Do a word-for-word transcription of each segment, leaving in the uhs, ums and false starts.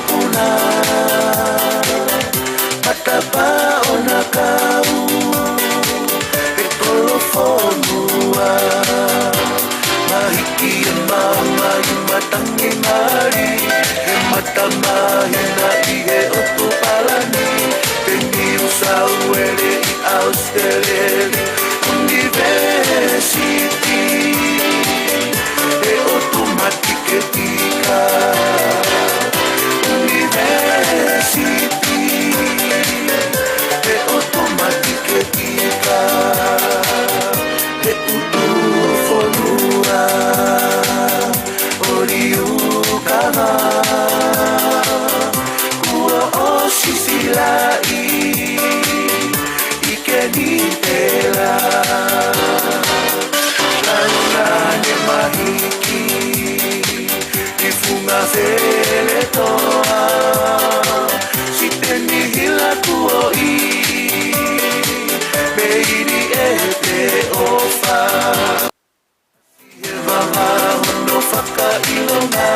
Puna, matapā ʻo Nakau, he kolo fonua, mahiki e maama ʻi matangi mali, he mata mahina ʻi he ʻotu palani, he Niu Sau ʻeles ʻi ʻAositelēlia, ʻunivēsiti, he ʻotu matiketika, ʻunivēsiti, he ʻotu matiketika, he ʻutu fonua ʻo Liukava, kuo ʻosi silaʻi ʻi Kenipela, Laulane mahiki ʻi Funga Feletoa, Siteni Hila Kuo ʻi, Meili ʻEpeʻofa. He vava hono fakaʻilonga,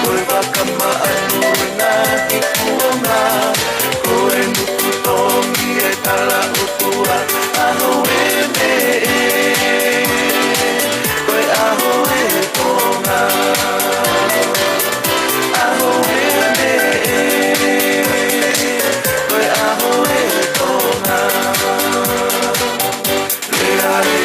ko e vaka maʻanu e ngaahi kuonga, ko e nuku tomi e tala ʻotua, ʻaho e meʻe, ko e ʻaho e Tonga, ʻaho e meʻe, ko e ʻaho e Tonga. Lea e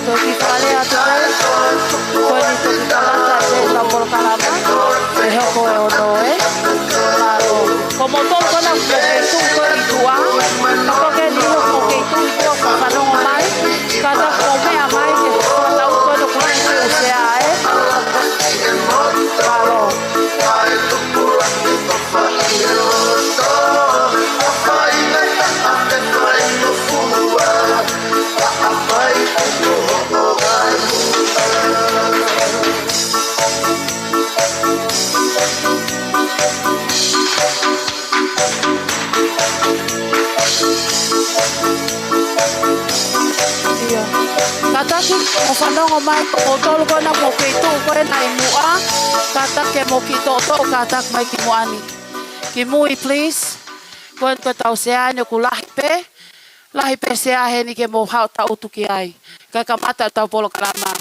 Toki fale atu ai, ko eni toki tangata ʻe he polokalama, ʻe hoko e ono ē. Mālō. Ko moutolu ko ena ʻoku mou kei tuʻu ko ē ʻi tuʻa, ka ko eni ʻoku mou kei tuʻu ʻi tuʻa ʻo fanongo mai, kātaki mou meʻa mai ke fakatau ko ē ʻoku lahi pē ʻū sea ē. Mālō. ʻIo. Kātaki mou fanongo mai, ko moutolu ko ena ʻoku mou kei tuʻu ko ena ʻi muʻa, kātaki ke mou kiʻi toʻotoʻo, kātaki mai ki muʻa ni. Ki mui, please. Ko eni ko ʻetau sea eni ʻoku lahi pē, lahi pē sea heni ke mou haʻu ʻo tangutu ki ai. Kae kamata ʻetau polokalama.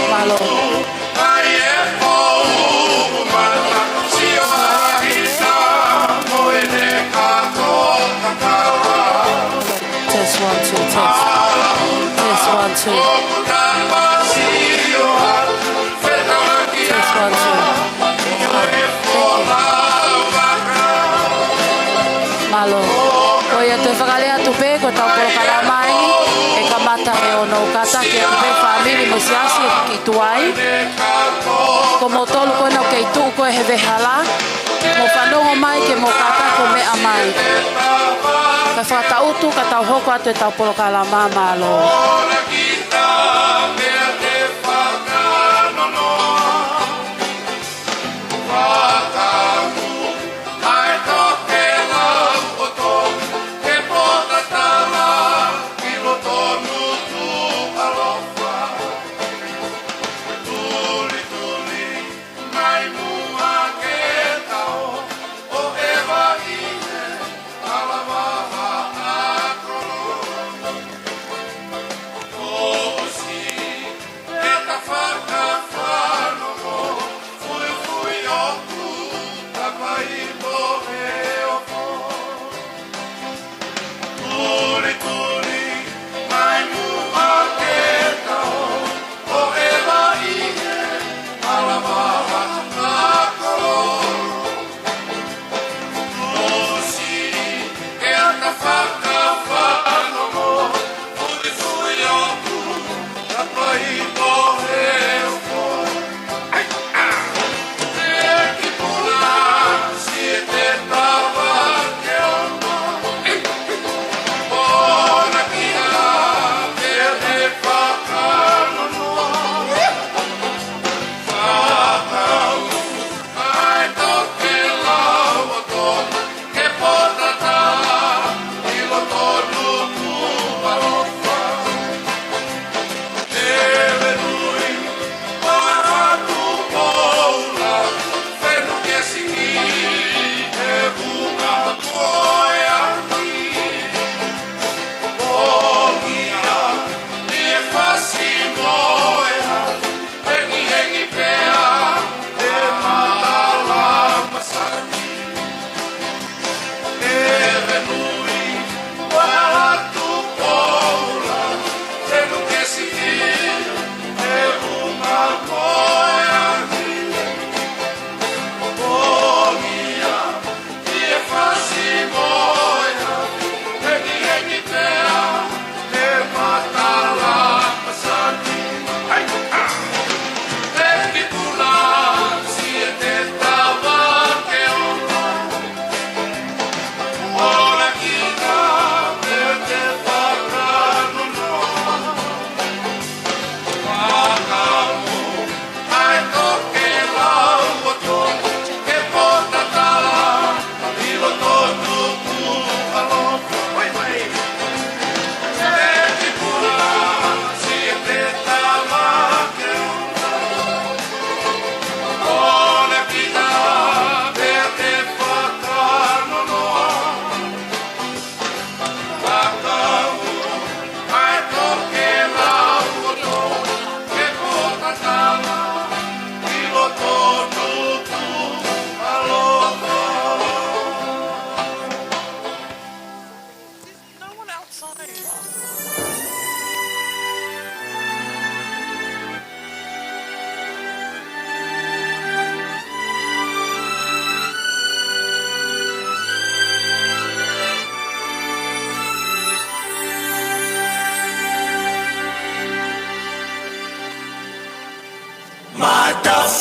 Mālō. Test one, two, test. Test one, two. Test one, two. Thank you. Mālō. Ko ia, toe fakalea atu pē, ko ʻetau polokalama eni, ʻe kamata he ono. Kātaki atu pē fāmili mo e siasi ʻoku kei tuʻu ai. Ko moutolu ko ena ʻoku kei tuʻu ko ē he veʻehala, mou fanongo mai ke mou kātaki ʻo meʻa mai. Kae fakatangutu, ka tau hoko atu ʻetau polokalama. Mālō.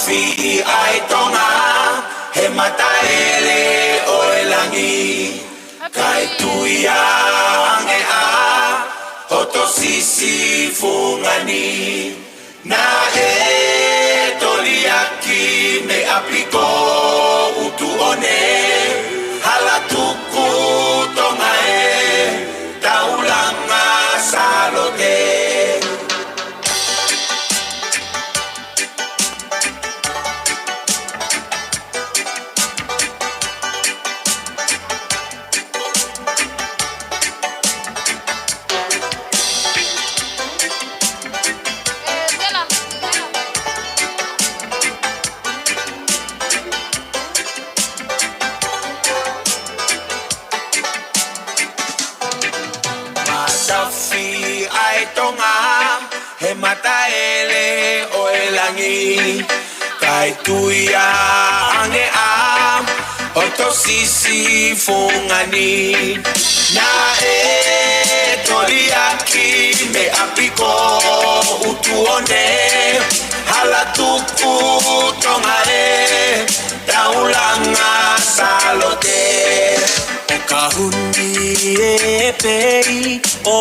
Fiʻi ʻa e Tonga he mataele ʻo e langi, kae tui ange ʻa hoto sisi fungani. Naʻe toliaki mei ʻapi ko ʻUtuʻone, hala tuku Tonga ē, taulanga Sālote. Matafi ʻa e Tonga he mataele ʻo e langi, kae tui ange ʻa hoto sisi fungani. Naʻe toliaki mei ʻapi ko ʻUtuʻone, hala tuku Tonga ē, taulanga Sālote. ʻO ka huni e pei ʻo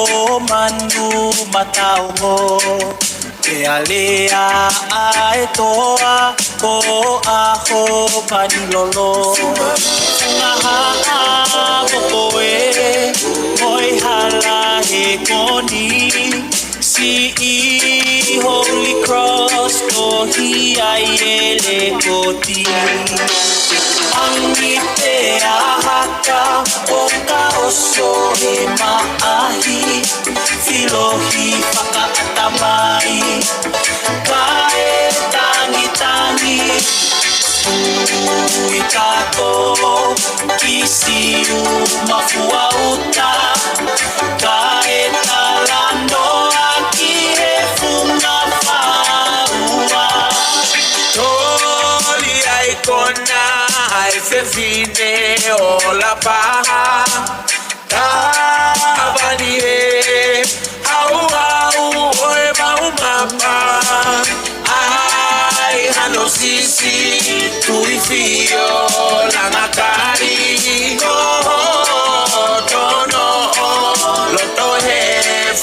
Manu Mataongo, ke alea ʻa e toa ko ʻAhopanilolo. Funga Haʻa Mokoe, mo e hala he koni, siʻi Holy Cross, tohi ai e lekoti. ʻAngi pea haka ʻo ka ʻoso e maʻahi, filohi fakaʻatamai, kae tangitangi. Tui kātoa ki Siumafuauta, kae talanoa ki he Funga Faua. Toli ai kona ʻa e fefine ʻo Lapaha, Tavani ē, hauhau ʻo e mau mapa. ʻAi hano sisi, Tuifio Langakai, ko hoto noʻo loto he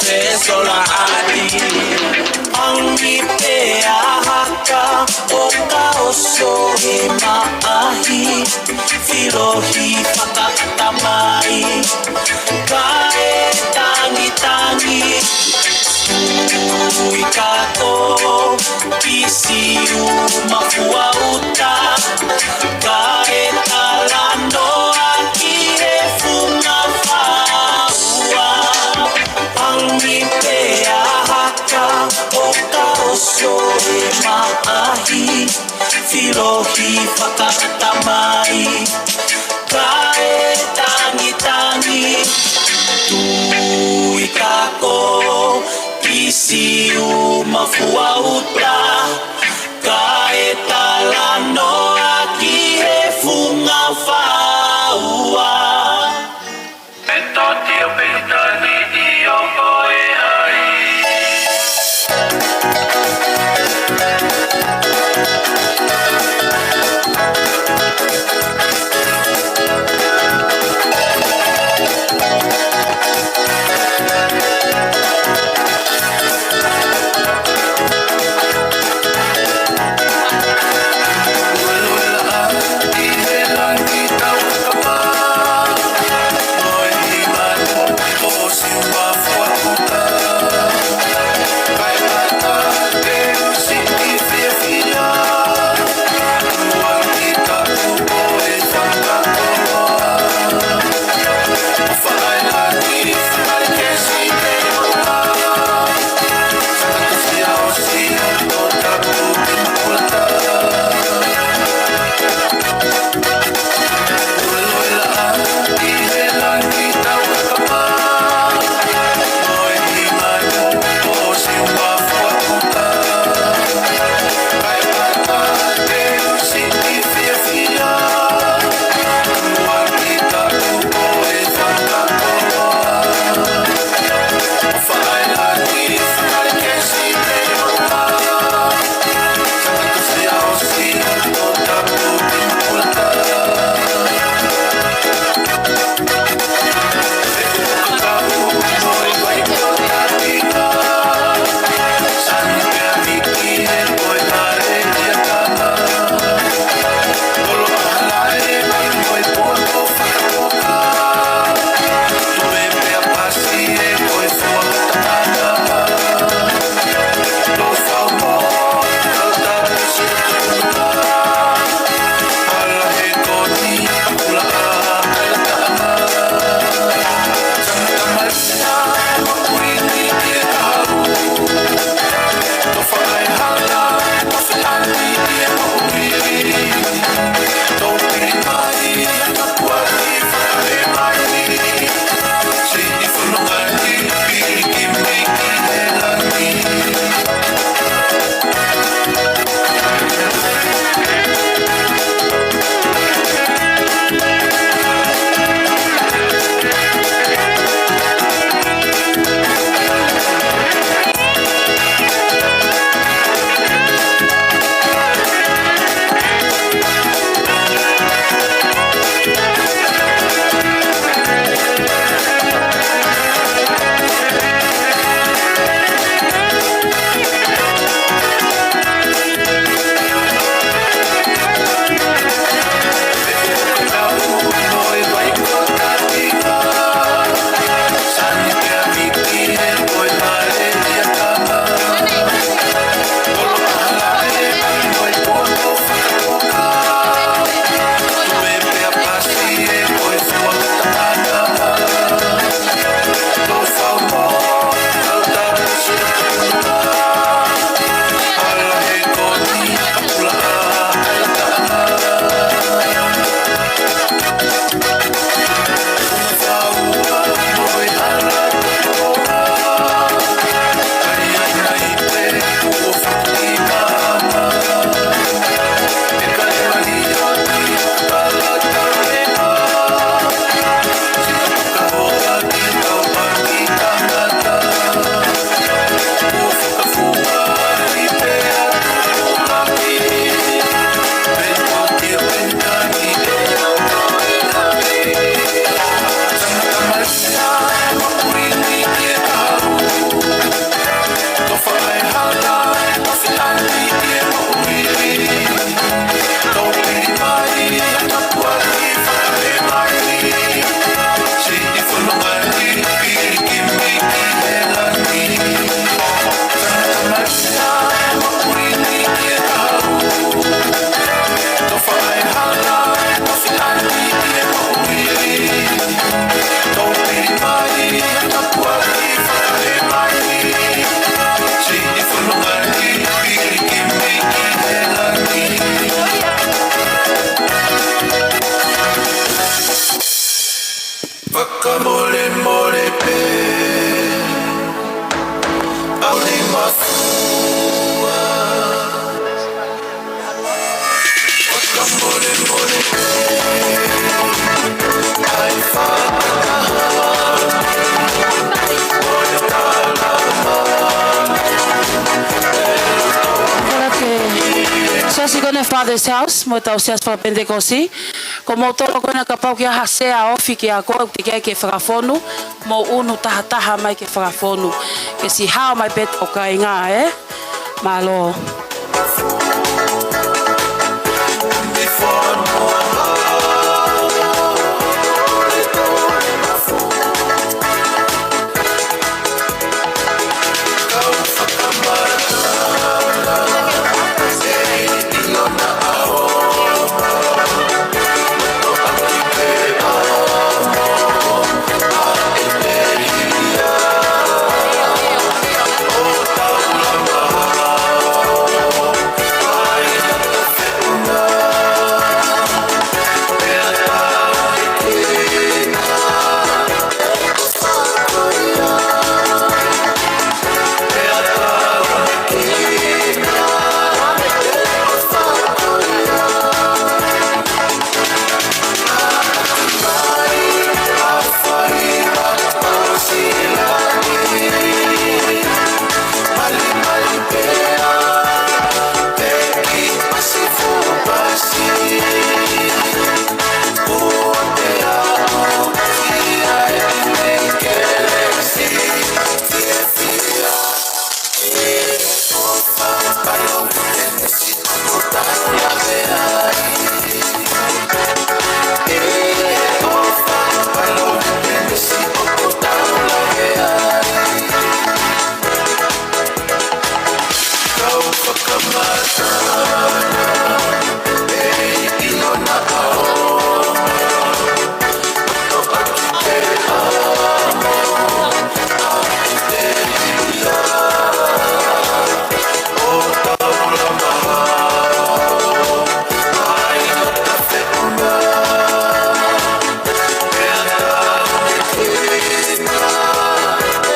fesolāki. ʻAngi pea haka ʻo ka ʻoso e maʻahi, filohi fakaʻatamai, kae tangitangi. Tui kātoa ki Siumafuauta, kae talanoa ki he Funga Faua. ʻAngi pea haka ʻo ka ʻoso e maʻahi, filohi fakaʻatamai, kae tangitangi. Tui kātoa ki Siumafuauta, kae talanoa ki he Funga Faua. E toti o Pita ni i o ko e ai. Siasi ko eni Father's House, mo e tau siasi fakapenitekosi. Ko moutolu ko ena kapau ʻoku ʻi ai ha sea ofi kiate koe ʻoku teʻeki ai ke fakafonu, mou ʻunu tahataha mai ke fakafonu. Ke siʻi hao mai pē ʻo kāinga, ē? Mālō.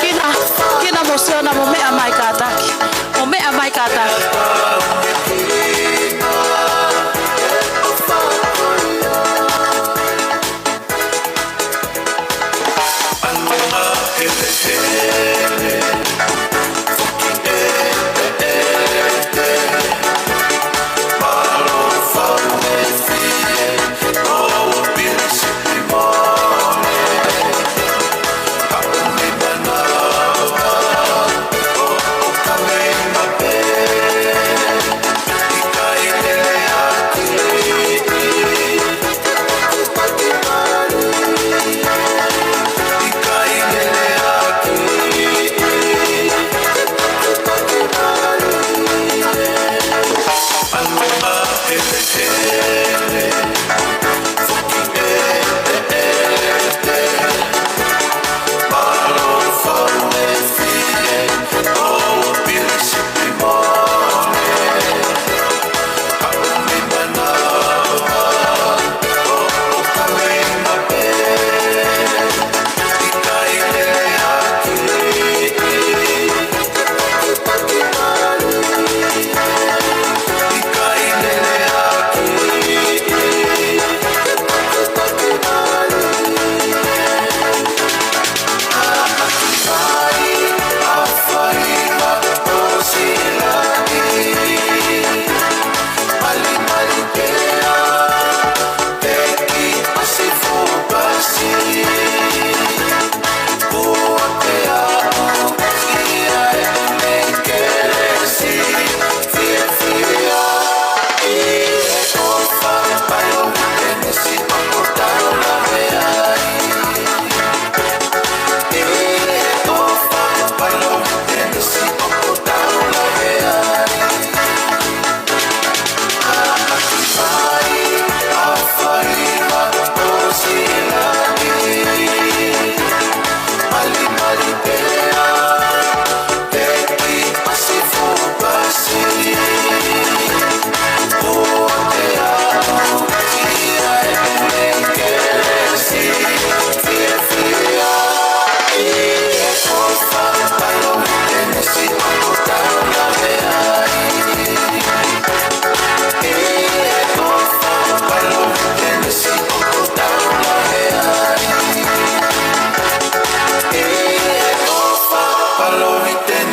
Kina, kina mo Siona mo meʻa mai kātaki. Mo meʻa mai kātaki.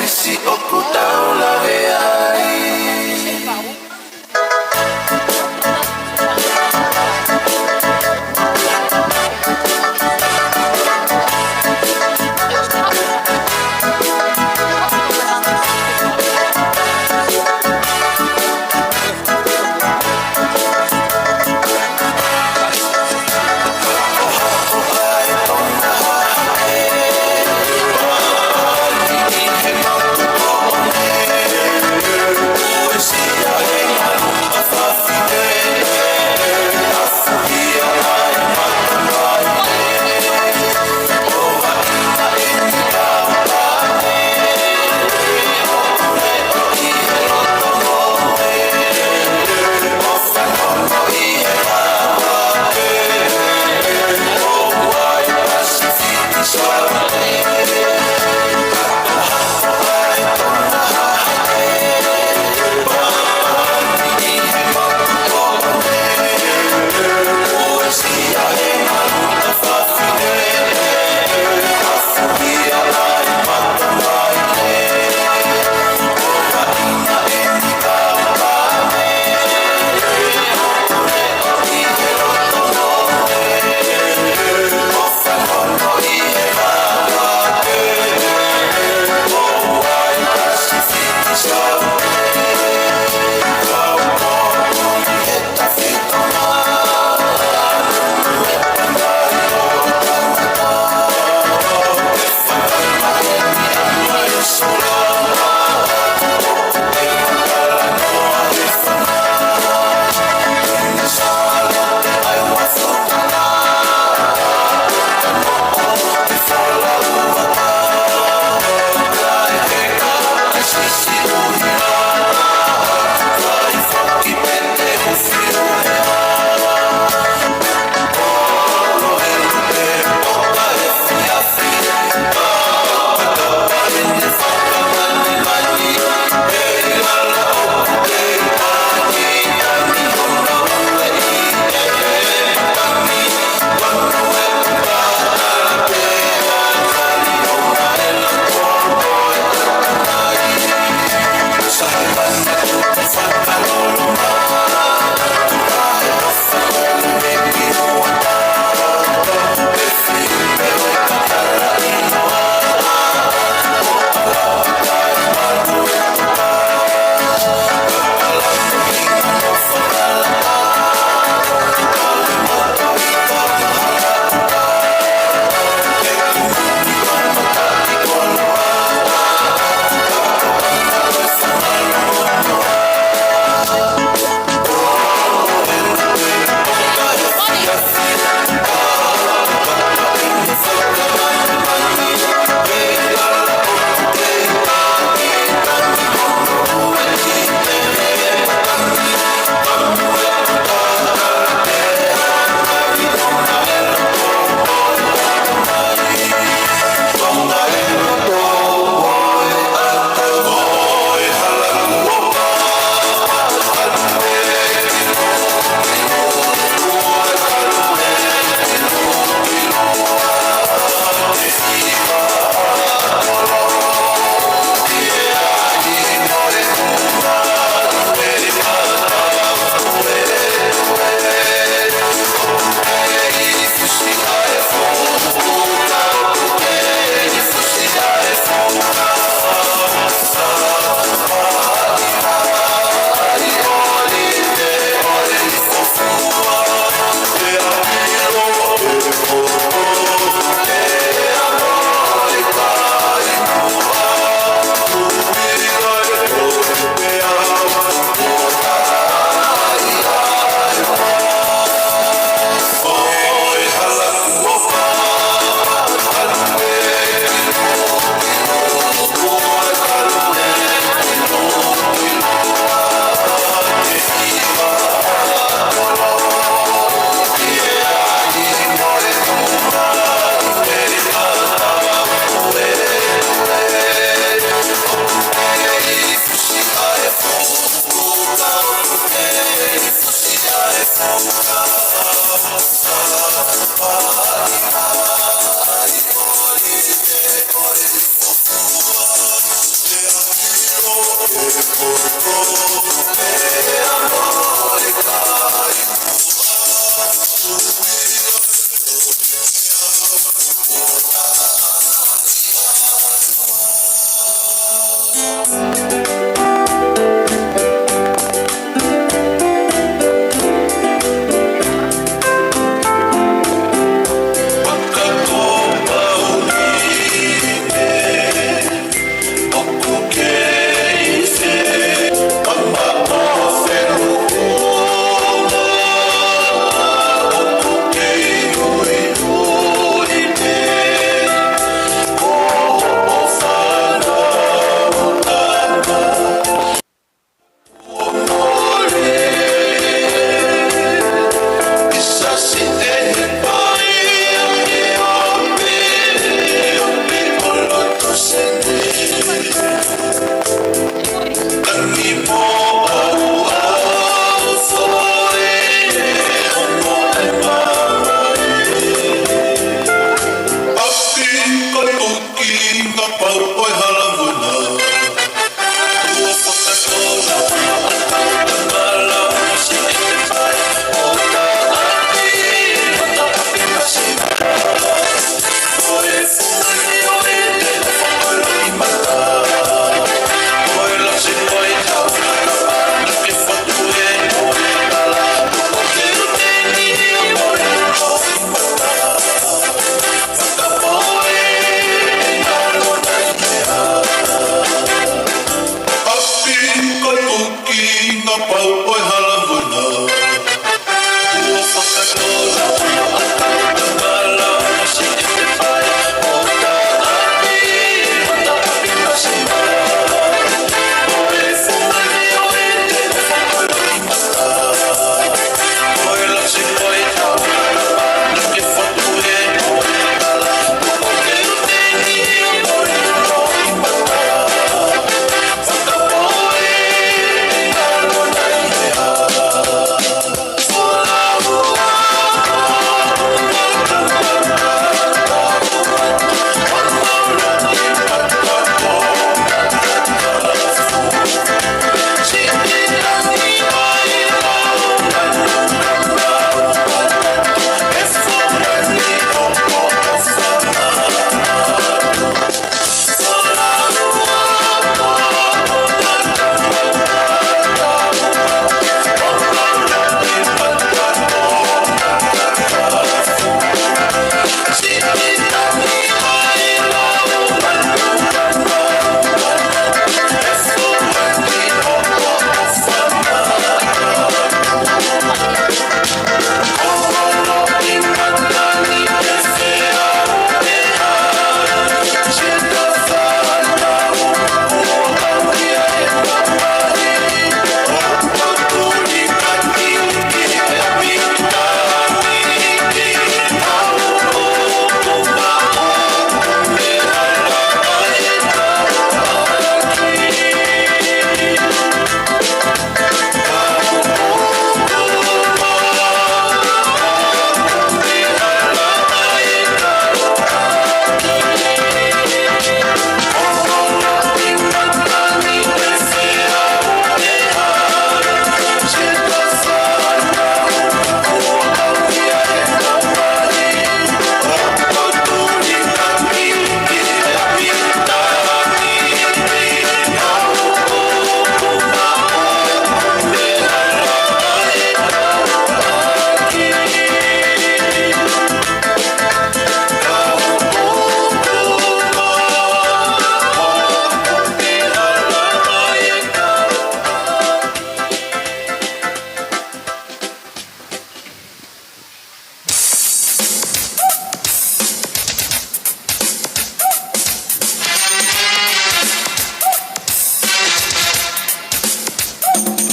Siʻoku tau lave ai.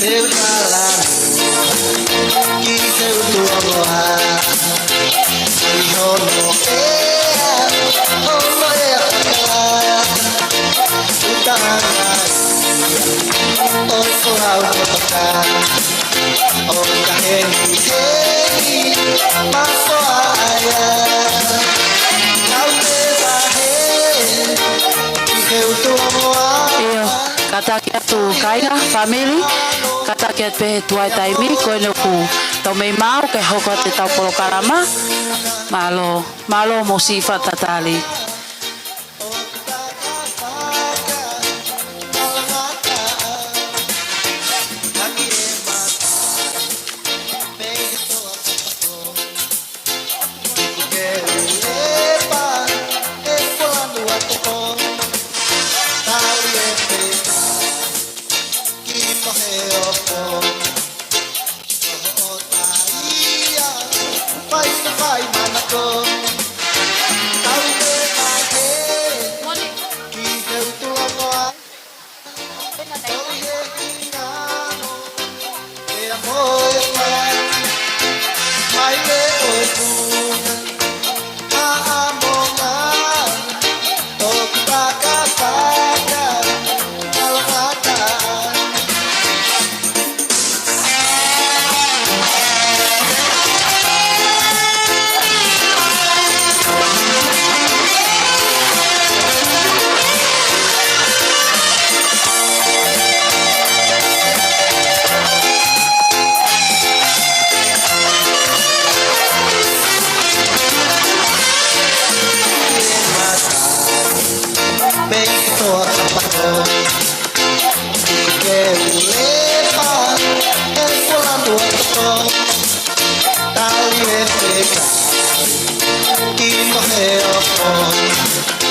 Te u tala ki he ʻutu ʻo Moa, ʻi hono ʻea ʻo Moa ʻea paka, ʻuta anga ʻo e foha ʻo Moa paka, ʻo ka heni heni ma foha ia, kau te vahe ki he ʻutu ʻo Moa. ʻIo, kātaki atu. atu kāinga, fāmili, kātaki atu pē he tuai taimi, ko eni ʻoku tau mei maʻu ke hoko atu ʻetau polokalama. Mālō, mālō mo siʻi fakatatali.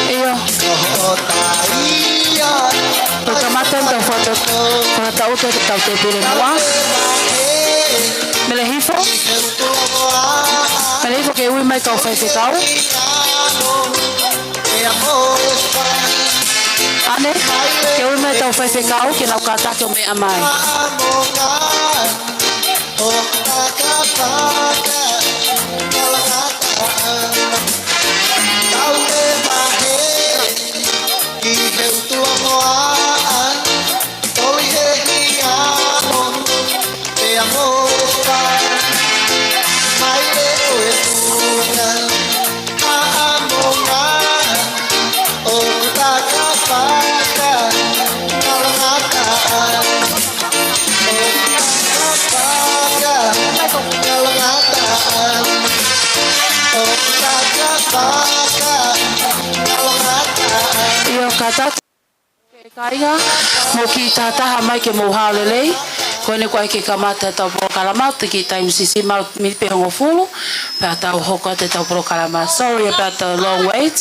ʻIo. Ko e kamata eni ʻetau fakata-, fakataʻutu ʻetau tēpile muʻa. Mele hifo. Mele hifo ke ui mai kau faifekau. ʻAne, ke ui mai ʻetau faifekau ke nau kātaki ʻo meʻa mai. ʻIo, kātaki. Kāinga, mou kiʻi tahataha mai ke mou hao lelei. Ko eni kuo ʻai ke kamata ʻetau polokalama, te kiʻi taimi siʻisiʻi, maʻu miniti pē hongofulu, pea tau hoko atu ʻetau polokalama. Sorry about the long wait.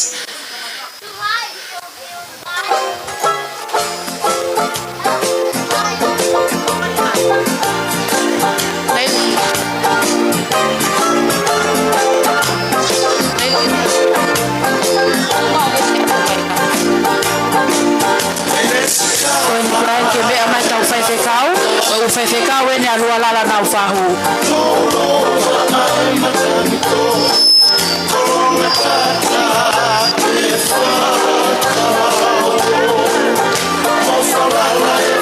Ko eni kuo ʻai ke meʻa mai ʻetau faifekau, ʻū faifekau eni ʻa Lualala Naufau.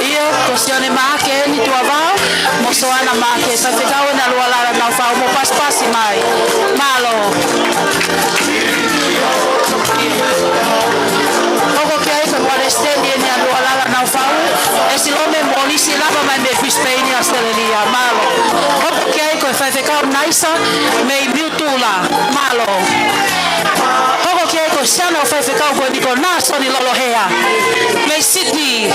ʻIo, ko Sione Maʻake eni tuʻa vao, mo Soana Maʻake, faifekau eni ʻa Lualala Naufau, mou pasipasi mai. Mālō. Hoko ki ai ko e palesiteni eni ʻa Lualala Naufau, ʻEsilome Molisi, lava mai mei Brisbane, ʻAositelēlia. Mālō. Hoko ki ai ko e faifekau Naisa mei Miu- Tula, mālō. Hoko ki ai ko siʻana faifekau ko eni ko Nāsoni Lolohea mei Sydney.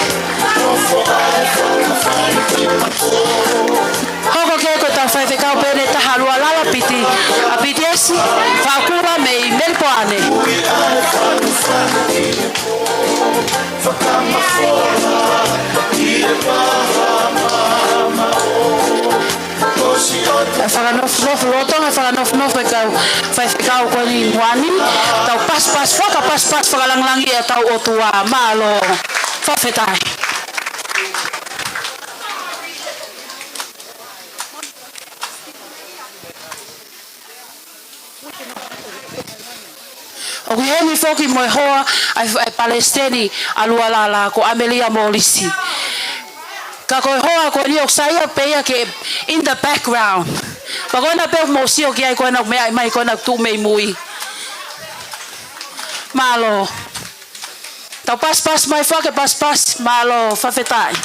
Hoko ki ai ko ʻetau faifekau pē ʻe taha ʻa Lualala, Piti, ʻa Piti ʻEsi Fakula mei Melipoane. ʻE fakanofonofo, lolotonga e fakanofonofo e kau faifekau ko eni muʻa ni, tau pasipasi, fakapasipasi, fakalāngilangiʻi ʻetau ʻOtua. Mālō. Fakafetaʻi. ʻOku ʻi heni foki mo e hoa ʻa e, ʻa e palesiteni ʻa Lualala ko ʻAmelia Molisi. Ka ko e hoa ko eni ʻoku saiʻia pē ia ke in the background. Pea ko ena pē ʻoku mou sio ki ai, ko ena ʻoku meʻa mai, ko ena ʻoku tuʻu mei mui. Mālō. Tau pasipasi mai foki, pasipasi, mālō, fakafetaʻi.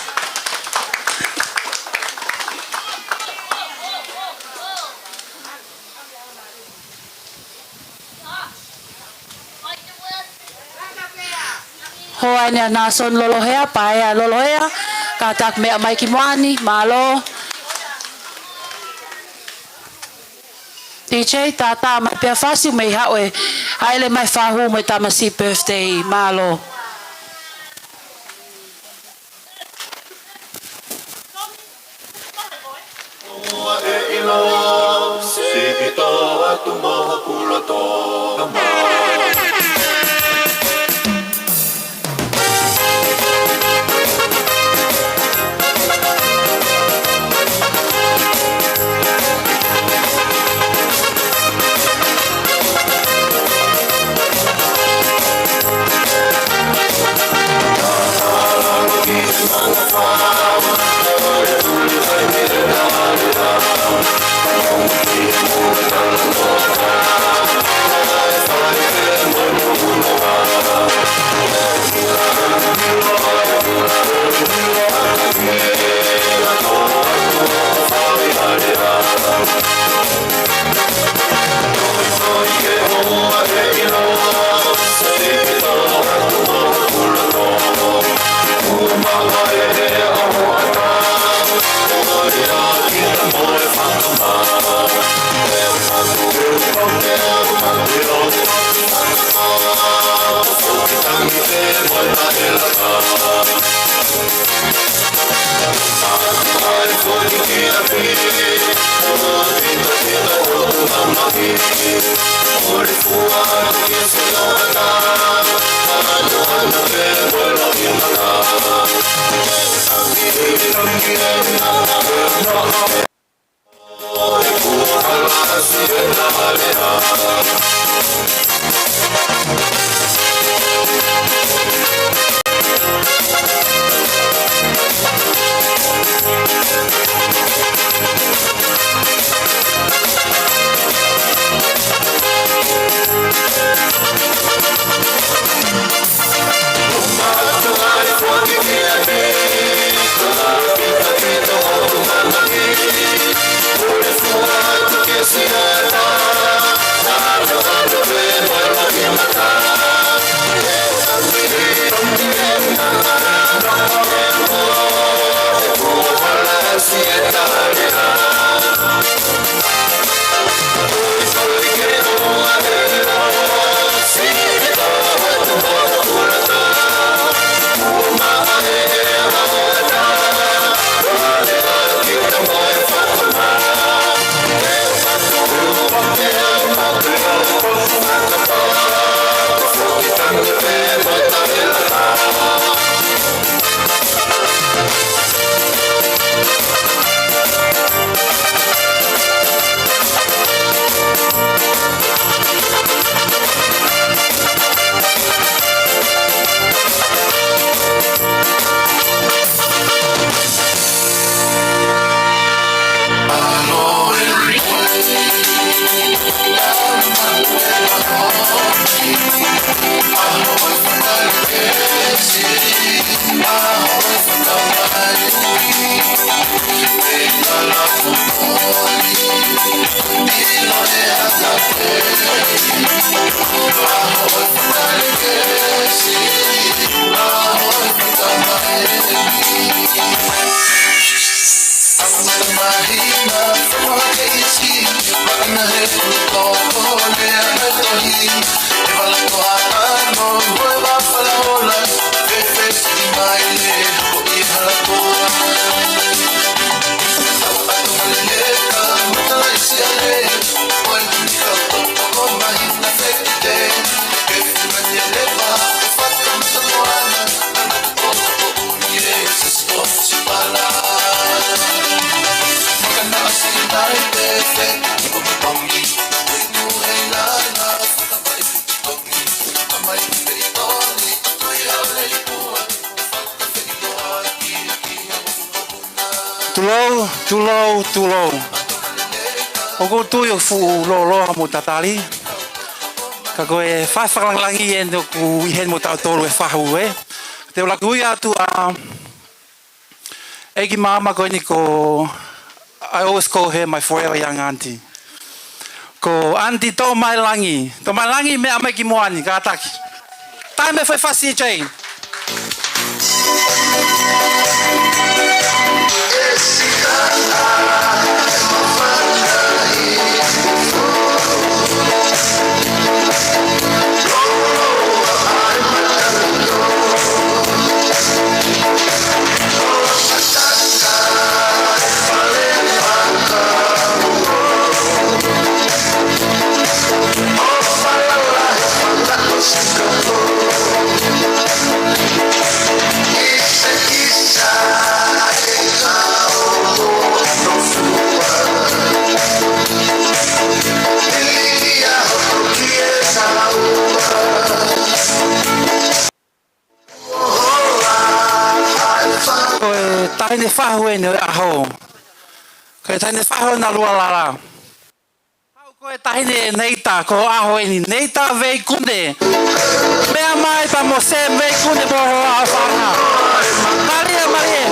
Hoa ʻeni ʻa Nāsoni Lolohea, Paea Lolohea, kātaki meʻa mai ki muʻa ni, mālō. D J, tātā mai pea fasi, mei haʻu e, ʻaʻele mai fāhu mo e tamasiʻi birthday, mālō. Tulou, tulou, tulou. ʻOku ou tui ʻoku fuʻu lōloa mo tatali. Ka ko e faʻahinga fakalāngilangi eni ʻoku ʻi heni mo tautolu he fahu ē. Te u laka ui atu ʻa ʻeiki māmani ko eni ko, I always call her my forever young auntie. Ko Auntie Tomailangi. Tomailangi, meʻa mai ki muʻa ni, kātaki. Taimi fai fasi, Jay. Ko e taʻahine fahu eni ʻo e ʻaho. Ko e taʻahine fahu ʻo Nalualala. Haʻu ko e taʻahine Neita, ko e ʻaho eni, Neita Veikune. Meʻa mai pea mo Sam Veikune mo hoʻo ʻaofanga. Mālie, mālie.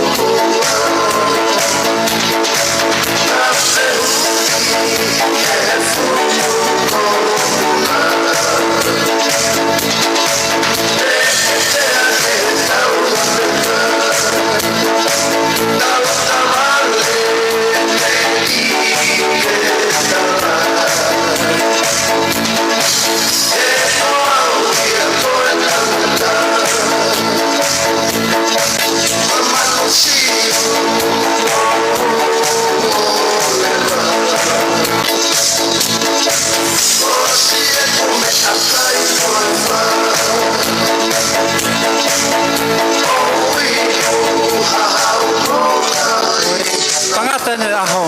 Tangata eni ʻo e ʻaho.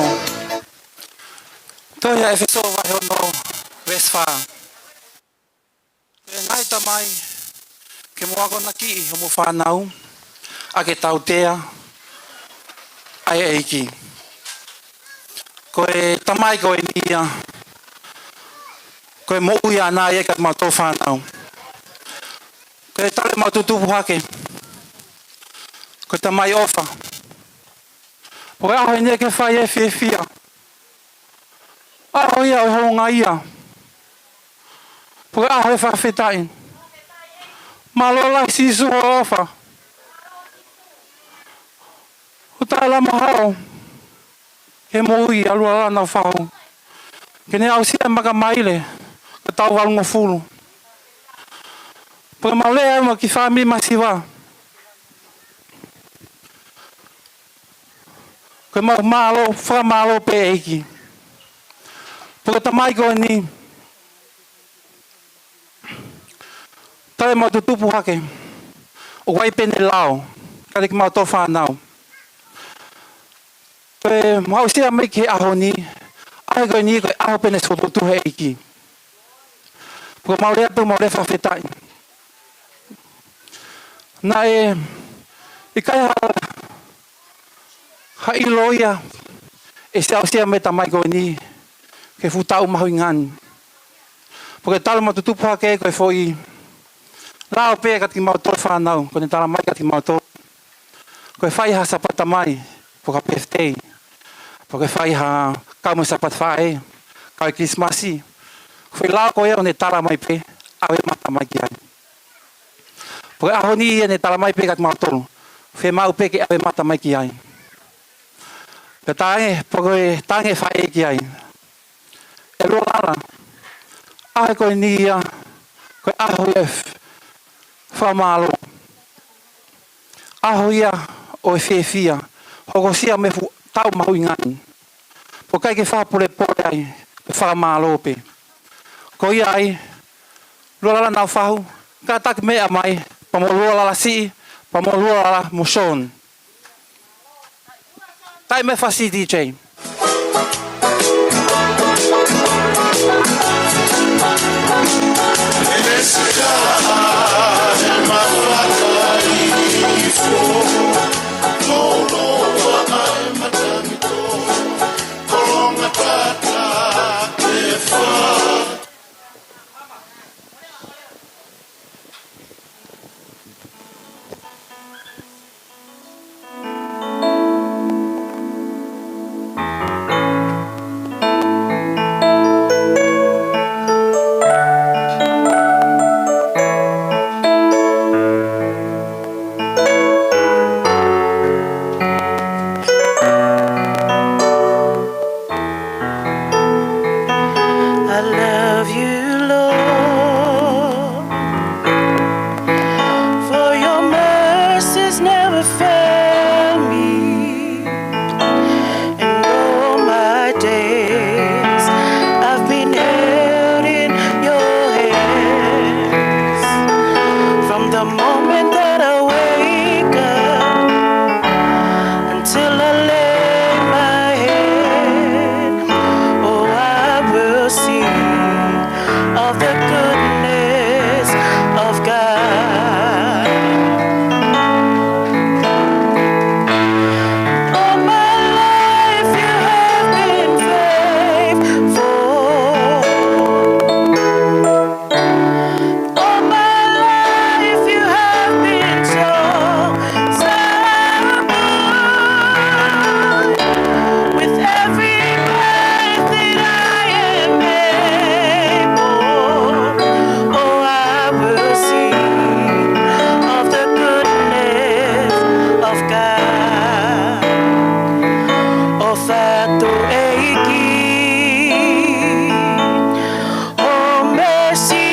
Tohi ʻa ʻEfesō vahe ono, veesi fā. Ko e ngaahi tamai, ke mou akonakiʻi homou fānau ʻaki e tautea ʻa e ʻEiki. Ko e tamai ko eni ia, ko e moʻui ʻa ʻana ia kiate kimautolu fānau. Ko e talu ʻemau tutupu hake, ko e tamai ʻofa. Pea ko e ʻaho eni ia ke fai e fiefia. ʻAho ia ʻo e houngaʻia. Pea ko e ʻaho e fakafetaʻi. Mālō lahi Sīsū hoʻo ʻofa. Hoʻo taʻeʻalu mo haʻu he moʻui ʻa Lualala Naufahu. Ke ne aʻusia e maka maile, ko e taʻu valungofulu. Pea mau lea mo e kiʻi fāmili masiva. Ko ʻemau mālō, fakamālō pē ʻEiki. Pea ko e tamai ko eni, talu ʻemau tutupu hake, ʻoku ʻi ai pē ʻene lao kiate kimautolu fānau. Ko ʻemau aʻusia mai ki he ʻaho ni, ʻaho ko eni ko e ʻaho pē naʻe sio tuʻu he ʻEiki. Pea mau lea pē, mau lea fakafetaʻi. Naʻe ʻikai ha, ha ʻilo ia ʻe siʻi aʻusia mai e tamai ko eni ki he fuʻu taʻu mahuʻinga ni. Pea ko e talu ʻemau tutupu hake ko e foʻi lao pē kiate kimautolu fānau, ko ʻene tala mai kiate kimautolu. Ko e fai ha Sāpate Tamai, pe ko ha birthday, pe ko e fai ha kau mo e Sāpate Faʻē, kau e Kilisimasi. Ko e foʻi lao ko ia ʻoku ne tala mai pē, ʻave mata mai ki ai. Pea ko e ʻaho ni ia ne tala mai pē kiate kimautolu, fiemaʻu pē ke ʻave mata mai ki ai. Pea talaange, pea ko e talaange ʻe he faʻē ki ai, ʻe Lualala, ʻaho ko eni ia, ko e ʻaho ia ʻo e f-, fakamālō. ʻAho ia ʻo e fiefia, hokosia mei he fuʻu taʻu mahuʻinga ni. Pea ʻoku ʻikai ke fakapōlepole ai, ko e fakamālō pē. Ko ia ai, Lualala Naufahu, kātaki meʻa mai, pea mo Lualala Siʻi, pea mo Lualala mo Sean. Taimi fasi, D J. Fatu ʻEiki, ʻo mesi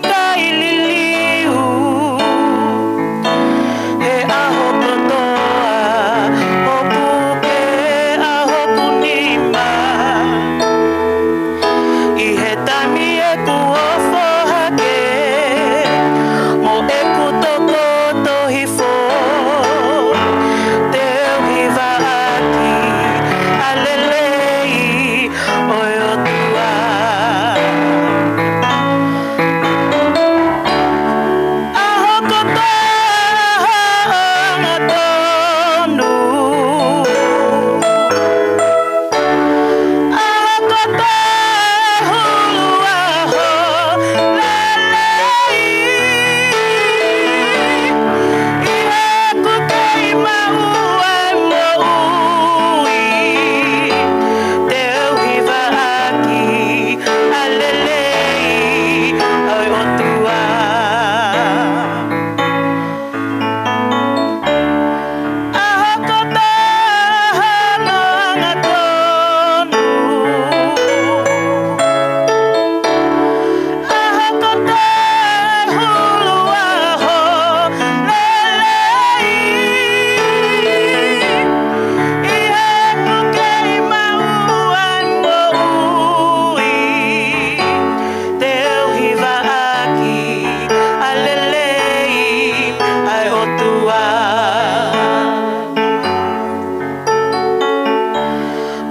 kai liliu, he ʻaho kotoa ʻo puke ʻa hoku nima. ʻI he taimi ʻeku ofo hake, mo ʻeku tokoto hifo, te u hivaʻaki ʻa e lelei ʻo e ʻOtua. ʻAho kotoa ʻoku angatonu, ʻaho kotoa hulu ʻaho lelei, ʻi heʻeku kei maʻu ʻa e moʻui, te u hivaʻaki ʻa e lelei ʻo e ʻOtua. ʻAho kotoa hono angatonu, ʻaho kotoa hulu ʻaho lelei, ʻi heʻeku kei maʻu ʻa e moʻui, te u hivaʻaki ʻa e lelei ʻa e ʻOtua.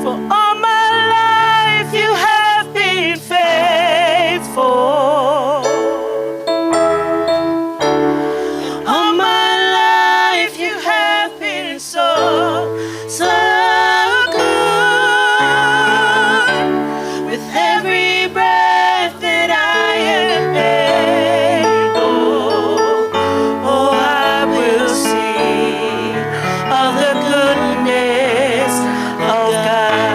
For all my life you have been faithful. All my life you have been so, so good. With every breath that I am able, oh, I will sing of the goodness of God.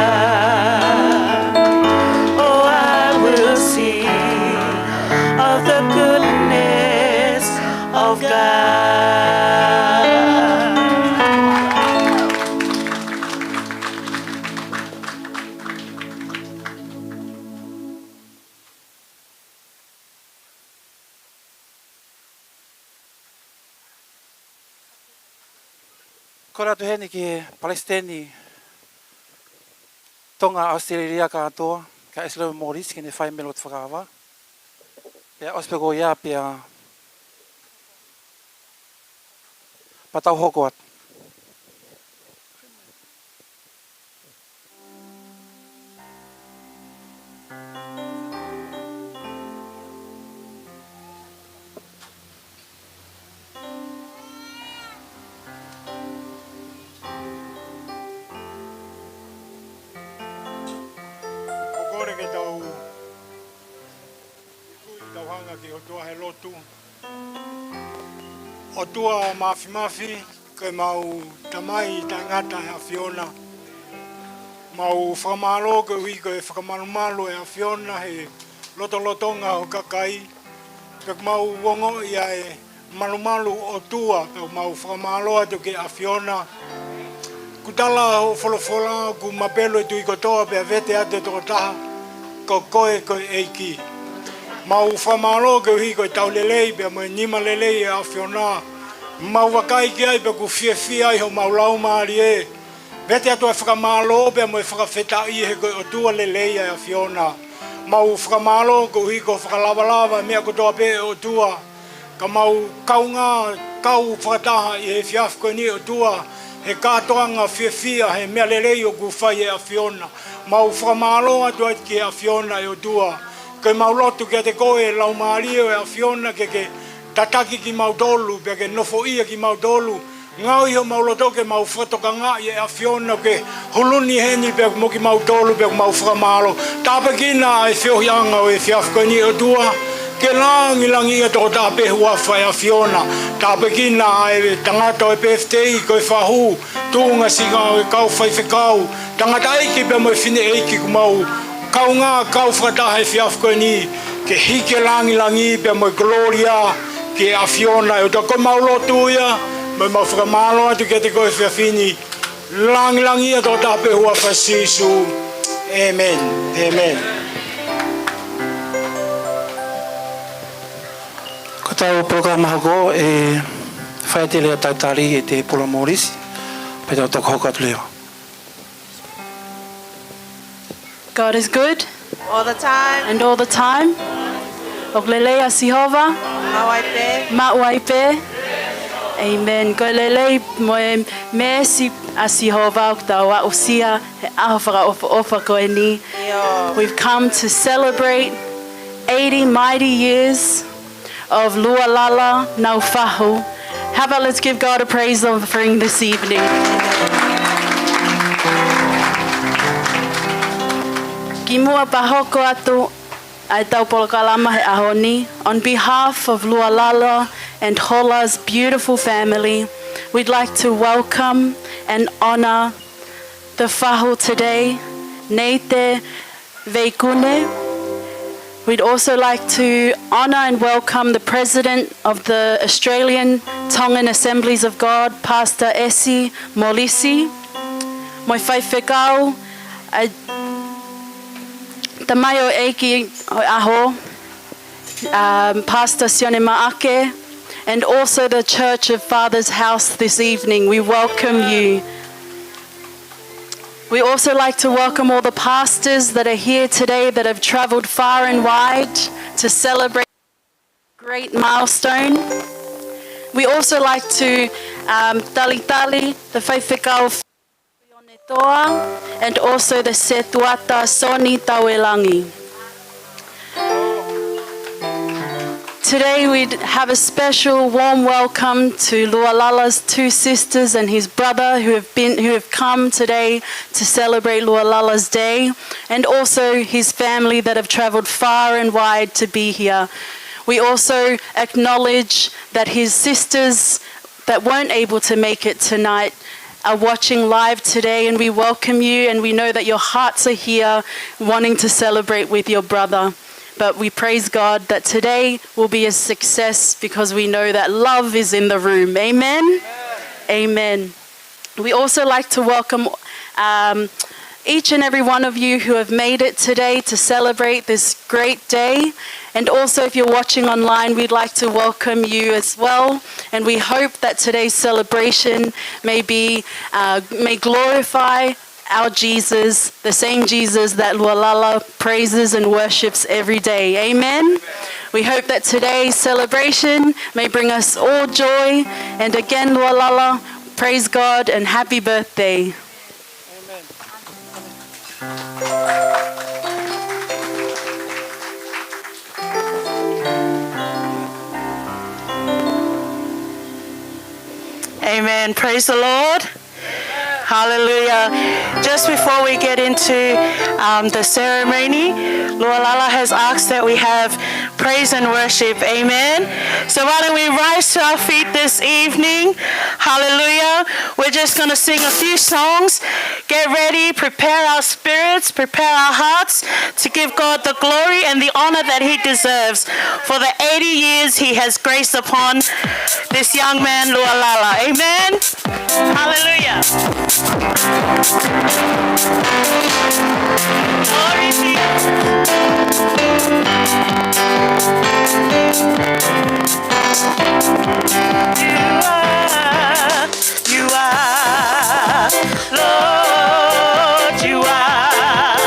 Oh, I will sing of the goodness of God. Kole atu heni ki he Palesiteni Tonga ʻAositelēlia kātoa, kia ʻEsileo Morisi, ke ne fai mai e lotu fakaava. Pea ʻosi pē ko ia pea, pea tau hoko atu. ʻOku ou kole ke tau, tau hanga ki he ʻOtua he lotu. ʻOtua Māfimafi, ko ʻemau Tamai taʻengata ʻa e ʻAfiona. Mau fakamālō koeʻuhi ko e fakamalumalu ʻa e ʻAfiona he lotolotonga ʻo e kakai. Pea ʻoku mau ongoʻi ʻa e malumalu ʻOtua, pea ʻoku mau fakamālō atu ki he ʻAfiona. Kuo tala hoʻo folofola, ʻoku mapelu e tui kotoa pea vete atu e tokotaha, ko koe ko e ʻEiki. Mau fakamālō koeʻuhi ko e tau lelei pea mo e nima lelei ʻa e ʻAfiona. Mau vakai ki ai pea ʻoku fiefia ai homau laumālie. Vete atu e fakamālō pea mo e fakafetaʻi he ko e ʻOtua lelei ʻa e ʻAfiona. Mau fakamālō koeʻuhi ko e fakalavalava e meʻa kotoa pē ʻe ʻOtua. Ka mau kaungā kau fakataha ʻi he efiafi ko eni ʻOtua, he kātoanga fiefia he meʻa lelei ʻoku fai ʻe he ʻAfiona. Mau fakamālō atu ai ki he ʻAfiona ʻe ʻOtua. Ko ʻemau lotu kiate koe Laumālie ʻo e ʻAfiona ke ke tataki kimautolu, pea ke nofoʻia kimautolu. Ngaohi homau loto ke mau fakatokangaʻi ʻa e ʻAfiona ke huluni heni pea mo kimautolu pea mau fakamālō. Tāpuekina ʻa e feohiʻanga ʻo e efiafi ko eni ʻOtua, ke langilangiʻia tokotaha pē huafa ʻo e ʻAfiona. Tāpuekina ʻa e tangata ʻo e pefitei ko e fahu, tuʻunga siʻi ngāue kau faifekau, tangataʻeiki pea mo e fineʻeiki kuo mau kaungā kau fakataha he efiafi ko eni, ke hiki e langilangi pea mo e kolōlia ki he ʻAfiona ʻe ʻOtua. Ko ʻemau lotu ia, mo ʻemau fakamālō atu kiate koe he efiafi ni. Langilangiʻia tokotaha pē huafa Sīsū. ʻĒmeni. ʻĒmeni. Ko ʻetau polokalama hoko ʻe fai atu e lea talitali ʻe Tēpula Mōlisi, pea tau toki hoko atu leva. God is good. All the time. And all the time. ʻOku lelei ʻa Sihova. Maʻu ai pē. Maʻu ai pē. ʻĒmeni. Ko e lelei mo e mēsi ʻa Sihova ʻoku tau aʻusia he ʻaho fakaʻofoʻofa ko eni. ʻIo. We've come to celebrate eighty mighty years of Lualala Naufahu. How about let's give God a praise offering this evening? Kimuʻa pea hoko atu ʻa ʻetau polokalama he ʻaho ni, on behalf of Lualala and Hola's beautiful family, we'd like to welcome and honor the fahu today, Neite Veikune. We'd also like to honor and welcome the President of the Australian Tongan Assemblies of God, Pastor ʻEsi Mōlisi. Mo e faifekau, ʻa e tamaioʻeiki ʻo e ʻaho, um, Pastor Sione Maʻake, and also the Church of Father's House this evening. We welcome you. We also like to welcome all the pastors that are here today that have travelled far and wide to celebrate a great milestone. We also like to, um, talitali the faifekau Fiona Toa and also the setuata Soni Tauelangi. Today we'd have a special warm welcome to Lualala's two sisters and his brother who have been, who have come today to celebrate Lualala's day, and also his family that have travelled far and wide to be here. We also acknowledge that his sisters that weren't able to make it tonight are watching live today, and we welcome you, and we know that your hearts are here wanting to celebrate with your brother. But we praise God that today will be a success because we know that love is in the room. Amen? Amen. We also like to welcome, um, each and every one of you who have made it today to celebrate this great day. And also, if you're watching online, we'd like to welcome you as well. And we hope that today's celebration may be, uh, may glorify our Jesus, the same Jesus that Lualala praises and worships every day. Amen. We hope that today's celebration may bring us all joy. And again, Lualala, praise God and happy birthday. Amen. Praise the Lord. Hallelujah. Just before we get into, um, the ceremony, Lualala has asked that we have praise and worship. Amen. So why don't we rise to our feet this evening? Hallelujah. We're just gonna sing a few songs. Get ready, prepare our spirits, prepare our hearts to give God the glory and the honor that he deserves for the eighty years he has graced upon this young man, Lualala. Amen. Hallelujah. Glory to you. You are, you are, Lord, you are,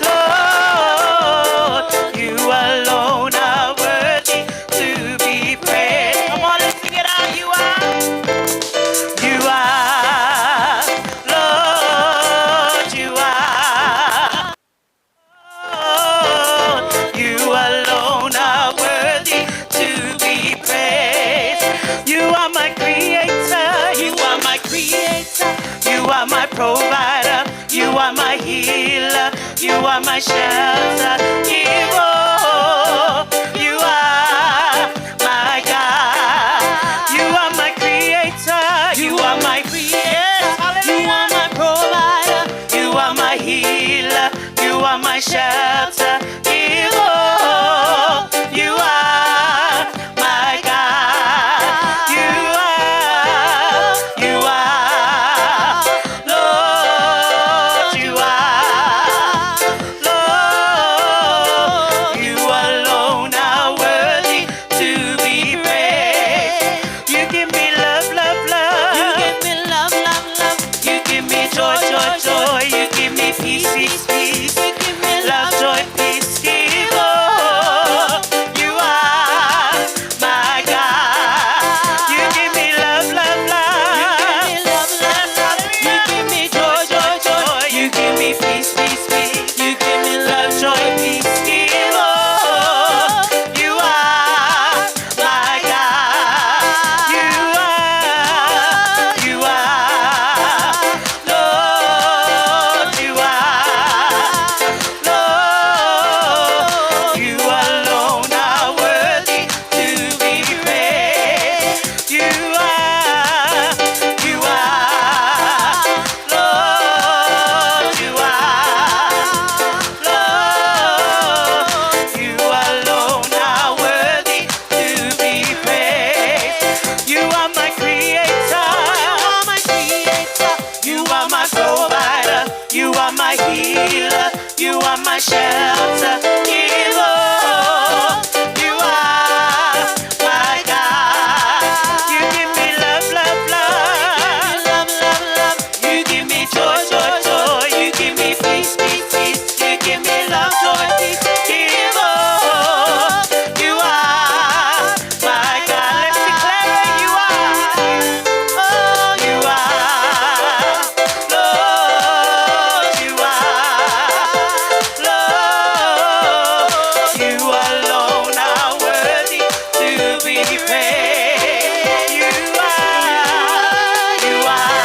Lord, you alone are worthy to be praised. Come on, let's sing it out. You are, you are, Lord, you are. Lord, you alone are worthy to be praised. You are my creator, you are my creator, you are my provider, you are my healer, you are my shelter. Iwo, you are my God. You are my creator. You are my creator. You are my provider. You are my healer. You are my shelter. Iwo, you are my God. You are, you are Shelter, hero, you are my God. You give me love, love, love. Love, love, love. You give me joy, joy, joy. You give me peace, peace, peace. You give me love, joy, peace. Hero, you are my God. Let's declare it, you are. Oh, you are. Lord, you are. Lord, you alone are worthy to be praised. You are, you are.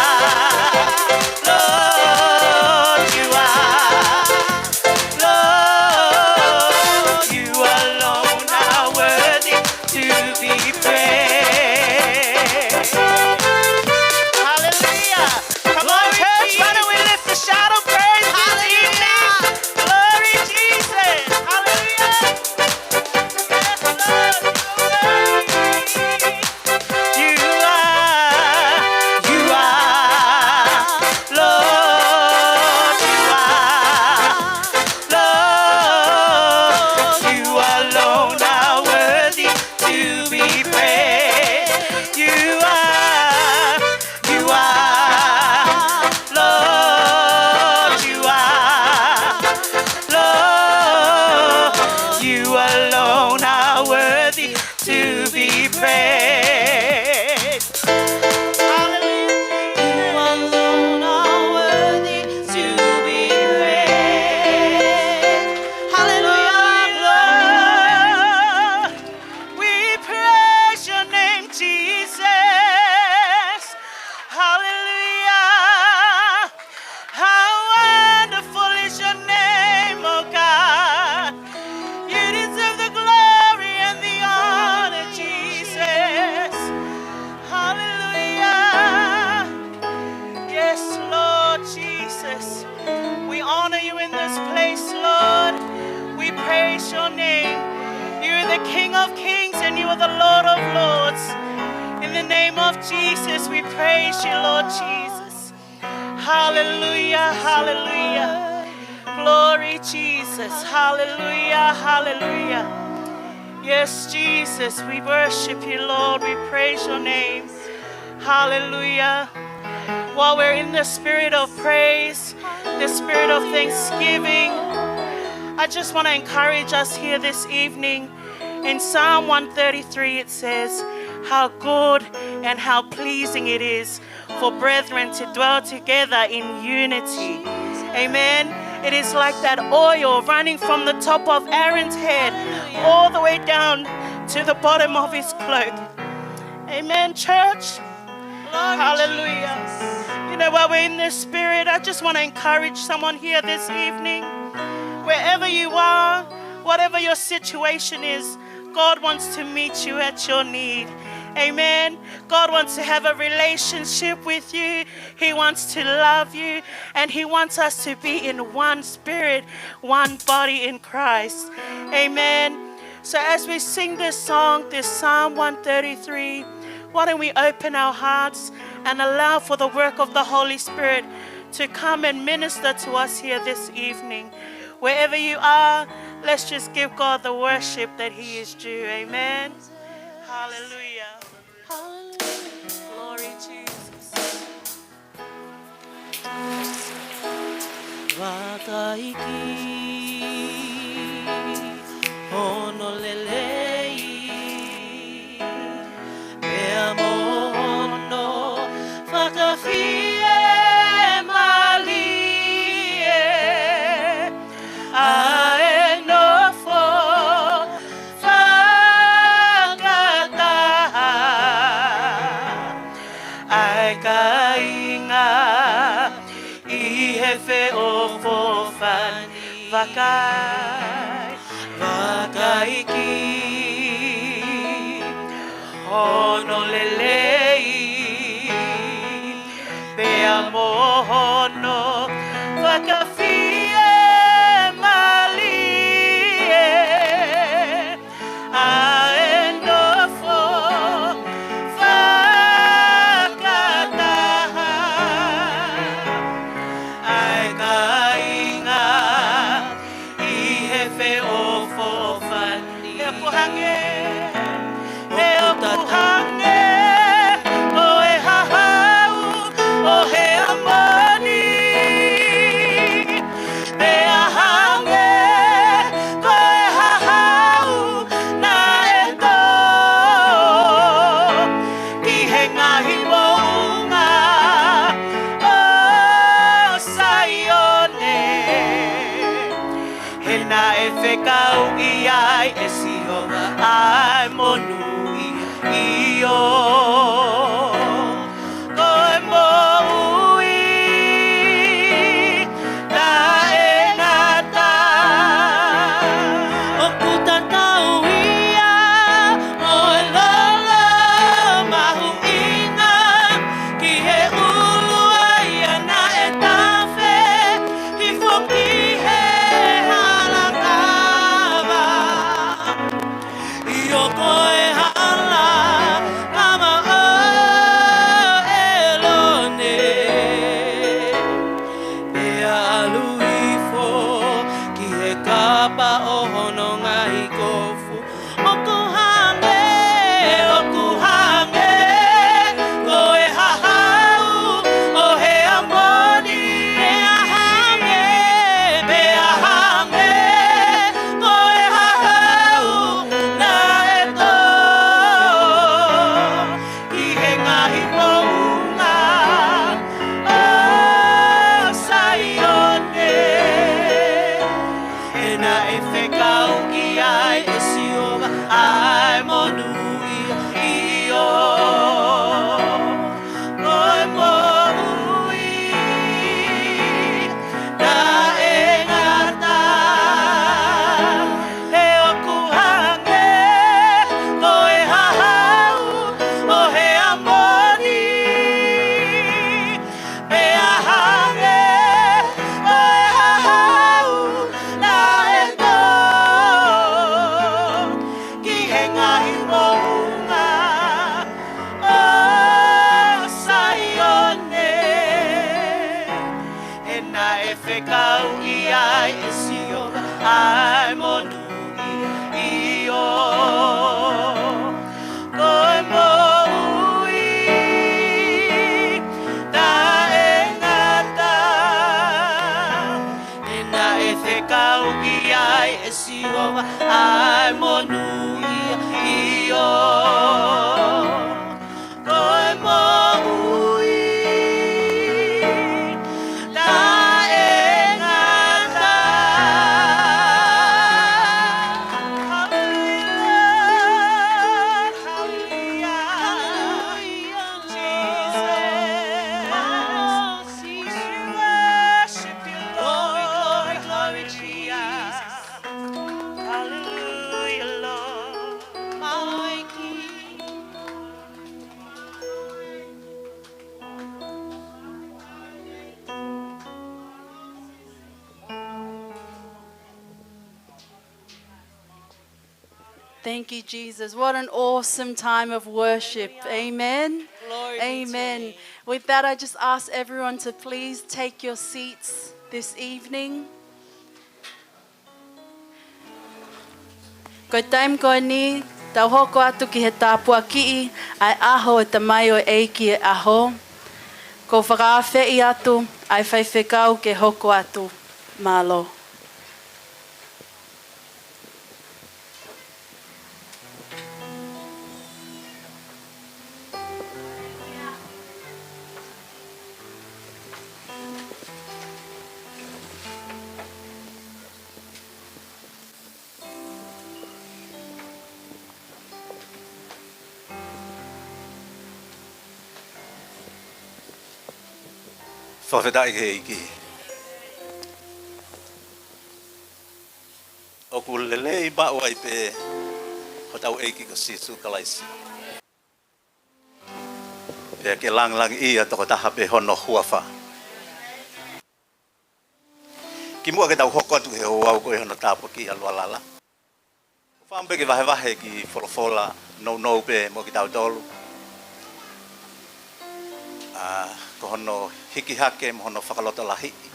Lord, you are. Lord, you alone are worthy to be praised. Hallelujah. Come on, church, why don't we lift the shout of praise this evening? Glory, Jesus. Hallelujah. Yes, Lord, you are worthy. You are, you are, Lord, you are. Lord, you alone are worthy to be praised. You are, you are, Lord, you are. Lord, you alone are worthy to be praised. Hallelujah. You alone are worthy to be praised. Hallelujah, Lord. We praise your name, Jesus. Hallelujah. How wonderful is your name, oh God. You deserve the glory and the honor, Jesus. Hallelujah. Yes, Lord Jesus. We honor you in this place, Lord. We praise your name. You are the King of kings and you are the Lord of lords. In the name of Jesus, we praise you, Lord Jesus. Hallelujah, hallelujah. Glory, Jesus. Hallelujah, hallelujah. Yes, Jesus, we worship you, Lord. We praise your name. Hallelujah. While we're in the spirit of praise, the spirit of thanksgiving, I just want to encourage us here this evening. In Psalm one thirty-three, it says, "How good and how pleasing it is for brethren to dwell together in unity." Amen. It is like that oil running from the top of Aaron's head all the way down to the bottom of his cloak. Amen, church. Hallelujah. You know, while we're in this spirit, I just want to encourage someone here this evening. Wherever you are, whatever your situation is, God wants to meet you at your need. Amen. God wants to have a relationship with you. He wants to love you. And he wants us to be in one spirit, one body in Christ. Amen. So as we sing this song, this Psalm one thirty-three, why don't we open our hearts and allow for the work of the Holy Spirit to come and minister to us here this evening. Wherever you are, let's just give God the worship that he is due. Amen. Hallelujah. Glory, Jesus. Vakai ki hono lelei, pea mo hono fakafiemālie, ʻa e nofo fakataha ʻa e kāinga ʻi he feʻofoʻofani. Vakai, vakai ki hono lelei, pea mo hono fakafiemālie, ʻa e nofo fakataha ʻa e kāinga ʻi fekauʻi ai ʻe Sihova ʻa e monūʻia, ʻio, ko e moʻui taʻengata. ʻOku tatau ia mo e lolo mahuʻinga ki he ʻulu ʻa ia naʻe tafe hifo ki he hala kava. ʻIo, ko e hala kava ʻo ʻElone, pea ʻalu hifo ki he kapa ʻo hono ngaahi kofu. ʻOku hangē, ʻoku hangē ko e hahau ʻo e ʻAmoni, pea hangē, pea hangē ko e hahau naʻe tō ki he ngaahi moʻunga ʻo Saione. He naʻe fekauʻi ai ʻe Sihova ʻa e monūʻia, ʻio, ko e moʻui taʻengata. He ʻoku hangē ko e hahau ʻo e ʻAmoni, pea hangē ko e hahau naʻe tō ki he ngaahi moʻunga ʻo Saione. He naʻe fekauʻi ai ʻe Sihova ʻa e monūʻia, ʻio, ko e moʻui taʻengata. He naʻe fekauʻi ai ʻe Sihova ʻa e monūʻia, ʻio, ko e moʻui taʻengata. Hallelujah, hallelujah, Jesus. We worship you, Lord. Glory, glory, glory, Jesus. Hallelujah, Lord. Mālō e ʻEiki. Thank you, Jesus. What an awesome time of worship. Amen. Glory be to your name. Amen. With that, I just ask everyone to please take your seats this evening. Ko e taimi ko eni, tau hoko atu ki he tāpuakiʻi ʻa e ʻaho ʻo e tamaioʻeiki ʻo e ʻaho. ʻOku ou fakaafeʻi atu ʻa e faifekau ke hoko atu. Mālō. Fakafetaʻi ki he ʻEiki. ʻOku lelei maʻu ai pē hotau ʻEiki ko Sīsū Kalaisi. Pea ke langilangiʻia tokotaha pē hono huafa. Kimuʻa ke tau hoko atu he ouau ko ē hono tāpuakiʻi ʻa Lualala, ʻoku ou fakaʻamu pē ke vahevahe e kiʻi folofola nounou pē mo kitautolu. ʻA, ko hono hiki hake mo hono fakalotolahiʻi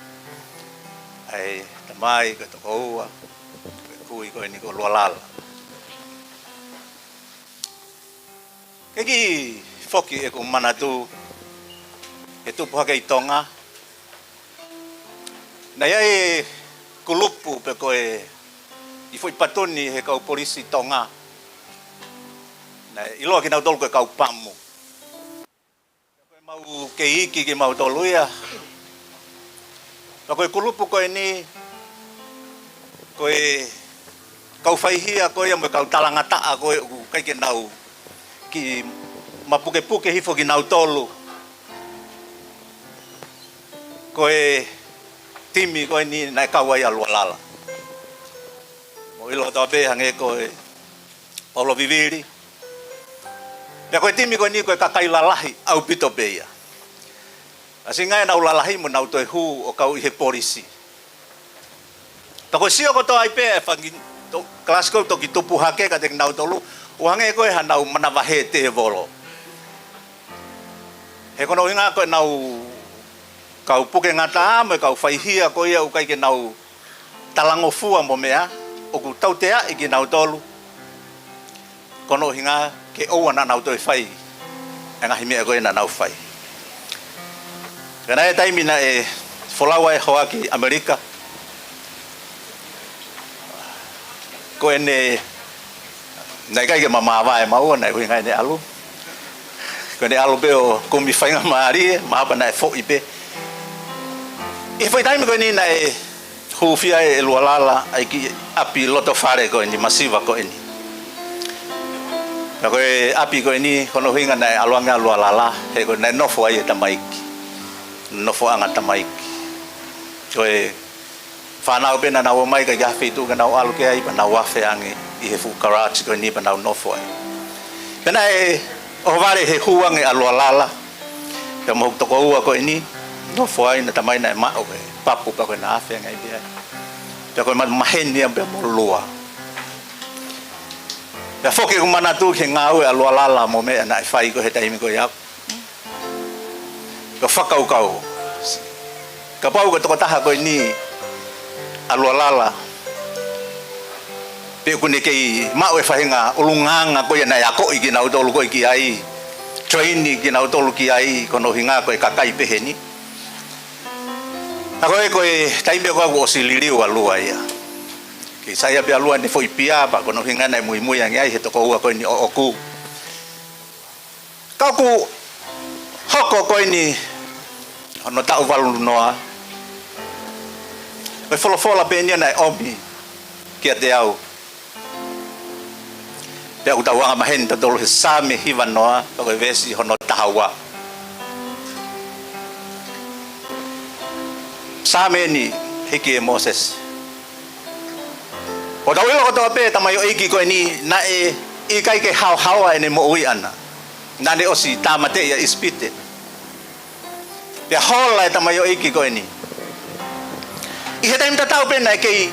ʻa e tamai ko e tokoua, ko e kui ko eni ko Lualala. Ke kiʻi foki ʻeku manatu he tupu hake ʻi Tonga, naʻe ʻi ai e kulupu pe ko e kiʻi foʻi patuni he kau polisi Tonga. Naʻe ʻiloa kinautolu ko e kau pamu. Ko e mau kei iiki kimautolu ia. Pea ko e kulupu ko eni, ko e kau faihia ko ia mo e kau talangataʻa ko ē ʻoku ʻikai ke nau kiʻi mapukepuke hifo kinautolu. Ko e timi ko eni naʻe kau ai ʻa Lualala. Mou ʻilo kotoa pē hangē ko e Paulo Vivili. Pea ko e timi ko eni ko e kakai lalahi ʻaupito pē ia. ʻAsi ngai nau lalahi mo nau toe hū ʻo kau ʻi he polisi. Pea ko e sio kotoa ai pē e fanga to-, kalasi ko ē toki tupu hake kiate kinautolu, ʻoku hangē ko e hanau manavahē tēvolo. He ko hono ʻuhinga ko ʻenau kau puke ngata mo e kau faihia ko ia ʻoku ʻikai ke nau talangofua mo meʻa, ʻoku tauteaʻi kinautolu. Ko hono ʻuhinga ke ʻoua naʻa nau toe fai e ngaahi meʻa ko ē naʻa nau fai. Ka naʻe taimi naʻe folau ai e hoa ki ʻAmelika. Ko ʻene, naʻe ʻikai ke mamāvae maua, naʻe ʻuhinga ʻene ʻalu. Ko ʻene ʻalu pē ʻo kumi faingamālie, mahalo pē naʻe foʻi pē. ʻI he foʻi taimi ko eni naʻe hūfia ai ʻe Lualala ʻa e kiʻi ʻapi loto fale ko eni, masiva ko eni. Pea ko e ʻapi ko eni, ko hono ʻuhinga naʻe ʻalu ange ʻa Lualala, he ko e naʻe nofo ai e tamaiki. Nofoʻanga tamaiki. Ko e fānau pē naʻa nau ō mai, ʻikai ke ʻi ai ha feituʻu ke nau ʻalu ki ai, pea nau afe ange ʻi he fuʻu garage ko eni pea nau nofo ai. Pea naʻe ʻohovale he hū ange ʻa Lualala. Pea mo hoku tokoua ko eni, nofo ai, naʻe talamai naʻe maʻu e papu pea ko e naʻe afe ange ai pē ia. Pea ko e ma-, maheni ia pea mo Lua. Pea foki ʻeku manatu ki he ngāue ʻa Lualala mo e meʻa naʻe fai ko ē he taimi ko ia. Pea fakakaukau. Kapau ko e tokotaha ko eni ʻa Lualala, pe ʻoku ne kei maʻu e faʻahinga ʻulungaanga ko ia naʻe akoʻi kinautolu ko ē ki ai, train kinautolu ki ai, ko hono ʻuhinga ko e kakai pehē ni. Ka ko e, ko e taimi ko ē kuo ʻosi liliu ʻa Lua ia. Kei saiʻia pē ʻa Lua ʻene foʻi pia pea ko hono ʻuhinga naʻe muimui ange ai he tokoua ko eni ʻoʻoku. Ka ʻoku hoko ko eni hono taʻu valu noa. Ko e folofola pē eni ia naʻe ʻomi kiate au. Pea ʻoku tau angamaheni tautolu he Saame hiva noa, pea ko e veesi hono taha ua. Saame eni hiki ʻe Mōsese. ʻOku tau ʻilo kotoa pē tamaioʻeiki ko eni naʻe ʻikai ke haohaoa ʻene moʻui ʻana. Naʻa ne ʻosi tāmateʻi ʻa ʻIsipite. Pea hola e tamaioʻeiki ko eni. ʻI he taimi tatau pē naʻe kei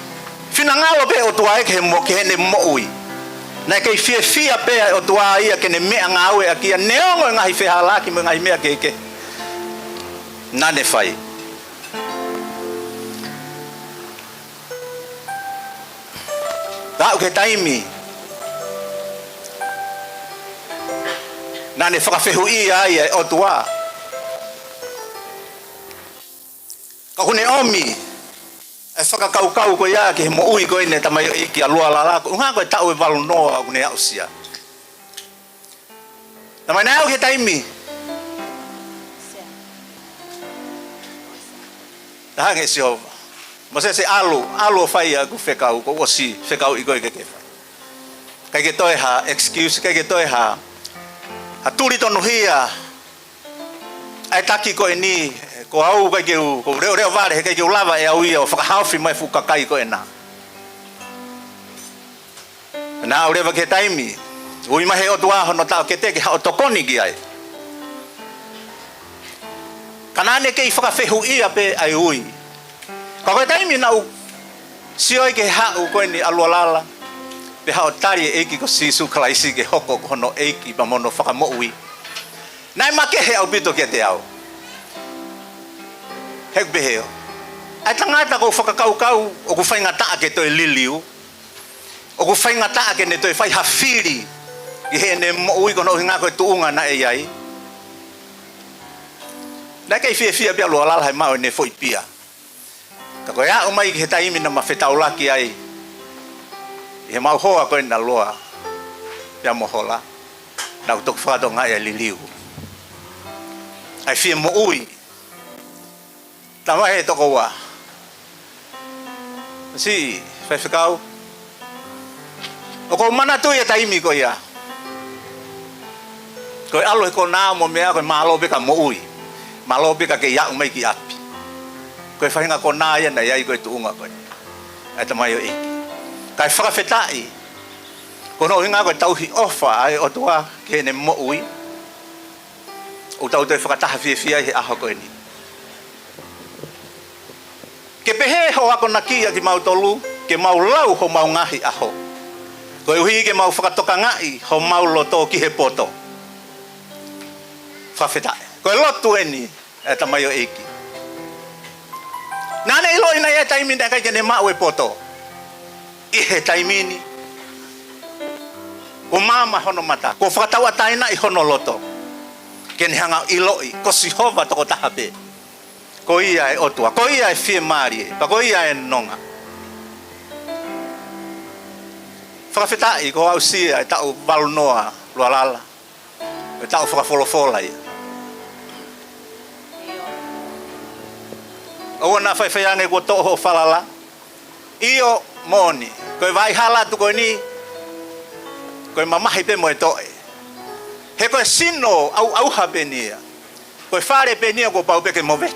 finangalo pē ʻOtua ia ki he mo-, ki heʻene moʻui. Naʻe kei fiefia pē ʻa e ʻOtua ia ki heʻene meʻangāue ʻaki ia neongo e ngaahi fehālaaki mo e ngaahi meʻa kehekehe naʻa ne fai. Ka aʻu ki he taimi naʻa ne fakafehuʻia ai ʻa e ʻOtua. Ka ʻoku ne ʻomi e fakakaukau ko ia ki he moʻui ko eni e tamaioʻeiki ʻa Lualala, ko e ʻuhinga ko e taʻu ʻe valu noa ʻoku ne aʻusia. Naʻe ʻomai naʻe aʻu ki he taimi. Naʻe hanga ʻe Sihova. Mōsese, ʻalu, ʻalu ʻo fai ʻeku fekau, kuo u ʻosi fekauʻi koe ke ke fai. ʻIkai ke toe ha excuse, ʻikai ke toe ha, ha tuli tonuhia ʻa e taki ko eni, ko au ʻikai ke u, ko u leʻoleʻo vale, he ʻikai ke u lava ʻe au ia ʻo fakahaofi mai e fuʻu kakai ko ena. Naʻe aʻu leva ki he taimi, ui mai he ʻOtua hono taʻokete ke haʻu ʻo tokoni ki ai. Ka naʻa ne kei fakafehuʻia pē ʻa e ui. Ka ko e taimi naʻa ku sio ai ki he haʻu ko eni ʻa Lualala, pea haʻu ʻo tali e ʻEiki ko Sīsū Kalaisi ke hoko ko hono ʻEiki pea mo hono Fakamoʻui. Naʻe makehe ʻaupito kiate au. He ʻoku pehē ʻa e tangata ko e fakakaukau ʻoku faingataʻa ke toe liliu. ʻOku faingataʻa ke ne toe fai ha fili ʻi heʻene moʻui ko hono ʻuhinga ko e tuʻunga naʻe ʻi ai. Naʻe kei fiefia pē ʻa Lualala he maʻu ʻene foʻi pia. Ka ko e aʻu mai ki he taimi naʻa ma fetaulaki ai ʻi he maʻu hoa ko ena ʻa Lua pea mo Hola, naʻa ku toki fakatokangaʻi ʻa e liliu. ʻA e fie moʻui. Talamai he tokoua, siʻi faifekau, ʻOku ou manatuʻi e taimi ko ia. Ko e ʻalu he konā mo e meʻa ko e mālō pē ka moʻui. Mālō pē ka kei aʻu mai ki ʻapi. Ko e faʻahinga konā ia naʻe ʻi ai ko e tuʻunga ko ē ʻa e tamaioʻeiki. Kae fakafetaʻi. Ko hono ʻuhinga ko e tauhi ʻofa ʻa e ʻOtua ki heʻene moʻui. ʻOku tau toe fakataha fiefia ai he ʻaho ko eni. Ke pehē hoʻo akonaki ʻa kimautolu, ke mau lau homau ngaahi ʻaho. Koeʻuhi ke mau fakatokangaʻi homau loto ki he poto. Fakafetaʻi. Ko e lotu eni ʻa e tamaioʻeiki. Naʻá ne ʻiloʻi naʻe ʻi ai e taimi naʻe ʻikai ke ne maʻu e poto. ʻI he taimi ni, kuo maama hono mata, kuo fakatauʻatāinaʻi hono loto. Ke ne hanga ʻo ʻiloʻi, ko Sihova tokotaha pē. Ko ia e ʻOtua, ko ia e fiemālie, pea ko ia e nonga. Fakafetaʻi kuo aʻusia e taʻu valu noa Lualala. E taʻu fakafolofola ia. ʻOua naʻa faifai ange kuo toʻo hoʻo falala. ʻIo, moʻoni. Ko e vaʻa hala atu ko eni, ko e mamahi pē mo e toʻe. He ko e sino ʻauʻauha pē eni ia. Ko e fale pē eni ia kuo pau pē ke movete.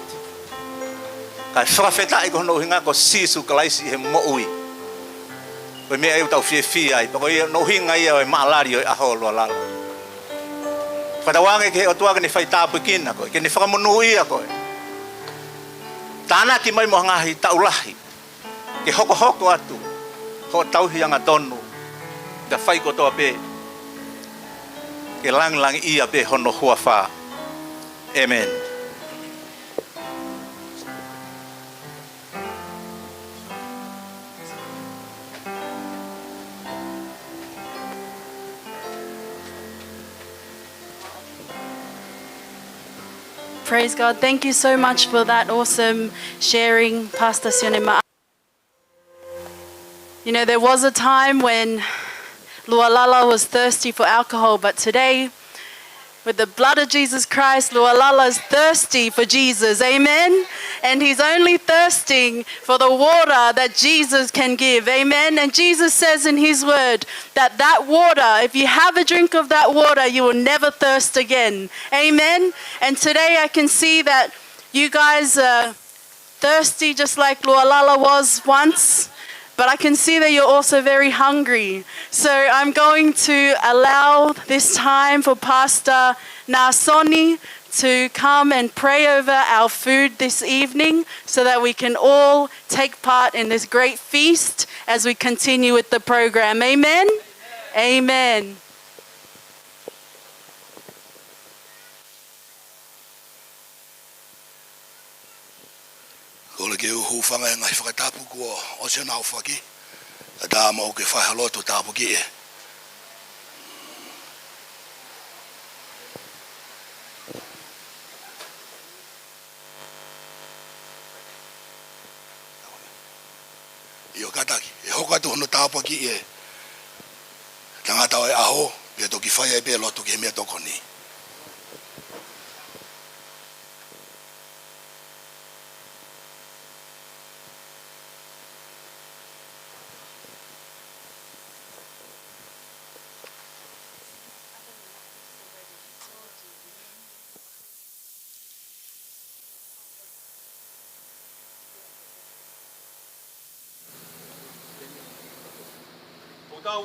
Kae fakafetaʻi ko hono ʻuhinga ko Sīsū Kalaisi ʻi he moʻui. Ko e meʻa ia ʻoku tau fiefia ai, pea ko ia hono ʻuhinga ia ʻo e maʻalali ʻo e ʻaho Lualala. Fakatauange ki he ʻOtua ke ne fai tāpuekina koe, ke ne fakamonūʻia koe. Tānaki mai mo ha ngaahi taʻu lahi, ke hokohoko atu hoʻo tauhi angatonu, ka fai kotoa pē ke langilangiʻia pē hono huafa. ʻĒmeni. Praise God. Thank you so much for that awesome sharing, Pastor Sionema. You know, there was a time when Lualala was thirsty for alcohol, but today, with the blood of Jesus Christ, Lualala is thirsty for Jesus. Amen? And he's only thirsting for the water that Jesus can give. Amen? And Jesus says in his word that that water, if you have a drink of that water, you will never thirst again. Amen? And today I can see that you guys are thirsty just like Lualala was once, but I can see that you're also very hungry. So I'm going to allow this time for Pastor Nasoni to come and pray over our food this evening so that we can all take part in this great feast as we continue with the program. Amen? Amen. Kole ke u hūfanga he ngaahi fakatapu kuo ʻosi ʻenau fai. Kae ʻatā mo au ke fai ha lotu tāpuaki ē. ʻIo kātaki, ʻe hoko atu hono tāpuaki ʻe he tangata ʻo e ʻaho, pea toki fai ai pē lotu ki he meʻatokoni. ʻOku tau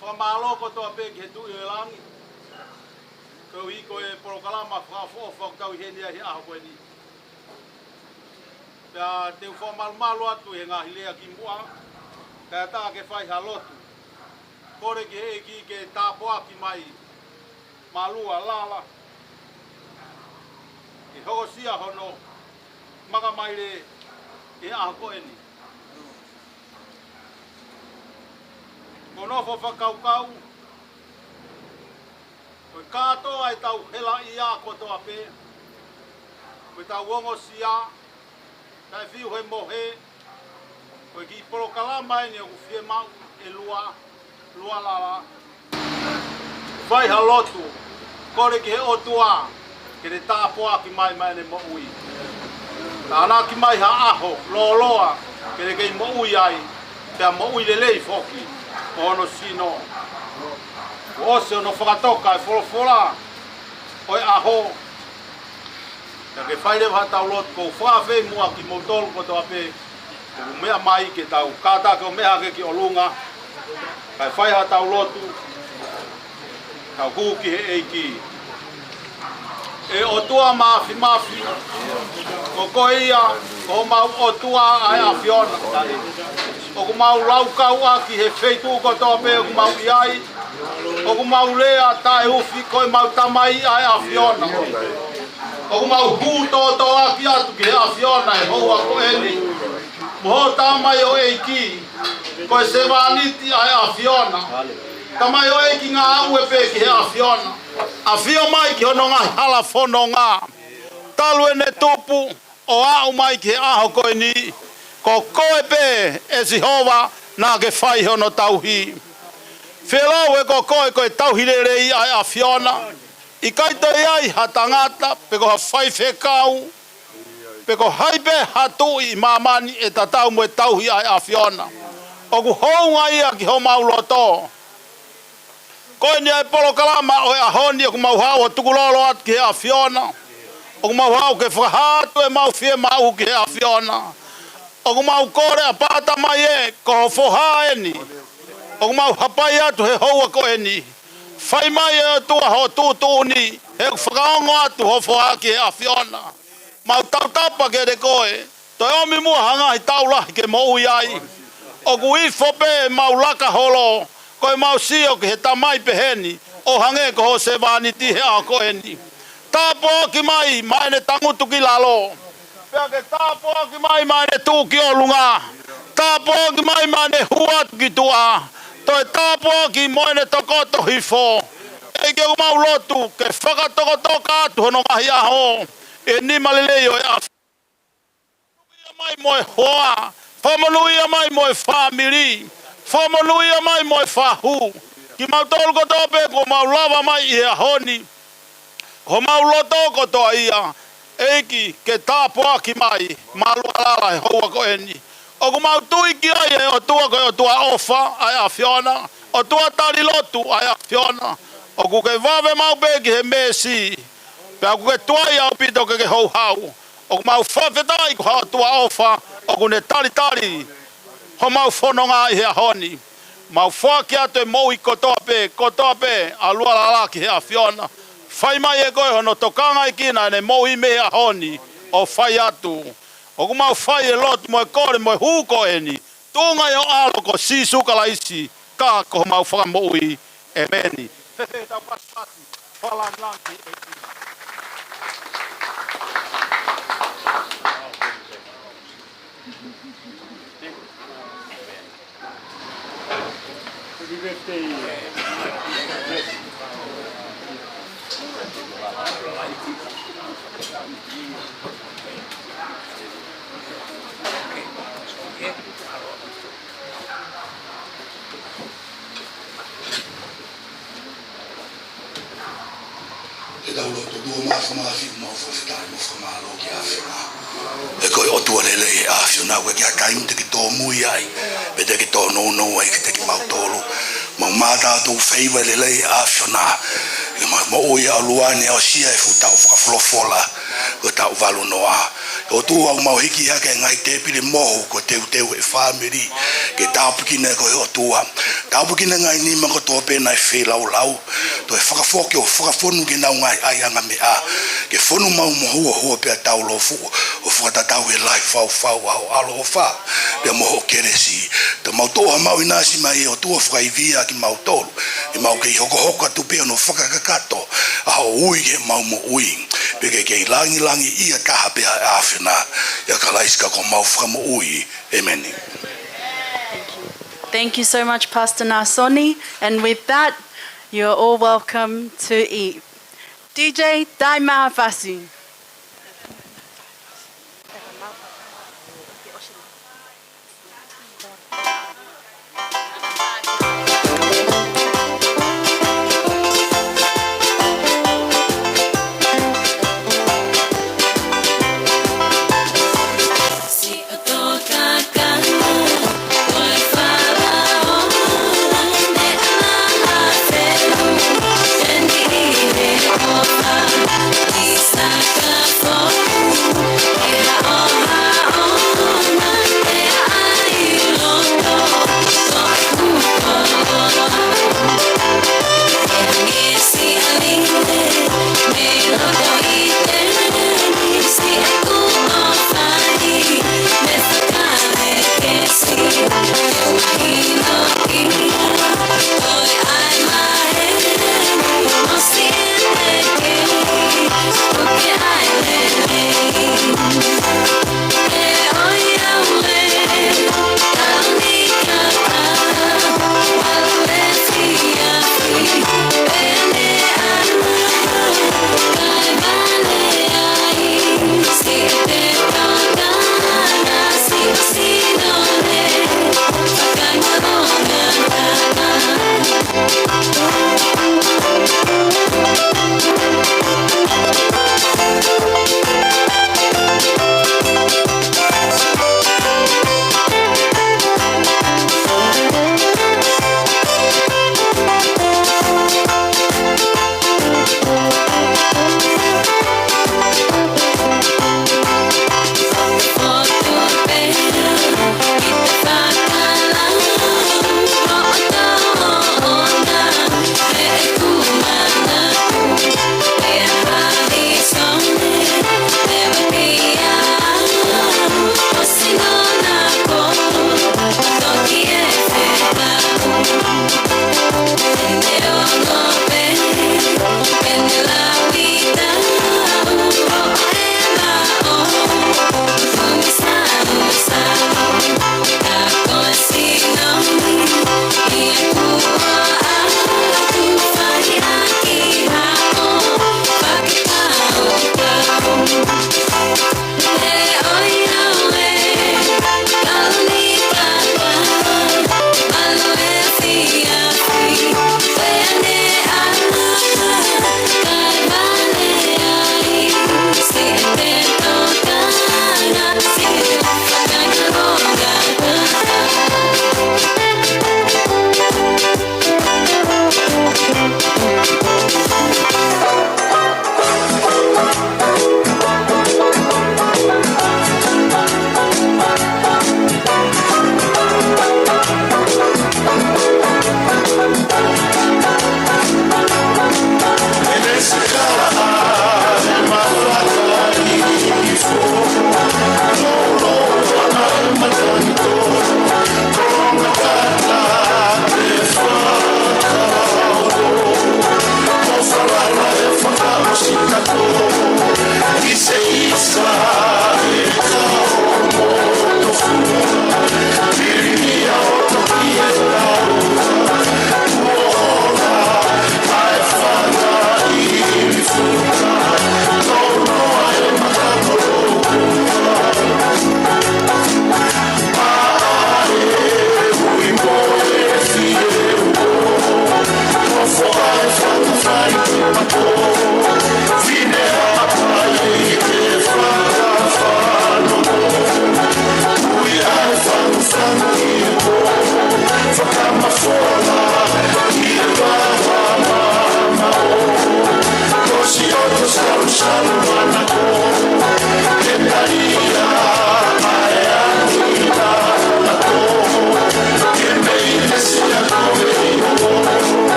fakamālō kotoa pē ki he Tuʻi ʻo e langi, koeʻuhi ko e polokalama fakaʻofoʻofa ʻoku tau ʻi heni ai he ʻaho ko eni. Pea te u fakamalumalu atu he ngaahi lea kimuʻa, kae ʻatā ke fai ha lotu. Kole ki he ʻEiki ke tāpuaki mai maʻa Lualala, ke hokosia hono makamaile he ʻaho ko eni. Ko hono fakakaukau, ko e kātoa ʻetau helaʻia kotoa pē, ko ʻetau ongosia, taʻefiu he mohe, ko e kiʻi polokalama eni ʻoku fiemaʻu ʻe Lua, Lualala. Fai ha lotu, kole ki he ʻOtua ke ne tāpuaki mai maʻa ʻene moʻui. Tānaki mai ha ʻaho lōloa ke ne kei moʻui ai, pea moʻui lelei foki. ʻo hono sino. Kuo ʻosi hono fakatoka e folofola ʻo e ʻaho. Ka ke fai leva haʻatau lotu, ʻoku ou fakaafeʻi muʻa kimoutolu kotoa pē ʻoku meʻa mai ke tau kātaki ʻo meʻa hake ki ʻolunga. Kae fai haʻatau lotu, tau hū ki he ʻEiki. ʻE ʻOtua Māfimafi, ko koe ia ko homau ʻOtua ʻa e ʻAfiona. ʻOku mau laukau ʻaki he feituʻu kotoa pē ʻoku mau ʻi ai. ʻOku mau lea taʻeufi ko ʻemau Tamai ʻa e ʻAfiona. ʻOku mau hū tōtōaki atu ki he ʻAfiona he houa ko eni. Mo hoʻo tamaioʻeiki, ko e sevāniti ʻa e ʻAfiona. Tamaioʻeiki, ngāue pē ki he ʻAfiona. ʻAfio mai ki hono ngaahi hala fononga. Talu ʻene tupu ʻo aʻu mai ki he ʻaho ko eni, ko koe pē ʻe Sihova naʻa ke fai hono tauhi. Fēlauʻe, ko koe ko e tauhi lelei ʻa e ʻAfiona. ʻIkai toe ʻi ai ha tangata, pe ko ha faifekau, pe ko hai pē ha tuʻi ʻi māmani ʻe tatau mo e tauhi ʻa e ʻAfiona. ʻOku hounga ia ki homau loto. Ko eni ʻa e polokalama ʻo e ʻaho ni ʻoku mau haʻu ʻo tukulolo atu ki he ʻAfiona. ʻOku mau haʻu ke fakahā atu ʻemau fiemaʻu ki he ʻAfiona. ʻOku mau kole, ʻApā Tamai ē, ko ho foha eni ʻoku mau hapai atu he houa ko eni. Fai mai ʻe ʻOtua hoʻo tuʻutuʻuni, he ʻoku fakaongo atu ho foha ki he ʻAfiona. Mau tautapa kiate koe, toe ʻomi muʻa ha ngaahi taʻu lahi ke moʻui ai. ʻOku ifo pē ʻemau laka holo, ko ʻemau sio ki he Tamai peheni, ʻo hangē ko hoʻo sevāniti he ʻaho ko eni. Tāpuaki mai maʻa ʻene tangutu ki lalo. Pea ke tāpuaki mai maʻa ʻene tuʻu ki ʻolunga. Tāpuaki mai maʻa ʻene hū atu ki tuʻa. Toe tāpuaki mo ʻene tokoto hifo. ʻEiki, ʻoku mau lotu ke fakatokatoka atu hono ngaahi ʻaho ʻi he nima lelei ʻo e ʻAfiona. Fakamonūʻia mai mo e hoa. Fakamonūʻia mai mo e fāmili. Fakamonūʻia mai mo e fahu. Kimautolu kotoa pē kuo mau lava mai ʻi he ʻaho ni, ko homau loto kotoa ia. ʻEiki, ke tāpuaki mai Maluʻalala he houa ko eni. ʻOku mau tui ki ai ʻe ʻOtua ko e ʻOtua ʻofa ʻa e ʻAfiona, ʻOtua tali lotu ʻa e ʻAfiona. ʻOku ke vave maʻu pē ki he mēsi, pea ʻoku ke tuai ʻaupito ke ke houhau. ʻOku mau fakafetaʻi ko ha ʻOtua ʻofa, ʻoku ne talitali homau fononga ʻi he ʻaho ni. Mau foaki atu e moʻui kotoa pē, kotoa pē, ʻalu ʻalala ki he ʻAfiona. Fai mai ʻe koe hono tokangaʻi kinaua ʻene moʻui mei he ʻaho ni ʻo fai atu. ʻOku mau fai e lotu mo e kole mo e hū ko eni, tuʻunga ʻi ho ʻAlo ko Sīsū Kalaisi, ka ko homau Fakamoʻui. ʻEmeni. Fēfē ʻetau pasipasi? Fakalāngilangi ʻEiki. Ke tau lotu. ʻOtua Māfimafi, mau fakafetaʻi mo fakamālō ki he ʻAfiona. He ko e ʻOtua lelei ʻa e ʻAfiona, ʻoku ʻikai ha taimi te ke tōmui ai, pe te ke tōnounou ai kiate kimautolu. Mau mātā atu feiva lelei ʻa e ʻAfiona. Ke mau moʻui ʻaluʻanga ni ʻo aʻusia e fuʻu taʻu fakafolofola, ko e taʻu valu noa. ʻOtua, ʻoku mau hiki hake e ngaahi tēpile mohu ko e teuteu e fāmili. Ke tāpuekina koe ʻOtua. Tāpuekina e ngaahi nima kotoa pē naʻe feilaulau. Toe fakafoki ʻo fakafonu ki heʻenau ngaahi ʻaiʻanga meʻa. Ke fonu maʻu mo huohua pea taulōfuʻu ʻo fakatatau he lahi faufau ʻa ho ʻaloʻofa pea mo hoʻo kelesi. Te mau toʻo ha maʻu ʻinasi mai ʻe ʻOtua, fakaivia kimautolu. ʻE mau kei hokohoko atu pē hono fakakakato ʻa hoʻo ui ki heʻemau moʻui. Pea ke kei langilangiʻia taha pē ʻa e ʻAfiona. ʻIa Kalaisi ka ko homau Fakamoʻui. ʻEmeni. Thank you so much, Pastor Nasoni. And with that, you're all welcome to eat. D J, tae mai ha fasi.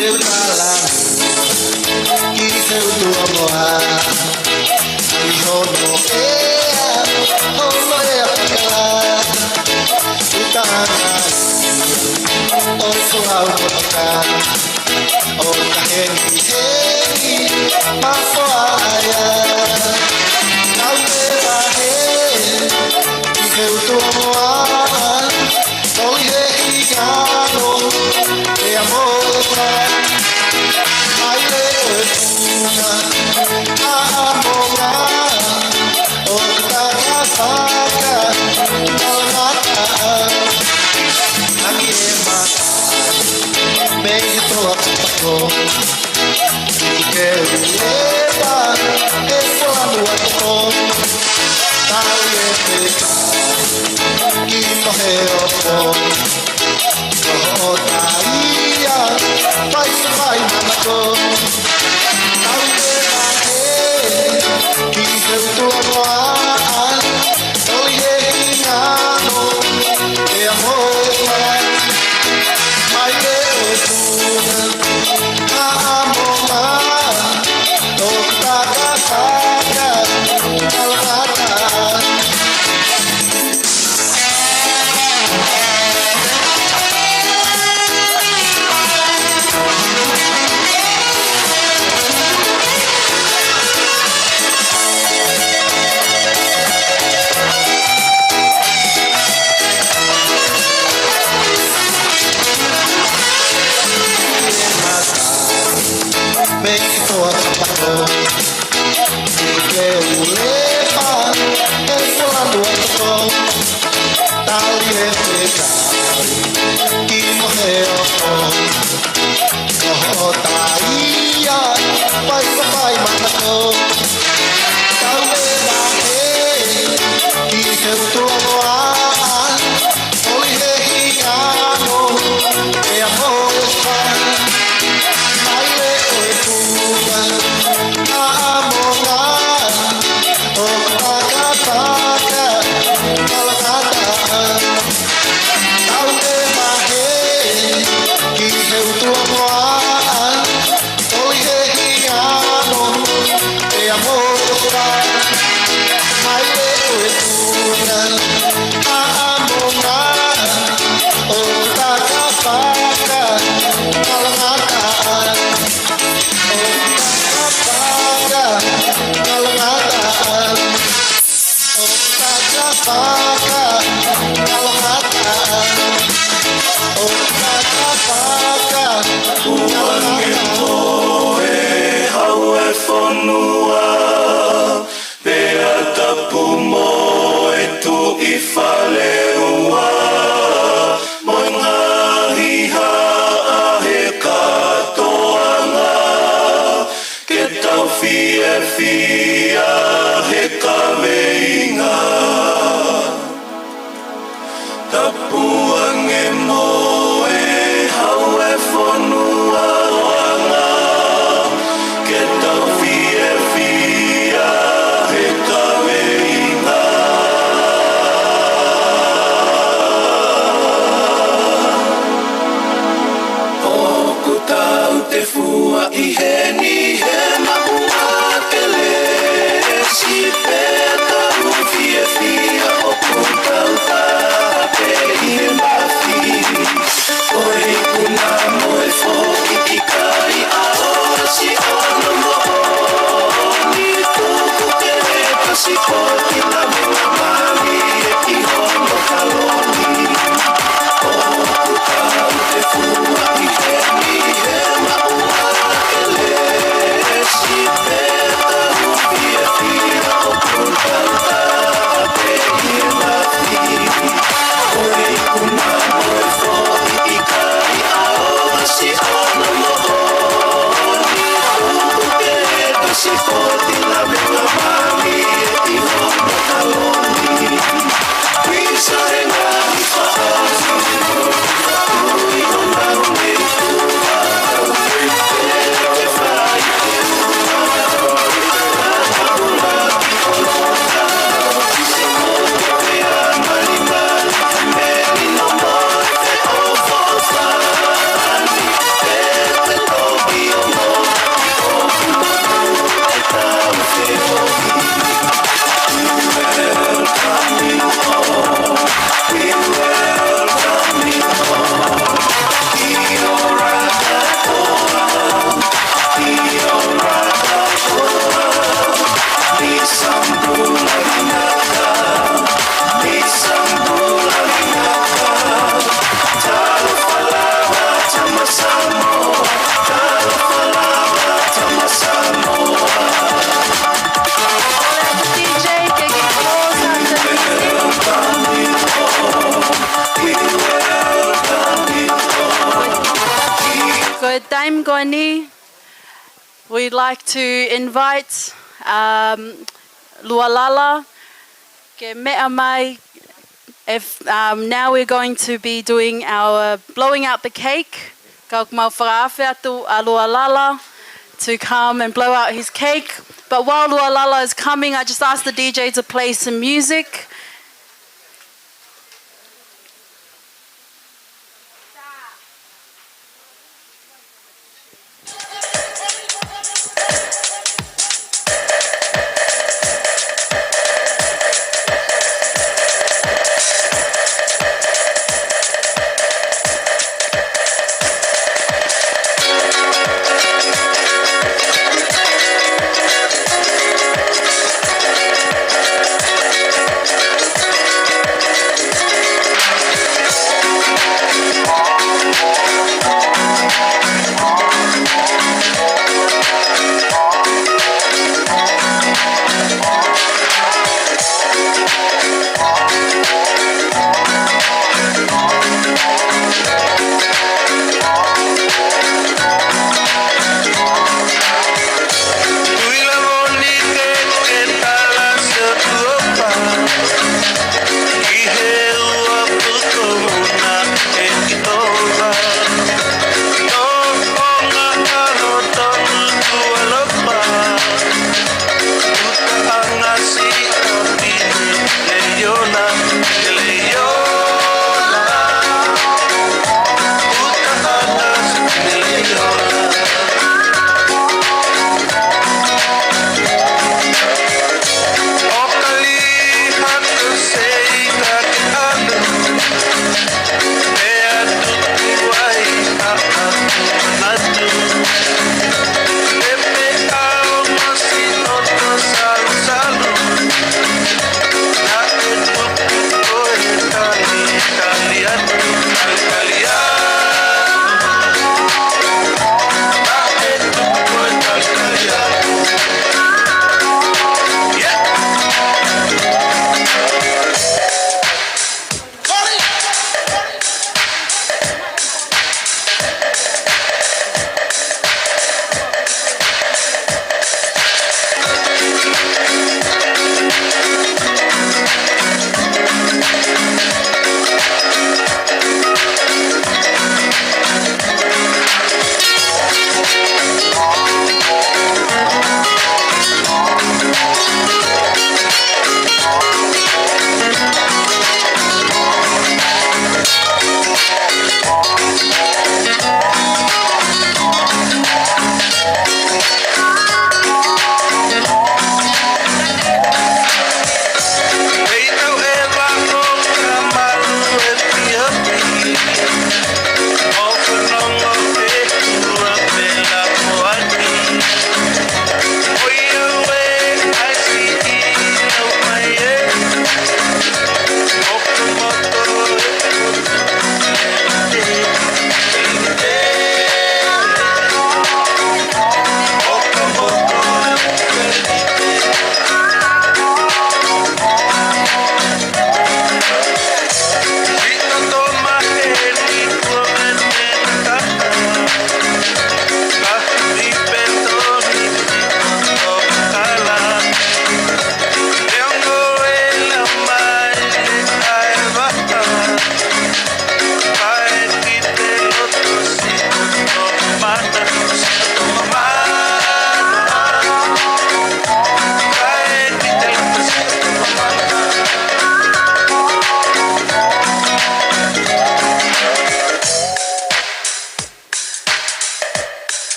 Te u tala ki he ʻOtua moʻua, ʻi hono ʻea, hono ʻea pakala, ʻi he taʻanga ʻo e folau motuka, ʻo ka hengihengi mafoa ai. Tau te vahe ki he ʻOtua moʻua, toli he hingoa, ʻea moʻua, mai le ʻo e funga, ʻa ʻamonga, ʻo ka ka faka, talangata, angi e mata, mei he toa pako. Ke u ʻeva, e fola nua toko. Tau e peka, ki mo he oko. Ko hoʻo taia, fai fai manako. Tau e vahe, ki he ʻOtua moʻua. Toli he hingoa, ʻea moʻua, mai le ʻo e funga, ʻa ʻamonga, ʻo ka ka faka, talangata. Mei he toa pako, ke u ʻeva, e fola nua toko. Tau e peka, ki mo he oko. Ko hoʻo taia, fai fai manako. Tau e vahe, ki he ʻOtua moʻua. Toli he hingoa, ʻea moʻua, mai le ʻo e funga, ʻa ʻamonga, ʻo ka ka faka, talangata. Tau e vahe, ki he ʻOtua moʻua. Toli he hingoa, ʻea moʻua, mai le ʻo e funga, ʻa ʻamonga, ʻo ka ka faka, talangata, ʻo ka ka faka, talangata. ʻO ka ka faka, talangata. ʻO ka ka faka, talangata. Tapu mo e hau e fonua, pea tapu mo e tuʻi faleua, mo e ngaahi haʻa he kātoanga. Ke tau fiefia he kaveinga. Tapu ange mo e hau e fonua ʻoʻona. Ke tau fiefia he kaveinga. ʻOku tau tefua ʻi heni he maʻuʻanga kelesi pea tau fiefia ʻoku tau taha pē ʻi he mafi. Ko e ikuna mo e foki ʻikai ʻaonga siʻono moʻoni, tuku ke pasi ko kina me mamali e ki hono kaloni. ʻOku tau tefua ʻi heni he maʻuʻanga kelesi Taimi ko eni, we'd like to invite, um, Lualala ke meʻa mai. If, um, now we're going to be doing our blowing out the cake. Kau mau fakaafe atu ʻa Lualala to come and blow out his cake. But while Lualala is coming, I just ask the D J to play some music.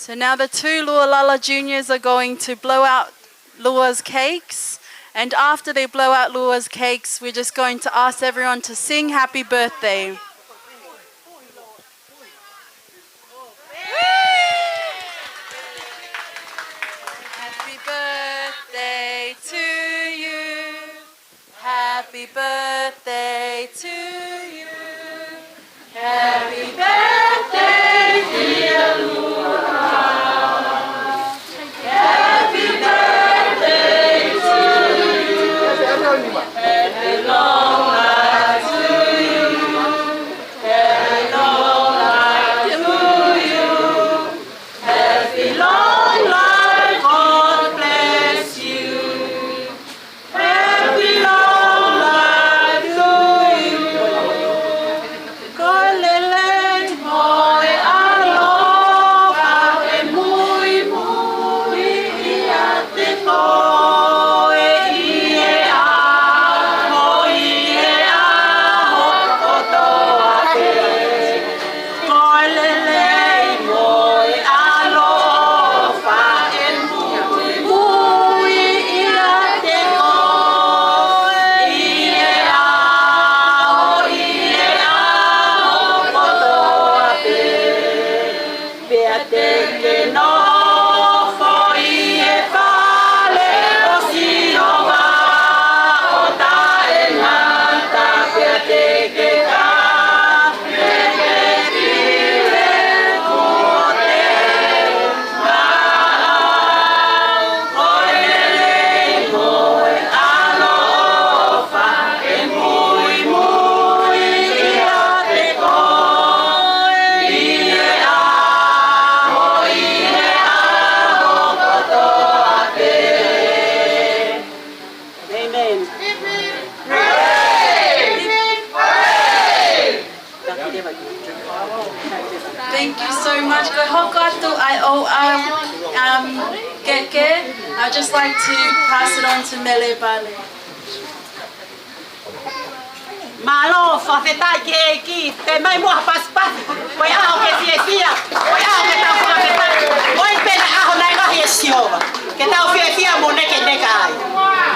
So now the two Lualala Juniors are going to blow out Lua's cakes, And after they blow out Lua's cakes, we're just going to ask everyone to sing happy birthday. Happy birthday to you. Happy birthday to you. Happy birthday, dear Lua. Happy birthday to you. Happy long life to you. Happy long life to you. Happy long life, God bless you. Happy long life to you. Ko e lelei mo e ʻaloʻofa ke muimui ʻiate koe ʻi he ʻaho, ʻi he ʻaho kotoa pē. Ko e lelei mo e ʻaloʻofa ke muimui ʻiate koe ʻi he ʻaho, ʻi he ʻaho kotoa pē. Pea te ke nofo ʻi he fale ʻo Sihova ʻo taʻengata, pea te ke ka Amen. Thank you so much. Ko e hoko atu ʻa e ʻofa, um, keke. I'd just like to pass it on to Mele Bale. Mālō, fakafetaʻi ki he ʻEiki, te mai mo ha pasipasi, ko e ʻaho ke fiefia, ko e ʻaho ke tau fakafetaʻi, ko e pē ʻaho naʻe ngaohi ʻe Sihova, ke tau fiefia mo nekeneka ai.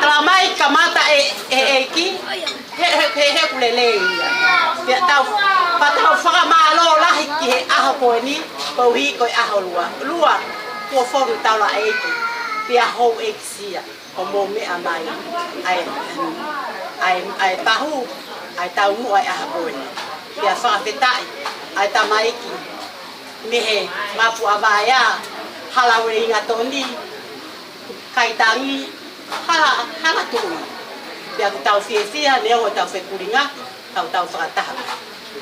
Tala mai kamata ʻe, ʻe he ʻEiki, he, he, he, he ʻoku lelei ia. Pea tau, pea tau fakamālō lahi ki he ʻaho ko eni, koeʻuhi ko e ʻaho Lua. Lua, kuo fonu taulaʻeiki, pea houʻeikisia. ʻO mou meʻa mai, ʻa e, ʻa e, ʻa e pahu, ʻa e taumuʻa ʻa e ʻaho ko eni. Pea fakafetaʻi, ʻa e tamaiki, mei he Mapu ʻa Vaea, Hala Uelingatoni, Kaitangi, Hala, Hala Tuʻi. Pea ʻoku tau fiefia, neongo ʻetau fekulingaki, ka ʻoku tau fakataha.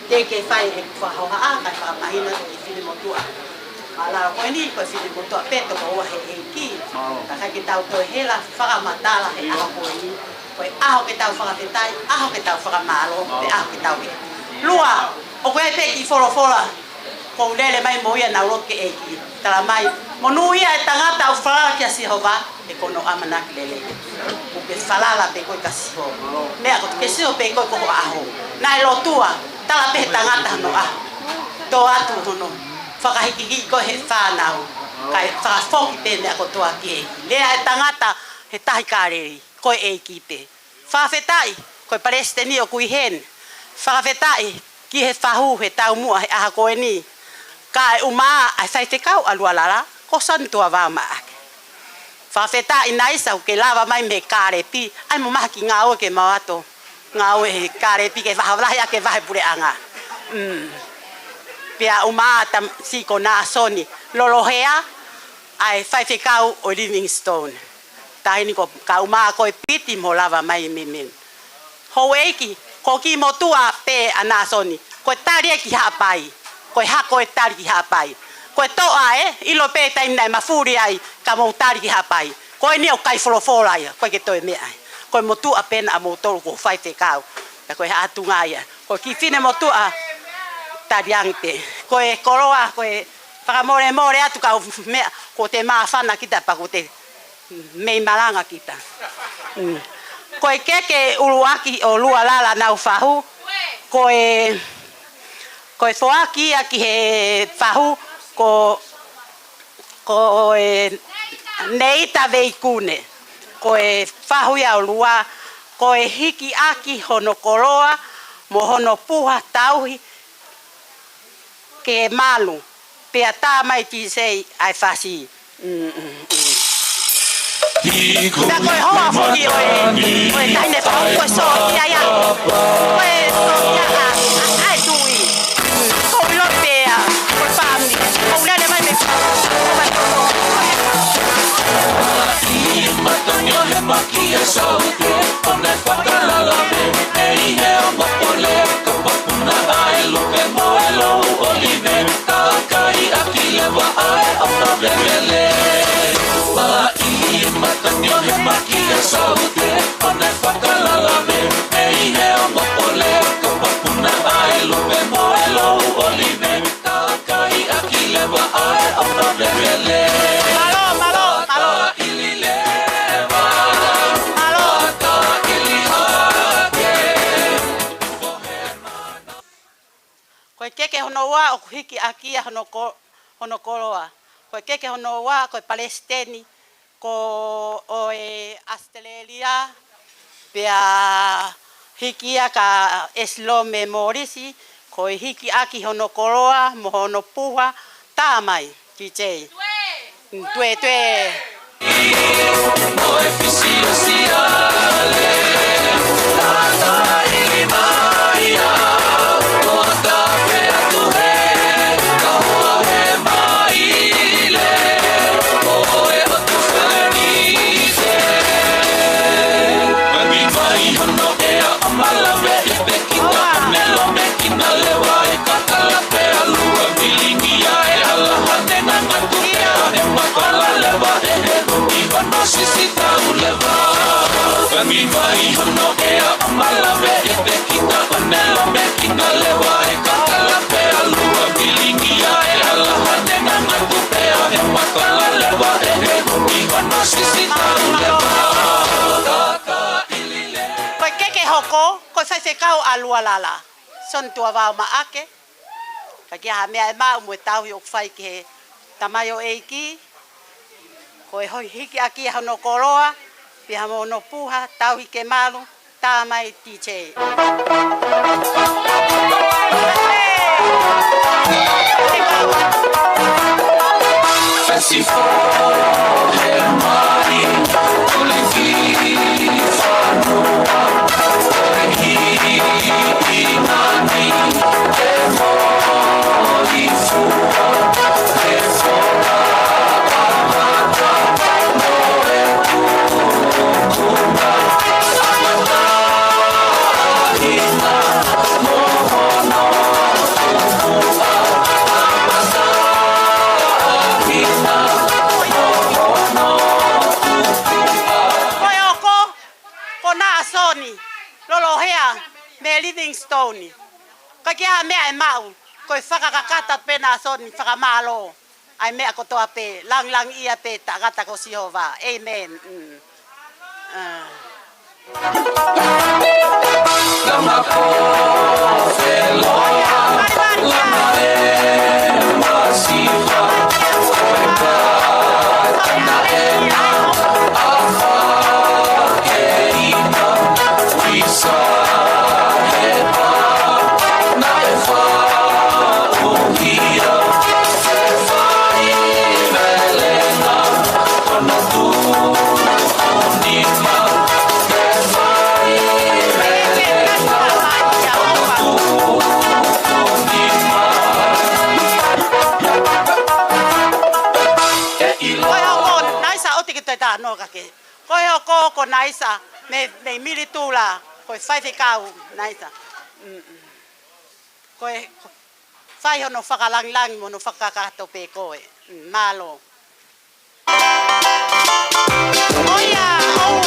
Teʻeki ke fai ʻeku fakahohaʻa, kae fakamahino ki he finemotuʻa. Mālō ko eni, ko e finemotuʻa pē tokoua he ʻEiki. Ka ʻikai ke tau toe hela fakamatala he ʻaho ko eni. Ko e ʻaho ke tau fakafetaʻi, ʻaho ke tau fakamālō, pe ʻaho ke tau ʻi. Lua, ʻoku ʻi ai pē kiʻi folofola, ʻoku ou lele mai mo ia naʻa ku lotu ki he ʻEiki. Tala mai, monūʻia e tangata ʻoku falala kia Sihova, ʻi hono ʻamanaki lelei. ʻOku ke falala pē koe kia Sihova. Meʻa ko ē ke sio pē koe ko ho ʻaho. Naʻe lotua, tala pē he tangata hono ʻaho. Tō atu hono fakahikihiki ko ē he fānau. Kae fakafoki pē meʻa kotoa ki he ʻEiki. Lea e tangata he Tahi Kāleli, ko e ʻEiki pē. Fakafetaʻi, ko e palesiteni ʻoku ʻi heni. Fakafetaʻi ki he fahu he taumuʻa he ʻaho ko eni. Kae ʻumaʻā ʻa e faifekau ʻa Lualala, ko Soni Tuavao Maʻake. Fakafetaʻi Naisa ʻoku ke lava mai mei Kālepi, ʻai mo maha ki ngāue ke mau ʻalu ʻo ngāue he Kālepi ke vahe lahi ʻa e vahepuleʻanga. Mm. Pea ʻumaʻā tam-, siko Nāsoni Lolohea, ʻa e faifekau ʻo Livingstone. Taimi ni ko, kae ʻumaʻā ko e piti mo lava mai mei, mei. Houʻeiki, ko e kiʻi motuʻa pē ʻa Nāsoni, ko e tali ē ki Haʻapai, ko e hako e tali ki Haʻapai. Ko e toʻa ē, ʻilo pē taimi naʻe mafuli ai, ka mou tali ki Haʻapai. Ko eni ʻoku ʻikai folofola ia, ʻoku ʻikai ke toe meʻa ai. Ko e motuʻa pē naʻa moutolu kuo faifekau. Ka ko e hatunga ia. Ko e kiʻi finemotuʻa tali ange pē. Ko e koloa, ko e fakamolemole atu kau meʻa, ko te māfana kita pea ko te mei malanga kita. Mm. Ko e keke ʻuluaki ʻo Lualala naʻa ku fahu, ko e, ko e foaki ia ki he fahu, ko, ko e Neita Veikune. ko e fahu ia ʻo lua, ko e hikiʻaki hono koloa mo hono puha tauhi ke malu, pea tā mai T J ʻa e fasi. Mm, mm, mm. Pea ko e hoa foki ʻo e, ʻo e taʻahine pau, ko e sōtia ia. Ko e sōtia ʻa, ʻa, ʻa e tuʻi. Ko e ʻilo pē ia, ko e fāmili. Ko e lele mai mei Mālō, mālō, mālō. Mālō. Ko e keke hono ua ʻoku hikiʻaki ia hono ko-, hono koloa. Ko e keke hono ua ko e palesiteni ko ē ʻo e ʻAositelēlia, pea hiki ia kia ʻEsilome Molisi, ko e hikiʻaki hono koloa mo hono puha, tā mai, T J. Tuē, tuē. Ko e keke hoko, ko e faifekau ʻa Lualala, Soni Tuavao Maʻake. Ka ʻi ai ha meʻa ʻe maʻu mo e tauhi ʻoku fai ki he tamaioʻeiki, ko e hikiʻaki ia hono koloa, pea mo hono puha, tauhi ke malu, tā mai T J. Ko e hoko, ko Naʻasoni Lolohea mei Livingstone. Ka ʻi ai ha meʻa ʻe maʻu, ko e fakakakato pē Naʻasoni, fakamālō. ʻA e meʻa kotoa pē, langilangiʻia pē taʻengata ko Sihova. ʻĒmeni. Mm. Ah. Ko e hoko, Naisa, ʻoua te ke toe talanoa ka ke. Ko e hoko, ko Naisa, mei, mei Militula, ko e faifekau, Naisa. Mm, mm. Ko e, ko, fai hono fakalangilangi mo hono fakakakato pē koe. Mm, mālō. ʻOia, ʻoua.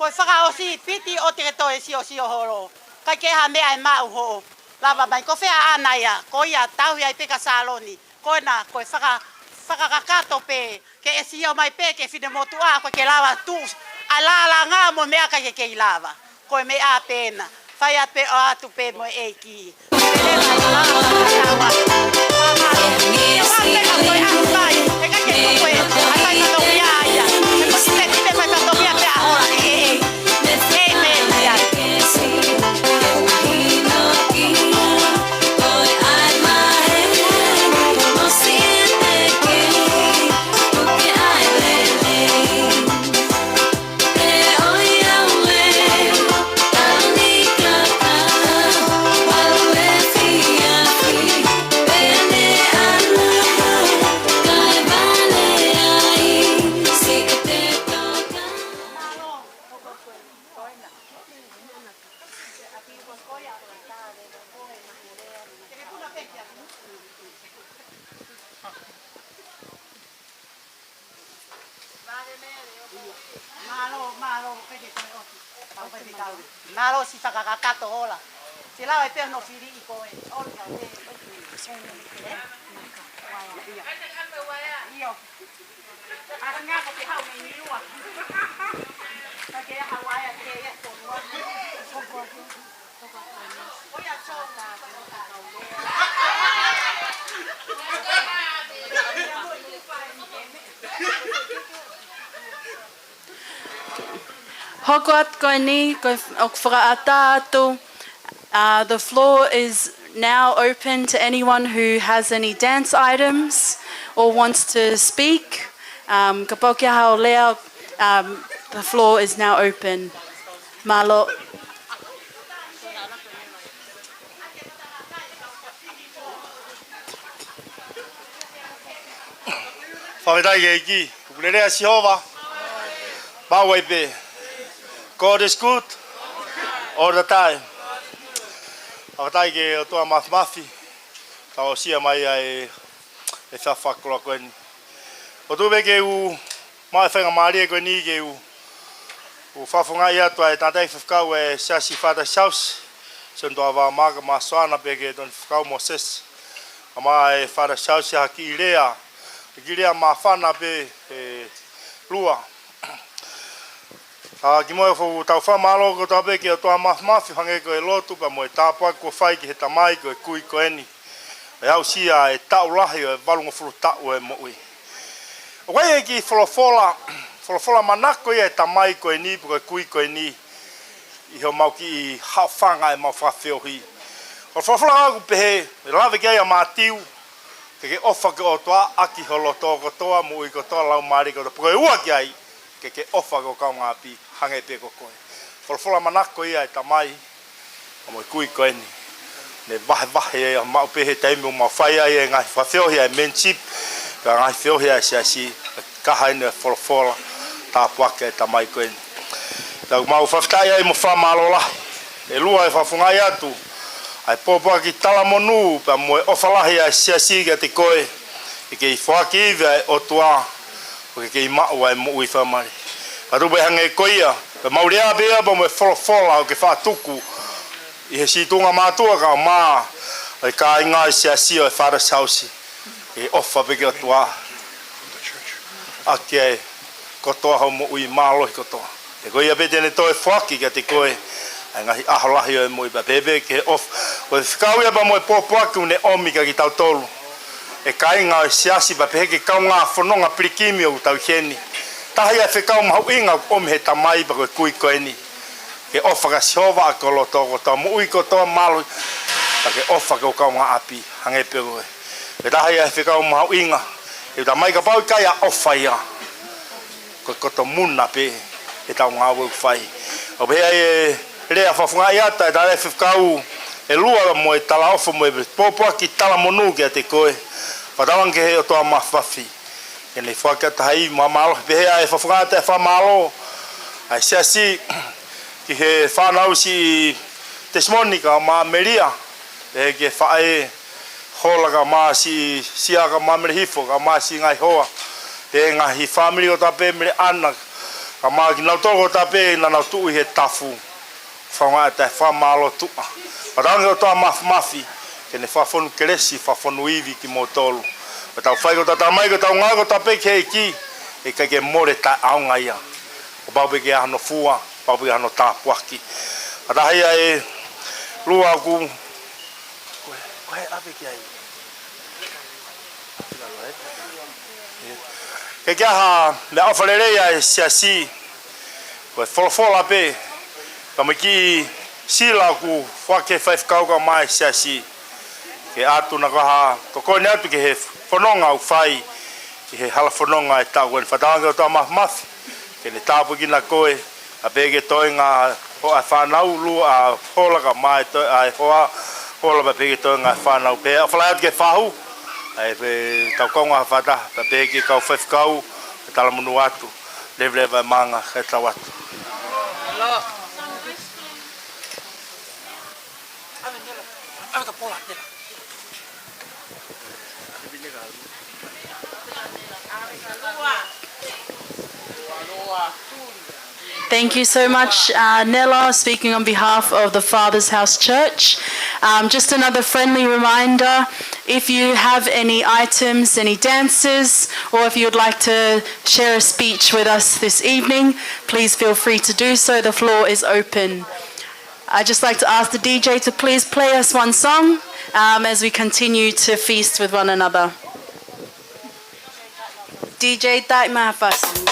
Ko e fakaʻosi, Siosio holo. ʻIkai ke ʻi ai ha meʻa ʻe maʻu hoʻo lava mai. Ko fē ʻa ʻAna ia? Ko ia tauhi ai pē kia Saloni. Ko ena, ko e faka-, fakakakato pē. Ke ʻe sio mai pē ki he finemotuʻa, ʻoku ʻikai ke lava tuʻu. ʻA e lālanga mo e meʻa ʻikai ke kei lava. Ko e meʻa pē ena. Fai atu pē ʻoatu pē mo e ʻEiki. Mālō, mālō, peke koe ʻoku. Pau peke kau. Mālō siʻi fakakakato hola. Te lava pē hono fili ʻi koe. ʻOlu ka te. ʻIo. ʻIo. ʻA singa ko te hau mei Niua. Ka ke hau ai a te ia ko Niua. Hoko atu ko eni, ko e f-, ʻoku fakaʻatā atu. Uh, the floor is now open to anyone who has any dance items or wants to speak. Um, kapau ʻoku ʻi ai haʻo lea, um, the floor is now open. Mālō. Fakafetaʻi ki he ʻEiki. Kuo pule lelei ʻa Sihova. Maʻu ai pē. God is good. All the time. Fakafetaʻi ki he ʻOtua Māfimafi. Tau aʻusia mai ʻa e, e fakakoloa ko eni. ʻOku ou tui pē ke u maʻu e faingamālie ko eni ke u, u fakafofongaʻi atu ʻa e tangataʻi faifekau ʻa e Siasi Father's House, Sione Toʻavamaka Masoana pea ki he tangataʻi faifekau Mōsese. ʻA mai ʻa e Father's House ha kiʻi lea, ha kiʻi lea māfana pē ʻe lua. ʻA, kimuʻa ʻoku ou fakamālō kotoa pē ki he ʻOtua Māfimafi hangē ko e lotu pea mo e tāpuaki kuo fai ki he tamai ko e kui ko eni. ʻE aʻusia e taʻu lahi ʻo e valungofulu taʻu ʻo e moʻui. ʻOku ʻi ai e kiʻi folofola, folofola manako ia ʻa e tamai ko eni pe ko e kui ko eni ʻi homau kiʻi haʻofanga ʻemau fakafeohi. Ko e folofola ʻoku pehē, ʻe lave ki ai ʻa Mātiu, ke ke ʻofa ki he ʻOtua ʻaki ho loto kotoa, moʻui kotoa, laumālie kotoa, pe ko e ua ki ai, ke ke ʻofa ki ho kaungāʻapi hangē pē ko koe. Folofola manako ia ʻa e tamai, ʻa mo e kui ko eni. Ne vahevahe ia maʻu pē he taimi ʻoku mau fai ai e ngaahi fakafeohi ʻa e menship, pea ngaahi feohi ʻa e siasi, kaha eni e folofola, tāpuaki ʻa e tamai ko eni. Tau mau fakafetaʻi ai mo fakamālō lahi. ʻE lua ʻe fakafofongaʻi atu, ʻa e pōpoaki talamonū, pea mo e ʻofa lahi ʻa e siasi kiate koe, ʻe kei foaki ivi ʻa e ʻOtua, ʻo ke kei maʻu ʻa e moʻui fakamālie. Ka tupu ʻe hangē ko ia, pea mau lea pē ia pea mo e folofola ʻoku ke fakatuku ʻi he sītuʻunga mātuʻa kae ʻumaʻā ʻa e kāinga ʻo e siasi ʻo e Father's House. ʻE ʻofa pē ki he ʻOtua ʻaki ʻa e kotoa hoʻo moʻui mālohi kotoa. He ko ia pē te ne toe foaki kiate koe ʻa e ngaahi ʻaho lahi ʻo e moʻui pea pehē pē ki he ʻofa. Ko e fekau ia pea mo e pōpoaki ʻoku ne ʻomi kia kitautolu ʻa e kāinga ʻo e siasi pea pehē ki he kaungā fononga pilikimi ʻoku tau ʻi heni. Taha ia e fekau mahuʻinga ʻoku ʻomi he tamai pea ko e kui ko eni. Ke ʻofa kia Sihova ʻaki ho loto kotoa, moʻui kotoa, mālohi. Pea ke ʻofa ki ho kaungāʻapi hangē pē ko koe. Ko e taha ia e fekau mahuʻinga. ʻE tamai kapau ʻikai ʻa e ʻofa ia, ko e koto muna pē ʻetau ngāue ʻoku fai. ʻOku pehē ai e lea fakafofongaʻi atu ʻa e tangataʻi faifekau ʻe lua mo e talaʻofa mo e pōpoaki talamonū kiate koe. Fakatauange ki he ʻOtua Māfimafi ke ne foaki atu ha ivi mo e mālohi. Pehē ʻa e fakafofongaʻi atu e fakamālō ʻa e siasi ki he fānau siʻi Tesimoni kae ʻumaʻā Melia, pehē ki he faʻē Hola kae ʻumaʻā siʻi Sia kae ʻumaʻā Mele Hifo kae ʻumaʻā siʻi ngaahi hoa, pehē ngaahi fāmili kotoa pē, Mele ʻAna kae ʻumaʻā kinautolu kotoa pē naʻa nau tuʻu ʻi he tafu. Kaungā ʻa e taʻefakamālō tuʻa. Pea tauange ʻOtua Māfimafi ke ne fakafonu kelesi, fakafonu ivi kimoutolu. Pea tau fai ko ʻetau tala mai, ko ʻetau ngāue kotoa pē ki he ʻEiki, ʻe ʻikai ke mole taʻeʻaonga ia. Kuo pau pē ke ʻi ai hano fua, pau pē ke ʻi ai hano tāpuaki. Pea taha ia ʻe lua ʻoku, ko e, ko e ʻave ki ai. Ke ke ʻi ai ha meʻaʻofa lelei ʻa e siasi, ko e folofola pē, ka mo e kiʻi sila ʻoku foaki ʻe he faifekau kae ʻumaʻā e siasi. Ke ʻatu na ka ha tokoni atu ki he fononga ʻoku fai ʻi he hala fononga ʻo e taʻu ko eni. Fakatauange ʻOtua Māfimafi ke ne tāpuekina koe, ʻa pehē ki he toenga hoʻo fānau, lua ʻa e hola kae ʻumaʻā e toe ʻa e hoa, hola pea pehē ki he toenga e fānau. Pea ʻofa lahi atu ki he fahu, ʻa e pē tau kaungā fakataha, pea pehē ki he kau faifekau, ke talamonū atu, leveleva e maʻanga, ke tau atu. Thank you so much, uh, Nella, speaking on behalf of the Father's House Church. Um, just another friendly reminder, if you have any items, any dances, or if you would like to share a speech with us this evening, please feel free to do so. The floor is open. I'd just like to ask the D J to please play us one song, um, as we continue to feast with one another. D J, taimi ha fasi.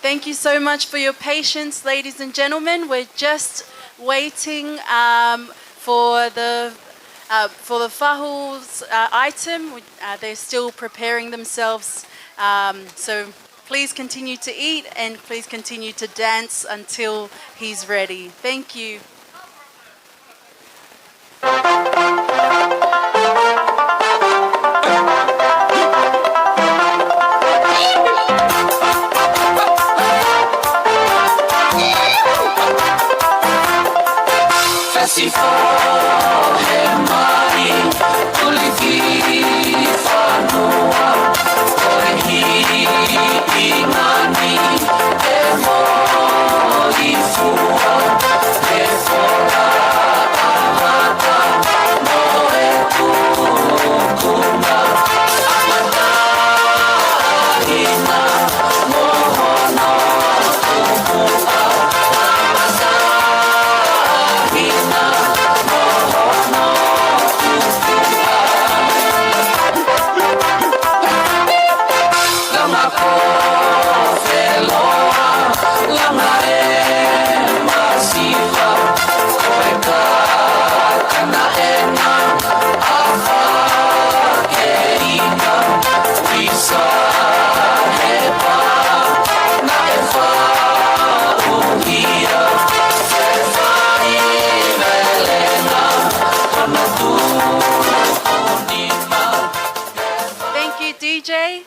Thank you so much for your patience, ladies and gentlemen. We're just waiting, um, for the, uh, for the fahu's, uh, item. We, uh, they're still preparing themselves. Um, so please continue to eat and please continue to dance until he's ready. Thank you. Thank you, D J.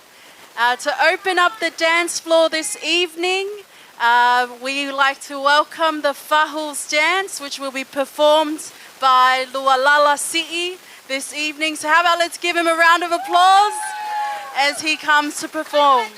Uh, to open up the dance floor this evening, uh, we would like to welcome the Fahu's dance, which will be performed by Lualala Siʻi this evening. So how about let's give him a round of applause as he comes to perform.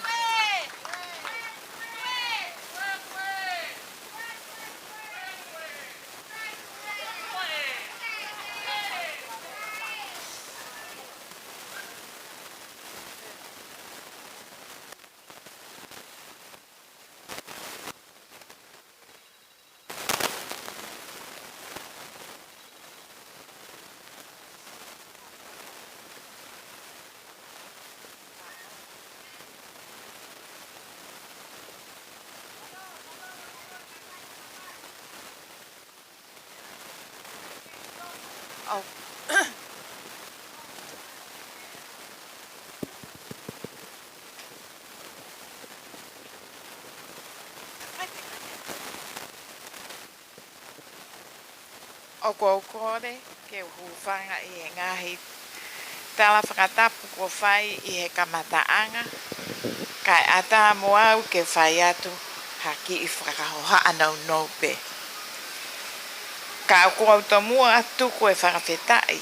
ʻOku ʻoku ou kole ke u hūfanga ʻi he ngaahi tala fakatapu kuo fai ʻi he kamataʻanga, kae ʻatā mo au ke fai atu ha kiʻi fakahohaʻa nounou pē. Ka ʻoku ou tomuʻa tuku e fakafetaʻi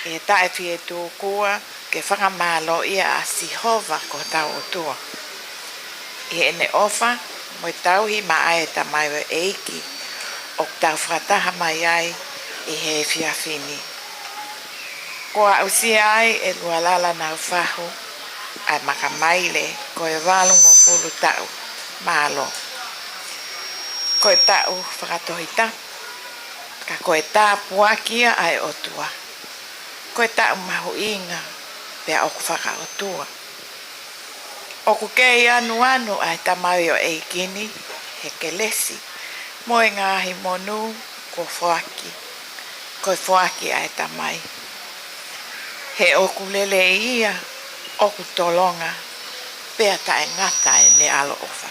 ʻi he taʻefietuʻukua ke fakamālōʻia ʻa Sihova ko hotau ʻOtua ʻi heʻene ʻofa mo e tauhi maʻa e tamaioʻeiki ʻoku tau fakataha mai ai ʻi he efiafi ni. Kuo aʻusia ai ʻe Lualala Naufahu ʻa e makamaile ko e valungofulu taʻu. Mālō. Ko e taʻu fakatohitapu, ka ko e tāpuaki ia ʻa e ʻOtua. Ko e taʻu mahuʻinga pea ʻoku fakaʻotua. ʻOku kei anuanu ʻa e tamaioʻeiki ni he kelesi mo e ngaahi monū kuo foaki. Ko e foaki ʻa e Tamai. He ʻoku lelei ia, ʻoku tolonga, pea taʻengata ʻene ʻaloʻofa.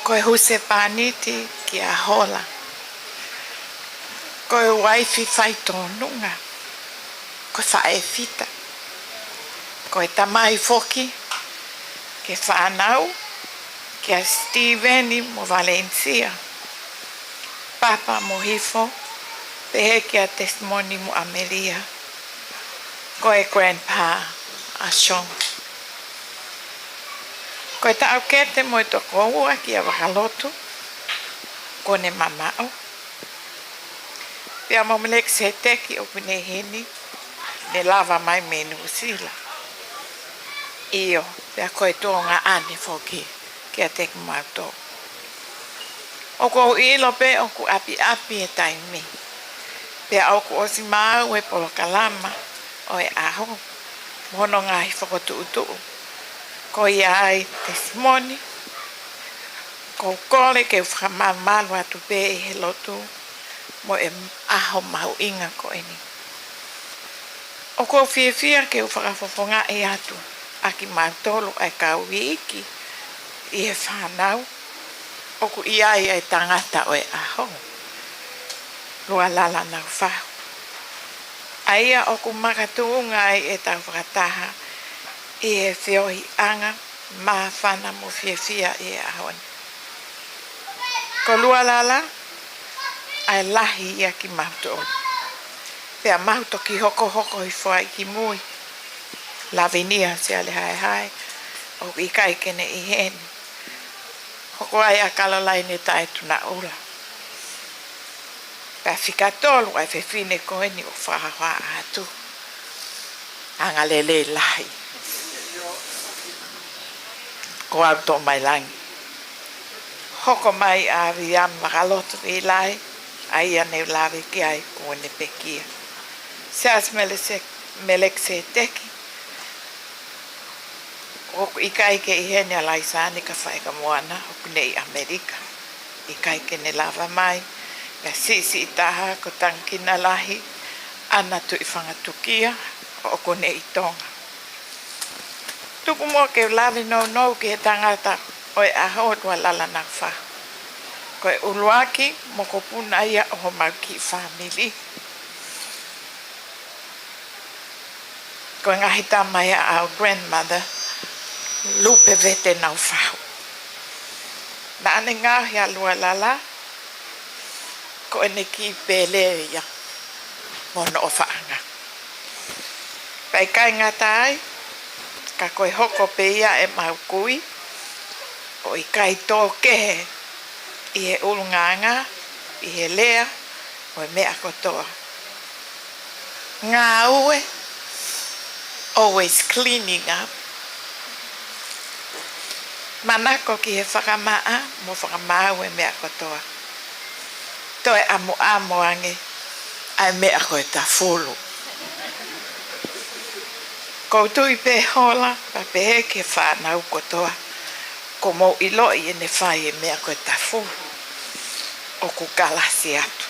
Ko e husepāniti kia Hola. Ko e uaifi faitōnunga. Ko e faʻē fita. Ko e tamai foki ki he fānau, kia Sitīveni mo Valensia, Papa mo Hifo, pehē kia Tesimoni mo ʻAmelia. Ko e grandpa ʻa Shong. Ko e taʻokete mo e tokoua kia Vakalotu, kuo ne mamaʻo. Pea mo Melekiseteki ʻoku ne ʻi heni, ne lava mai mei Nuʻusila. ʻIo, pea ko e tuongaʻane foki kiate kimautolu. ʻOku ou ʻilo pē ʻoku ʻapiʻapi e taimi. Pea ʻoku ʻosi maau e polokalama ʻo e ʻaho mo hono ngaahi fokotuʻutuʻu. Ko ia ai e testimony, ʻoku ou kole ke u fakamamalu atu pē ʻi he lotu mo e ʻaho mahuʻinga ko eni. ʻOku ou fiefia ke u fakafofongaʻi atu ʻa kimautolu ʻa e kau iiki ʻi he fānau ʻoku ʻi ai ʻa e tangata ʻo e ʻaho, Lualala Naufahu. ʻA ia ʻoku makatuʻunga ai ʻetau fakataha ʻi he feohiʻanga māfana mo fiefia ʻi he ʻaho ni. Ko Lualala, ʻa e lahi ia kimautolu. Pea mau toki hokohoko hifo ai ki mui. Lavinia Siale Haehae, ʻoku ʻikai ke ne ʻi heni. Hoko ai ʻa Kalolaine Taetunaʻula. Pea fika tolu ʻa e fefine ko eni ʻoku fakahohaʻa atu. Angalelei lahi. Ko au Toʻomailangi. Hoko mai ʻa Viliami Makalotoviʻilahi, ʻa ia ne u lave ki ai kuo ne pekia. Siaosi Melese-, Melekiseteki, ʻoku ʻikai ke ʻi heni ʻa Laisani Kafaʻekamoana, ʻoku ne ʻi ʻAmelika. ʻIkai ke ne lava mai, pea siʻisiʻi taha ko Tangikina Lahi, ʻAna Tuʻifanga Tukia, ʻoku ne ʻi Tonga. Tuku muʻa ke u lave nounou ki he tangata ʻo e ʻaho, Lualala Naufahu. Ko e ʻuluaki mokopuna ia ʻo homau kiʻi fāmili. Ko e ngaahi tama ia ʻa our grandmother, Lupe Vete Naufahu. Naʻa ne ngaohi ʻa Lualala ko ʻene kiʻi pele ia mo hono ʻofaʻanga. Pea ʻikai ngata ai, ka ko e hoko pē ia ʻemau kui, ʻo ʻikai tō kehe ʻi he ʻulungaanga, ʻi he lea, mo e meʻa kotoa. Ngāue, always cleaning up. Manako ki he fakamaʻa mo fakamaau e meʻa kotoa. Toe ʻamuʻamu ange ʻa e meʻa ko e tafulu. ʻOku ou tui pē Hola, pea pehē ki he fānau kotoa, kuo mou ʻiloʻi ʻene fai e meʻa ko e tafulu, ʻoku kalasi atu.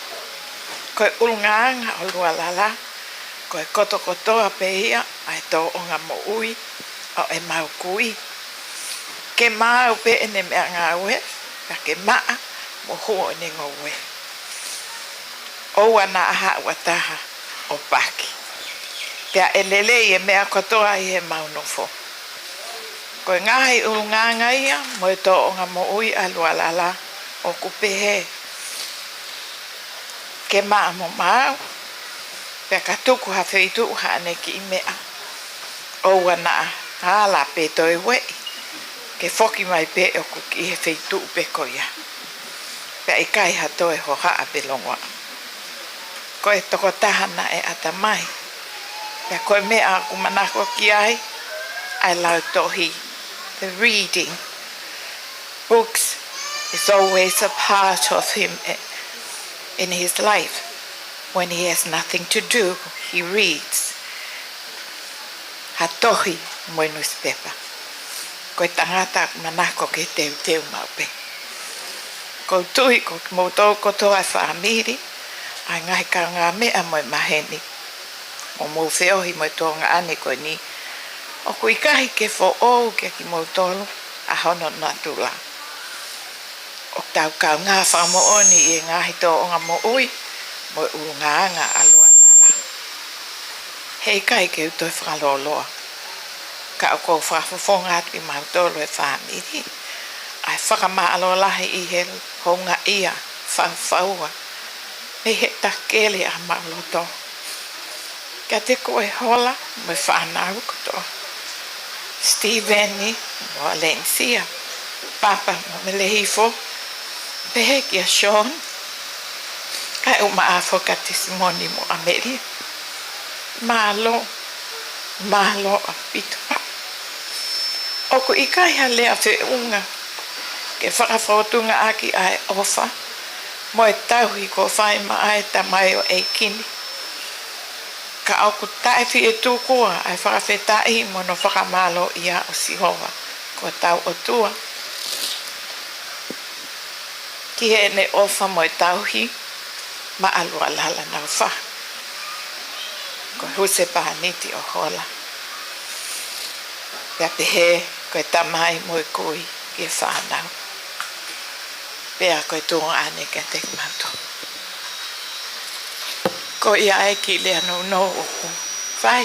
Ko e ʻulungaanga ʻo Lualala, ko e kotokotoa pē ia ʻa e tōʻonga moʻui ʻo ʻemau kui. Ke maau pē ʻene meʻangāue, ka ke maʻa mo huo ʻene ngoue. ʻOua naʻa haʻu ha taha ʻo paki. Pea ʻe lelei e meʻa kotoa ʻi heʻemau nofo. Ko e ngaahi ʻulungaanga ia mo e tōʻonga moʻui ʻa Lualala ʻoku pehē: ke maʻa mo maau, pea ka tuku ha feituʻu haʻane kiʻi meʻa, ʻoua naʻa ala pe toe ueʻi, ke foki mai pē ʻoku ki he feituʻu pē ko ia. Pea ʻikai ha toe hohaʻa pe longoaʻa. Ko e tokotaha naʻe ʻatamai. Pea ko e meʻa ʻoku manako ki ai, ʻa e lautohi, the reading. Books is always a part of him, eh, in his life. When he has nothing to do, he reads. Ha tohi mo e newspaper. Ko e tangata manako ke teuteu maʻu pē. ʻOku ou tui ko kimoutolu kotoa e fāmili, ʻa e ngaahi kaungāmeʻa mo e maheni, ʻoku mou feohi mo e tuongaʻane ko eni, ʻoku ʻikai ke foʻou kia kimoutolu ʻa hono natula. ʻOku tau kaungā fakamoʻoni ʻi he ngaahi tōʻonga moʻui mo e ʻulungaanga ʻa Lualala. Heʻikai ke u toe fakalōloa, ka ʻoku ou fakafofonga atu kimautolu e fāmili ʻa e fakamālō lahi ʻi he houngaʻia faufaua mei he takele ʻa homau loto. Kiate koe Hola mo e fānau kotoa, Steven mo Valencia, Papa mo Melehifo, pehē kia Sean, kae ʻumaʻā foki ʻa Tesimoni mo ʻAmelia. Mālō, mālō ʻaupito. ʻOku ʻikai ha lea feʻunga ke fakafōtunga ʻaki ʻa e ʻofa mo e tauhi kuo fai maʻa e tamaioʻeiki ni. Ka ʻoku taʻefietukua ʻa e fakafetaʻi mo hono fakamālōʻia ʻo Sihova ʻo hotau ʻOtua, ki heʻene ʻofa mo e tauhi maʻa Lualala Naufā, ko e husepāniti ʻo Hola, pea pehē ko e tamai mo e kui ki he fānau, pea ko e tuongaʻane kiate kimautolu. Ko ia ʻa e kiʻi lea nounou ʻoku fai,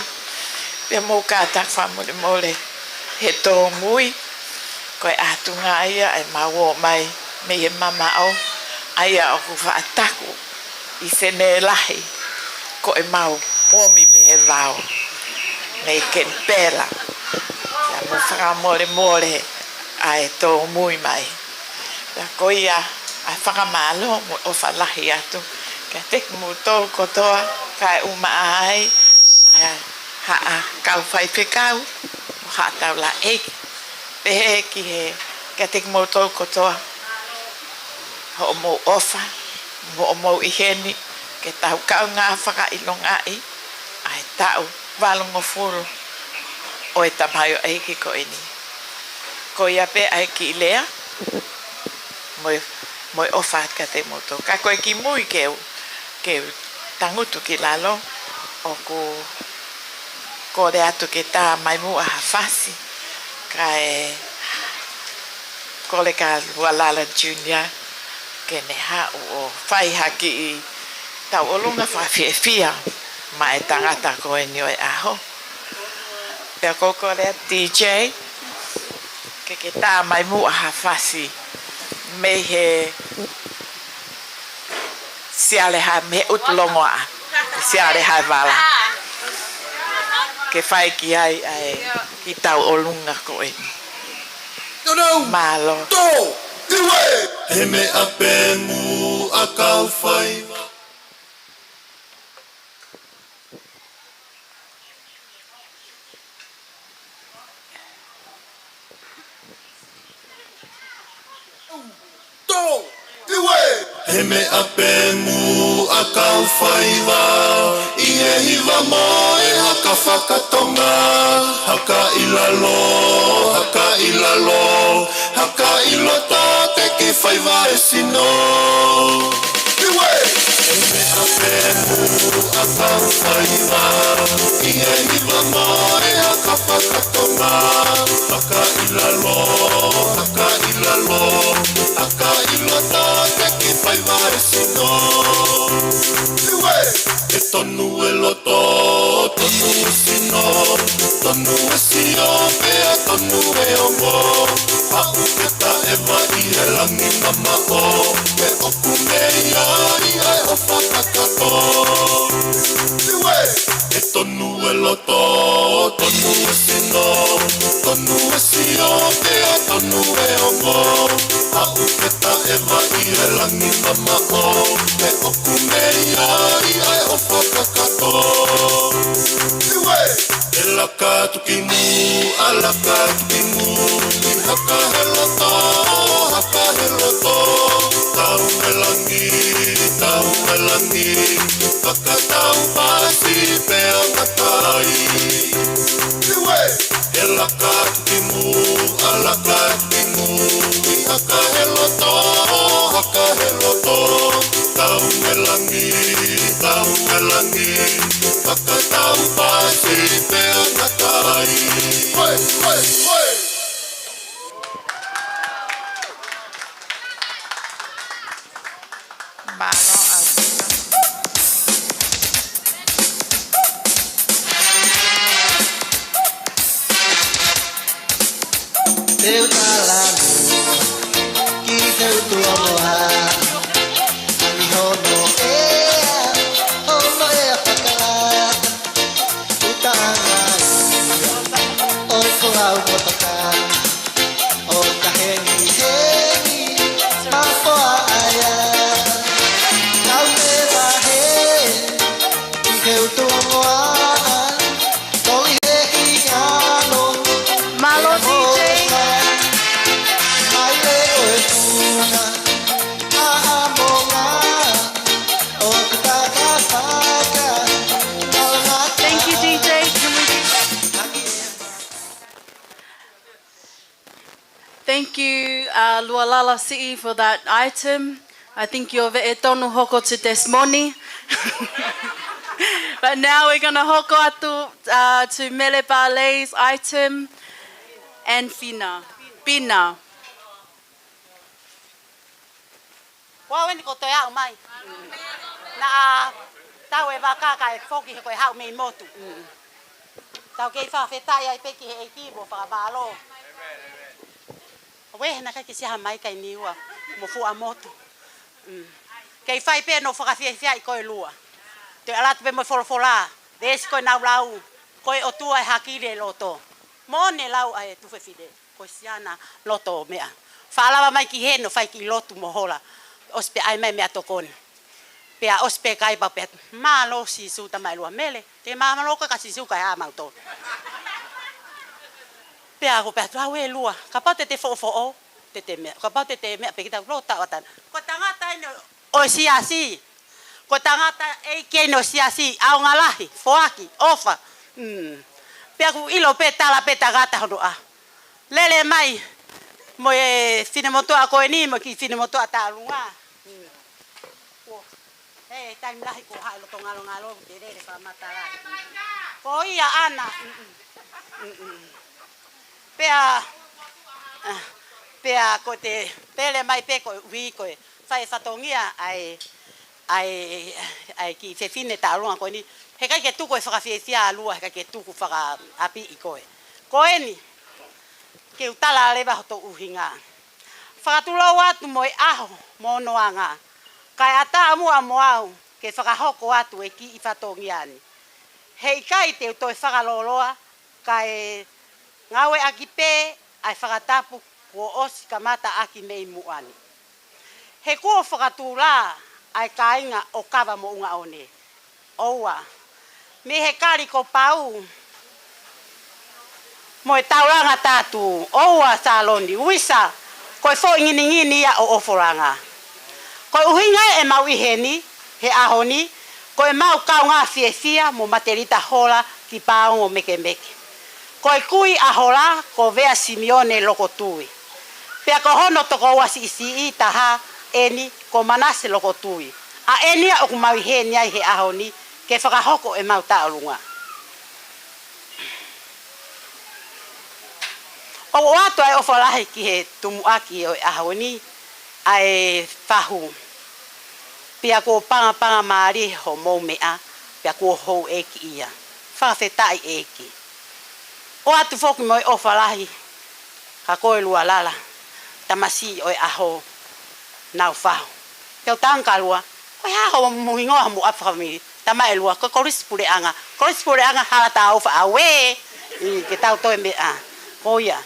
pea mou kātaki fakamolemole he tōmui, ko e ʻatunga ia ʻemau ō mai mei he mamaʻo, ʻa ia ʻoku faʻa taku ʻi Senē Lahi ko ʻemau pomi mei he vao mei Kenipela. Pea mou fakamolemole ʻa e tōmui mai. Pea ko ia ʻa e fakamālō mo e ʻofa lahi atu kiate kimoutolu kotoa, kae ʻumaʻā ai ʻa e haʻa kau faifekau mo haʻa taulaʻeiki. Pehē ki he, kiate kimoutolu kotoa, hoʻomou ʻofa mo hoʻomou ʻi heni ke tau kaungā fakaʻilongaʻi ʻa e taʻu valungofulu ʻo e tamaioʻeiki ko eni. Ko ia pē ʻa e kiʻi lea mo e, mo e ʻofa kiate kimoutolu. Ka ko e kimui ke u, ke u tangutu ki lalo, ʻoku kole atu ke tā mai muʻa ha fasi, kae kole kia Lualala Junior ke ne haʻu ʻo fai ha kiʻi tauʻolunga fakafiefia maʻa e tangata ko eni ʻo e ʻaho. Pea ʻoku ou kole atu D J ke ke tā mai muʻa ha fasi mei he Siale Hae, mei he ʻUtulongoaʻa, Siale Hae Vala, ke fai ki ai ʻa e kiʻi tauʻolunga ko eni. Mālō. Tō, Niue! He meʻa pē muʻa kau faiva. Tō, Niue! He meʻa pē muʻa kau faiva, ʻi he hiva mo e haka fakatonga, haka ʻi lalo, haka ʻi lalo, haka ʻi loto, teki faiva e sino. Niue! He meʻa pē muʻa kau faiva, ʻi he hiva mo e haka fakatonga, haka ʻi lalo, haka ʻi lalo, haka ʻi loto, teki faiva e sino. Niue! He tonu e loto, tonu e sino, tonu e sio, pea tonu e ongo. Haʻu ke taʻeva ʻi he langi mamaʻo, he ʻoku mei ai ʻa e ʻofa kakato. Niue! He tonu e loto, tonu e sino, tonu e sio, pea tonu e ongo. Haʻu ke taʻeva ʻi he langi mamaʻo, he ʻoku mei ai ʻa e ʻofa kakato. Niue! ʻE laka atu ki muʻa, laka atu ki mui, haka he loto, haka he loto. Tau e langi, tau e langi, fakatau pasi pea matai. Niue! ʻE laka atu ki muʻa, laka atu ki mui, haka he loto, haka he loto. Tau e langi, tau e langi, fakatau pasi pea matai. Hoi, hoi, hoi. Mālō ʻaupito. Te u talanoa ki he ʻUtulongoaʻa, ʻa ia hono ʻea, hono ʻea fakalakalaka, ʻuta ʻanga ia ʻo e folau motoka. ʻO ka hengihengi mafoa ʻa ia, kau me vahe ki he ʻUtulongoaʻa, toli he hingalo. Mālō, D J. Mai le ʻo e funga, ʻa ʻa monga, ʻo ka ka faka, ʻo ka Thank you, D J. Can we Thank you, uh, Lualala Siʻi, for that item. I think you're very tonu hoko to Desmond. But now we're going to hoko atu, uh, to Mele Barley's item and Fina. Fina. Ko au eni ko e toe aʻu mai. Naʻa tau e vaka kae foki he ko e haʻu mei motu. Tau kei fakafetaʻi ai pē ki he ʻEiki mo fakamālō. Uē, he naʻe ʻikai ke siʻi ʻi ai ha mai kai Niua mo Fuaʻamotu. Kei fai pē ʻenau fakafiefiaʻi ko e lua. Toe ʻalu atu pē mo e folofola. Veesi ko ē naʻa nau lau. Ko e ʻOtua ʻe hakili e loto. Mo ne lau ʻa e tuofefine. Ko e siana loto meʻa. Faʻa lava mai ki heni ʻo fai kiʻi lotu mo hola. ʻOsi pē ʻai mai meʻatokoni. Pea ʻosi pē kai pau pē atu. Mālō Sīsū, tama e lua Mele. Te mālō ka ka Sīsū kae ʻa mautolu. Pea ko pē atu au e lua. Kapau te te foʻofoʻo. Te te meʻa. Kapau te te meʻa pē kita lo tau atan. Ko e tangata eni ʻo e siasi. Ko e tangata ʻeiki eni ʻo e siasi, ʻaonga lahi, foaki, ʻofa. Mm. Pea ʻoku ʻilo pē tala pē tangata hono ʻaho. Lele mai, mo e finemotuʻa ko eni, mo e kiʻi finemotuʻa Taʻalunga. Mm. Kuo, he, taimi lahi kuo haʻu loto ngalongalo, te lele fakamatala. Ko ia ʻana, mm, mm. Mm, mm. Pea, ah, pea ko te pele mai pē ko e ui ko e fai fatongia ʻa e, ʻa e, ʻa e kiʻi fefine Taʻalunga ko eni. He ʻikai ke tuku e fakafiefia ʻa lua, he ʻikai ke tuku fakaʻapiʻi ko ē. Ko eni, ke u tala leva hoto ʻuhinga. Fakatulou atu mo e ʻaho, mo hono anga. Kae ʻatā muʻa mo au, ke fakahoko atu e kiʻi fatongia ni. He ʻikai te u toe fakalōloa, kae ngāueʻaki pē ʻa e fakatapu kuo ʻosi kamataʻaki mei muʻa ni. He kuo fakatūlā ʻa e kāinga ʻo Kava Moʻunga ʻOne. ʻOua. Mei he kali ko Pau. Mo e taulanga tātū. ʻOua Saloni. Uisa. Ko e foʻi nginingini ia ʻo ʻOfolanga. Ko e ʻuhinga ē ʻemau ʻi heni, he ʻaho ni, ko ʻemau kaungā fiefia mo Matelita Hola ki Paongo Mekemeke. Ko e kui ʻa Hola, ko Vea Simione Lokotui. Pea ko hono tokoua siʻisiʻi taha eni, ko Manase Lokotui. ʻA eni ia ʻoku mau ʻi heni ai he ʻaho ni, ke fakahoko ʻemau Taʻalunga. ʻOku ʻoatu ʻa e ʻofa lahi ki he tumuʻaki ʻo e ʻaho ni, ʻa e fahu. Pea kuo pangapanga mālie hoʻomou meʻa, pea kuo houʻeiki ia. Fakafetaʻi ʻEiki. ʻOatu foki mo e ʻofa lahi, ka ko e Lualala, tamasiʻi ʻo e ʻaho, nau fahu. Te u tangkalua, ko e hā hoʻomou hingoa hoʻomou ʻapi fakamili, tama e lua, ko e Kolisi Puleʻanga, Kolisi Puleʻanga hala tā ofa a uē, ʻi ke tau toe meʻa, ko ia,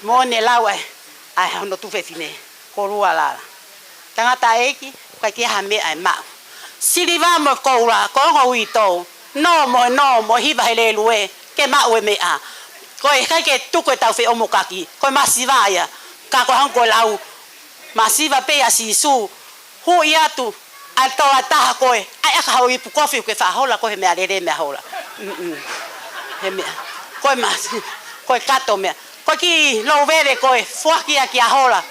mo ne lau ʻa e, ʻa e hono tuofefine, ko Lualala. Tangataʻeiki, ʻikai ke ʻi ai ha meʻa ʻe maʻu. Siliva mo e koula, ko e ongo uitou, nō mo e nō mo e hiva he lēlue, ke maʻu e meʻa. Ko e ʻikai ke tuku e tau feʻomokaki, ko e masiva ia, ka ko e hangē ko e lau, masiva pē ʻa Sīsū, huʻi atu, ʻa e toa taha ko ē, ʻai ʻaka hau ipu kofi ke faʻa hola ko e meʻalele meʻa hola. Mm-mm. He meʻa, ko e masi, ko e kato meʻa. Ko e kiʻi lou veve ko ē, foaki ia kia Hola,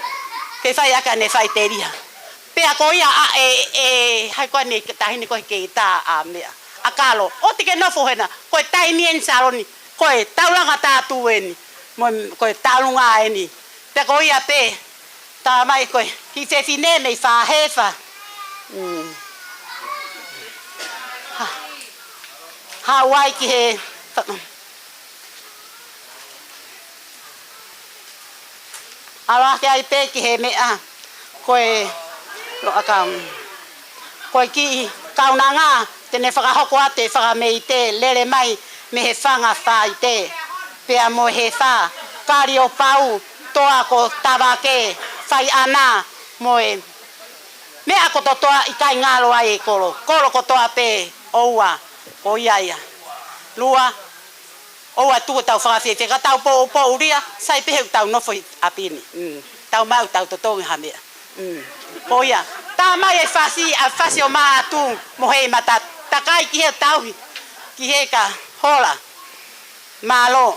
ke fai ʻaki ʻene faʻiteliha. Pea ko ia ʻa e, e, hai ko eni taʻahine ko ē kei tā ʻa meʻa. ʻA Kalo, ʻoua te ke nofo hena, ko e taimi eni Saloni, ko e taulanga tātū eni, mo e, ko e Taʻalunga eni. Pea ko ia pē, tā mai ko e, kiʻi fefine mei Fāhefa. Mm. Ha, haʻu ai ki he, ʻalu hake ai pē ki he meʻa, ko e, lo aka, ko e kiʻi kaunanga, te ne fakahoko atu e fakameite, lele mai mei he fanga faite, pea mo e fā, kali ʻo Pau, toa ko Tavake, fai ʻana, mo e meʻa kotoa ʻikai ngalo ai e kolo, kolo kotoa pē, ʻoua, ko ia ia. Lua, ʻoua tuku tau fakafiefia, ka tau poupou lia, sai pē he tau nofo ʻi ʻapi ni. Mm. Tau maʻu tau totongi ha meʻa. Mm. Ko ia. Tā mai e fasi, ʻa e fasi ʻo Mātu, mo Heimata, takai ki he tauhi, ki he ka Hola. Mālō.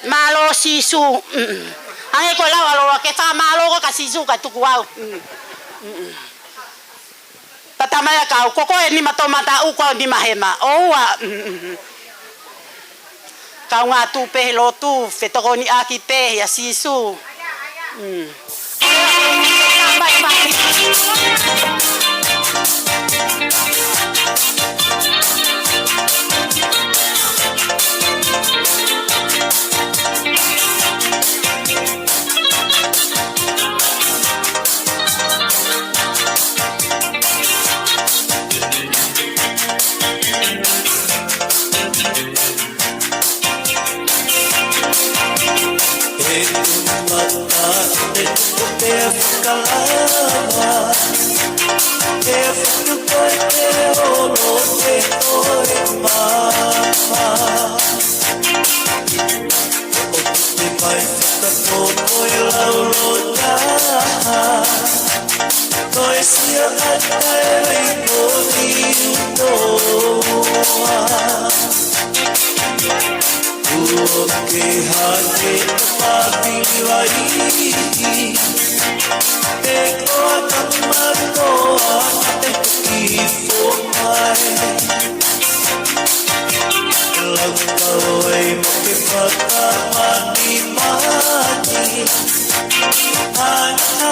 Mālō Sīsū. Mm. Hangē ko e lau ʻa Lolo ke fakamālō ko ka Sīsū ka tuku au. Mm. Mm. Tata mai ʻa kau, ko koe nima toʻomataʻu ko au nima hema. ʻOua. Mm. Kau ngā tuʻu pē he lotu, fetokoniʻaki pē ʻia Sīsū. Mm. He ʻumata te tuku pea fakalava, he futu koe te olo te koe mama. ʻO te mai fakapopo e laulo taha, ko e sia ata e rai ko ni utoa. Kuo ke hake ʻa pāpili vai, e koa ka matoa e ki fo mai. Lau kau ai mo ke fakamanimani. Ana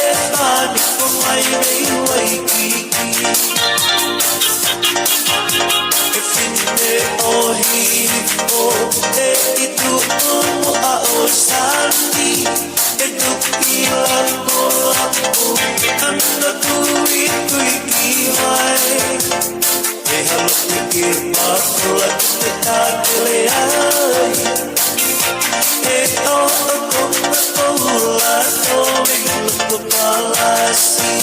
e pani ko mai mei Waikiki. E fine ʻohifo e ʻi tuʻumu ʻa ʻo Sani. E tuki lamo lamo ana tui tui ki vai. E halo ke ke mapula ke te tatele ai. E o o ko na ko la ko me ko palasi.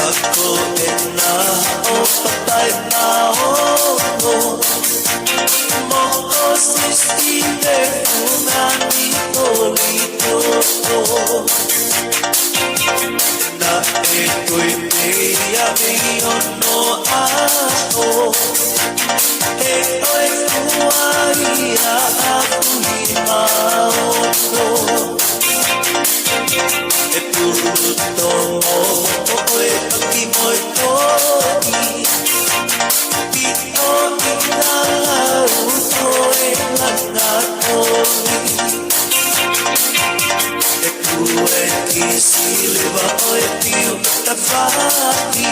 Ako e na o papai na o mo o sisi ne funani o lito. Naʻe ko e meʻa mei onoʻaho, he ko e kuai ʻa ʻapi maono. E pulu tomo ʻo e paki mo e toki, pito ki na lau ko e langa toki. E kue ki siliva ʻo e piu tafaki.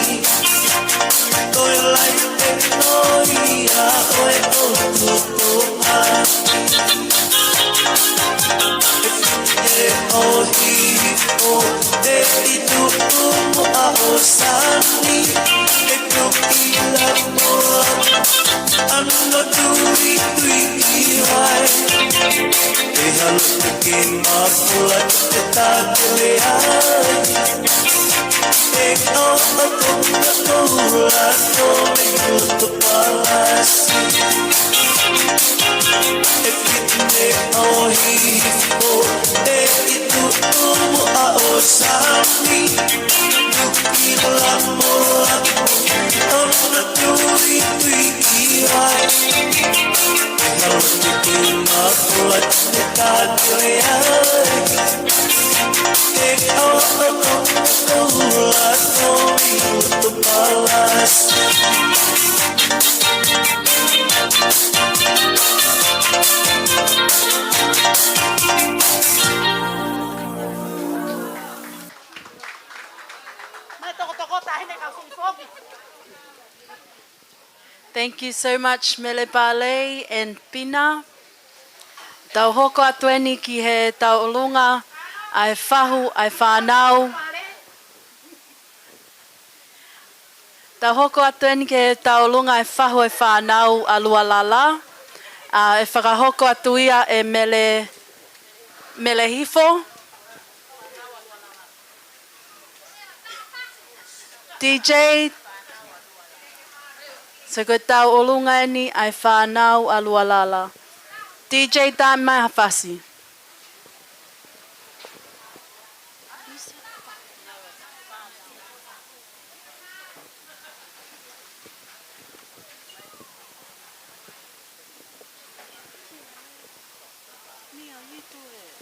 Ko e lai te noia ʻo e ʻotu tō ʻapi. E fine ʻohifo e ʻi tuʻumu ʻa ʻo Sani. E tuki lamo lamo ana tui tui ki vai. E halo ke ke mapula ke te tatele ai. E o o ko na ko la ko me ko to palasi. E fine ʻohifo e ʻi tuʻumu ʻa ʻo Sani. Tuki lamo lamo ana tui tui ki vai. E halo ke ke mapula ke te tatele ai. E o o ko na ko la ko me ko to palasi. Thank you so much, Mele Palei and Pina. Tau hoko atu eni ki he tauʻolunga ʻa e fahu ʻa e fānau. Tau hoko atu eni ki he tauʻolunga ʻa e fahu ʻa e fānau ʻa Lualala. ʻA, ʻe fakahoko atu ia ʻe Mele Mele Hifo. D J, so ko e tau ʻolunga eni ʻa e fānau ʻa Lualala. D J, tā mai ha fasi. Mia, you do it.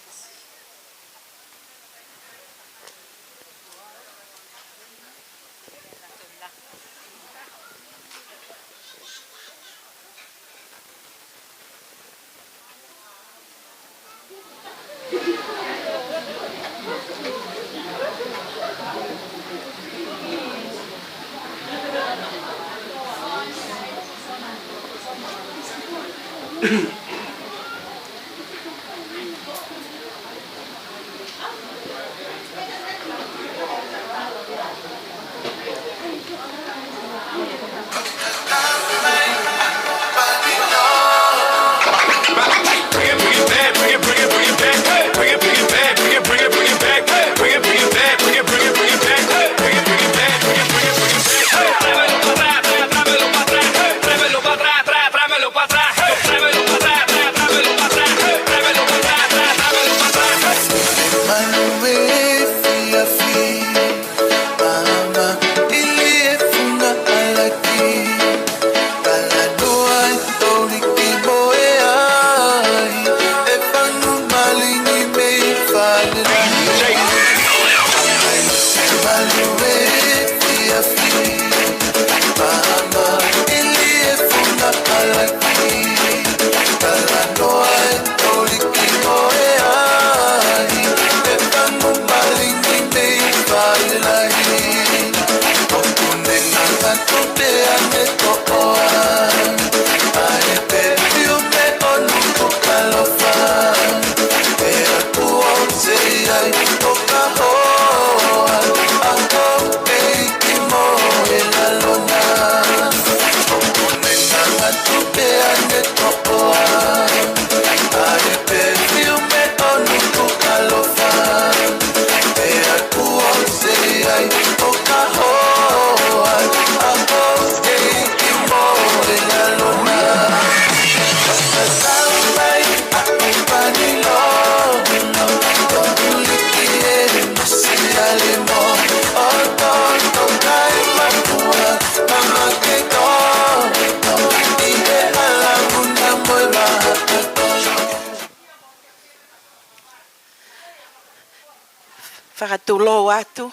Fakatulou atu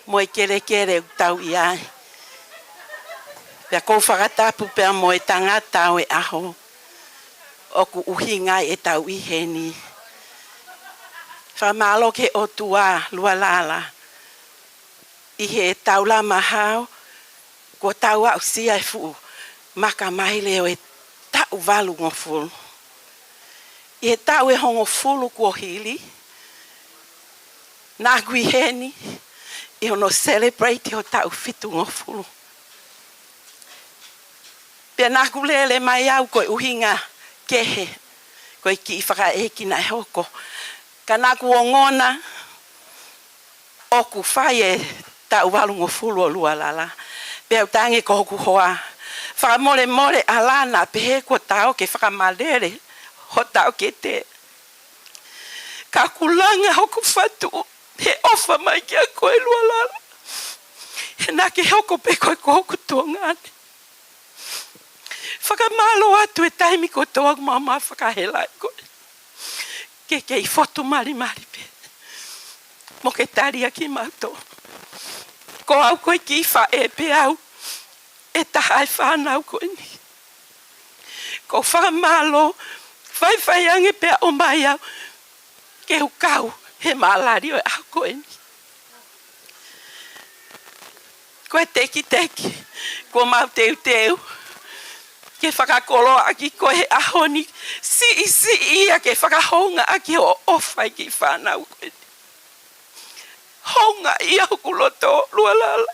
mo e kelekele ʻoku tau ʻi ai. Pea ʻoku ou fakatapu pea mo e tangata ʻo e ʻaho ʻoku ʻuhinga ai ʻetau ʻi heni. Fakamālō ki he ʻOtua, Lualala, ʻi he taulama hao, kuo tau aʻusia e fuʻu maka maile ʻo e taʻu valungofulu. ʻI he taʻu ʻe hongofulu kuo hili, naʻá ku ʻi heni ʻi hono celebrate ʻo taʻu fitungofulu. Pea naʻá ku lele mai au ko e ʻuhinga kehe, ko e kiʻi fakaʻeiki naʻe hoko. Ka naʻá ku ongona ʻoku fai e taʻu valungofulu ʻo Lualala. Pea u talaange ko hoku hoa, fakamolemole ʻAlana, pehē kuo tā ō ke fakamalele ho taʻokete. Ka ʻoku langa hoku fatu he ʻofa mai kiate koe Lualala. He naʻá ke hoko pē koe ko hoku tuongaʻane. Fakamālō atu he taimi kotoa ʻoku mau maʻu fakahela ai koe. Ke kei fotu malimali pē mo ke tali ʻa kimautolu. Ko au ko e kiʻi faʻē pē au ʻe taha ʻi he fānau ko eni. ʻOku ou fakamālō, faifai ange pea ʻomai au ke u kau he malali ʻo e ʻaho ko eni. Ko e tekiteki kuo mau teuteu ke fakakoloa ʻaki koe he ʻaho ni, siʻisiʻi ia ke fakahoungaʻaki hoʻo ʻofa ki he fānau ko eni. Houngaʻia hoku loto Lualala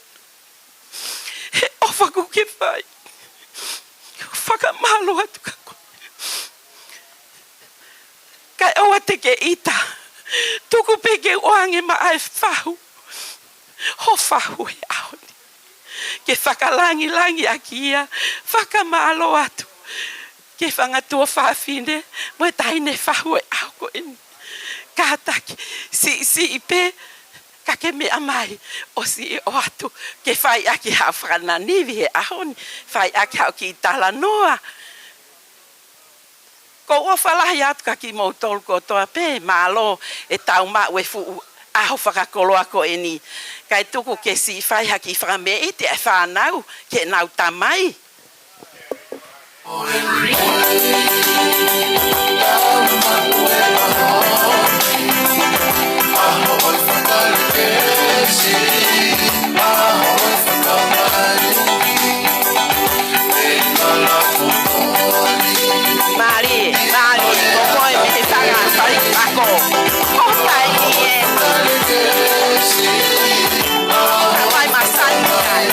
he ʻofa kuó ke fai. Fakamālō atu kiate koe. Kae Pea te ke ʻita, tuku pē ke u ʻoange maʻa e fahu, ho fahu he ʻaho ni, ke fakalangilangiʻaki ia. Fakamālō atu ki he fanga tuofāfine mo e taʻahine fahu he ʻaho ko eni. Kātaki, siʻisiʻi pē, ka ke meʻa mai ʻo siʻi ʻoatu, ke fai ʻaki haʻo fakananivi he ʻaho ni, fai ʻaki haʻo kiʻi talanoa. ʻOku ou ʻofa lahi atu kiate kimoutolu kotoa pē, mālō e tau maʻu e fuʻu ʻaho fakakoloa ko eni. Kae tuku ke siʻi fai ha kiʻi fakameʻite ʻa e fānau ki heʻenau tamai. Mālie, mālie, ko koe mei he fanga fale pako. Ko tai ni e. Hawaii masani ai.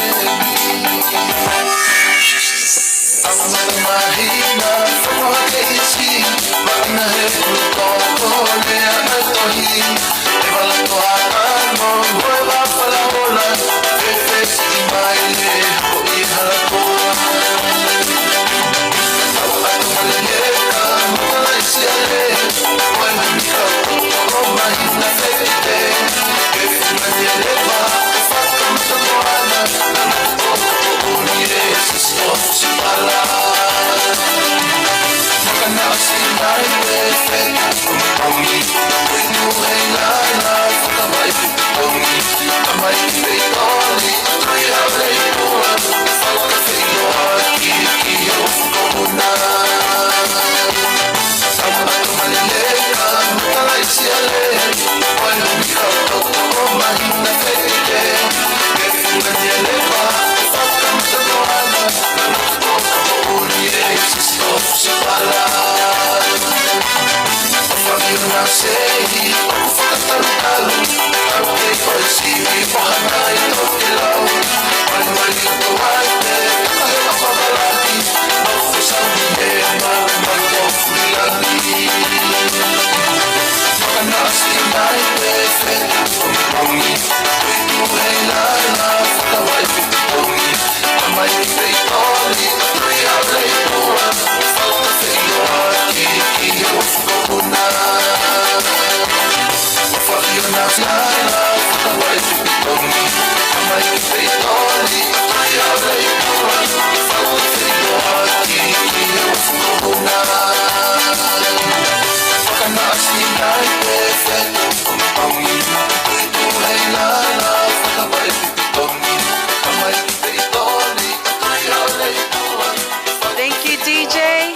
Thank you, D J.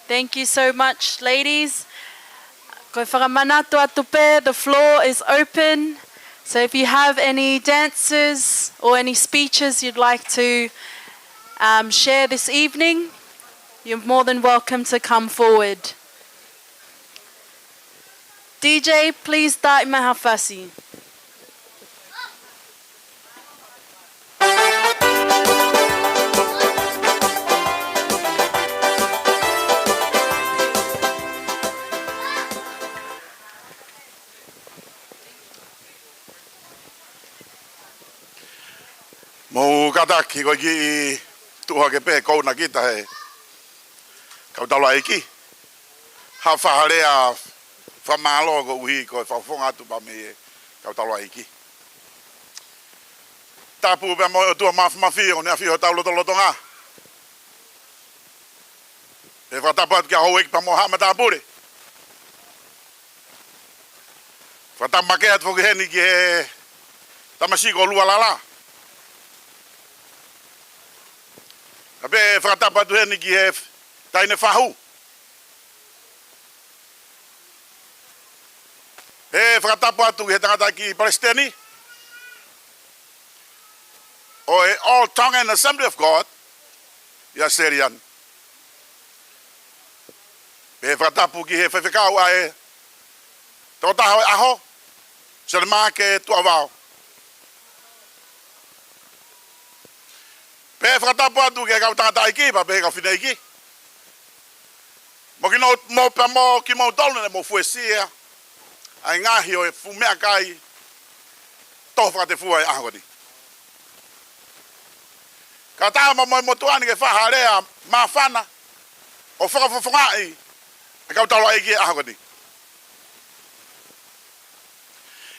Thank you so much, ladies. Ko e fakamanatu atu pē, the floor is open. So if you have any dances or any speeches you'd like to, um, share this evening, you're more than welcome to come forward. D J, please start Mahafasi. Mou kātaki, ko e kiʻi tuʻu hake pē, kou na kita he kau taulaʻeiki. Ha fakalea fakamālō koeʻuhi ko e fakafofonga atu pē mei he kau taulaʻeiki. Tapu pē mo e ʻOtua Mafimafi ʻoku ne ʻafio hotau lotolotonga. Pea fakatapu atu kia Houʻeiki pea mo haʻa matāpule. Fakatapu makehe atu foki heni ki he tamasiʻi ko Lualala. Pea pehē fakatapu atu heni ki he taʻahine fahu. Pea fakatapu atu ki he tangataʻeiki palesiteni ʻo e All Tongan Assembly of God, ʻia Selian. Pea fakatapu ki he faifekau ʻa e tokotaha ʻo e ʻaho, Selemake Tuʻavao. ʻE fakatapu atu ki he kau tangataʻeiki pea pehē ki he kau fineʻeiki. Mo kimoutolu, mo pea mo kimoutolu naʻa mou fuesia ʻa e ngaahi ʻo e fuʻu meʻakai toho fakatefua ʻi he ʻaho ko eni. Kae ʻatā mo e motuʻa ni ke fai ha lea māfana ʻo fakafofongaʻi e kau taulaʻeiki ʻi he ʻaho ko eni.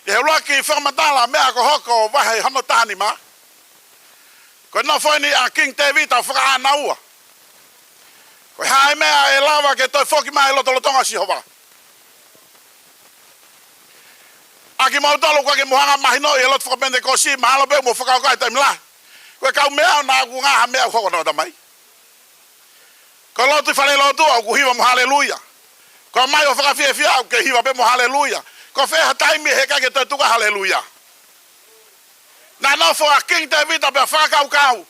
ʻI he ʻuluaki fakamatala meʻa ko ē ʻoku hoko ʻi he vahe hono taha nima, ko e nofo eni ʻa Kingi Tēvita ʻo fakaʻānaua. Ko e hā e meʻa ʻe lava ke toe foki mai e lotolotonga ʻo Sihova? ʻA kimoutolu ʻoku ʻikai ke mou hanga ʻo mahinoʻi e lotu faka-Penitekosi, mahalo pē mou fakakaukau he taimi lahi ko e kau meʻa ʻoku nau ngaahi meʻa ʻoku hoko ʻi he ʻatamai. Ko e lotu ʻi falelotu ʻoku hiva mo haleluia. Ko e ʻomai ʻo fakafiefia ʻoku kei hiva pē mo haleluia. Ko fē ha taimi he ʻikai ke toe tuku ai haleluia? Naʻe nofo ʻa Kingi Tēvita pea fakakaukau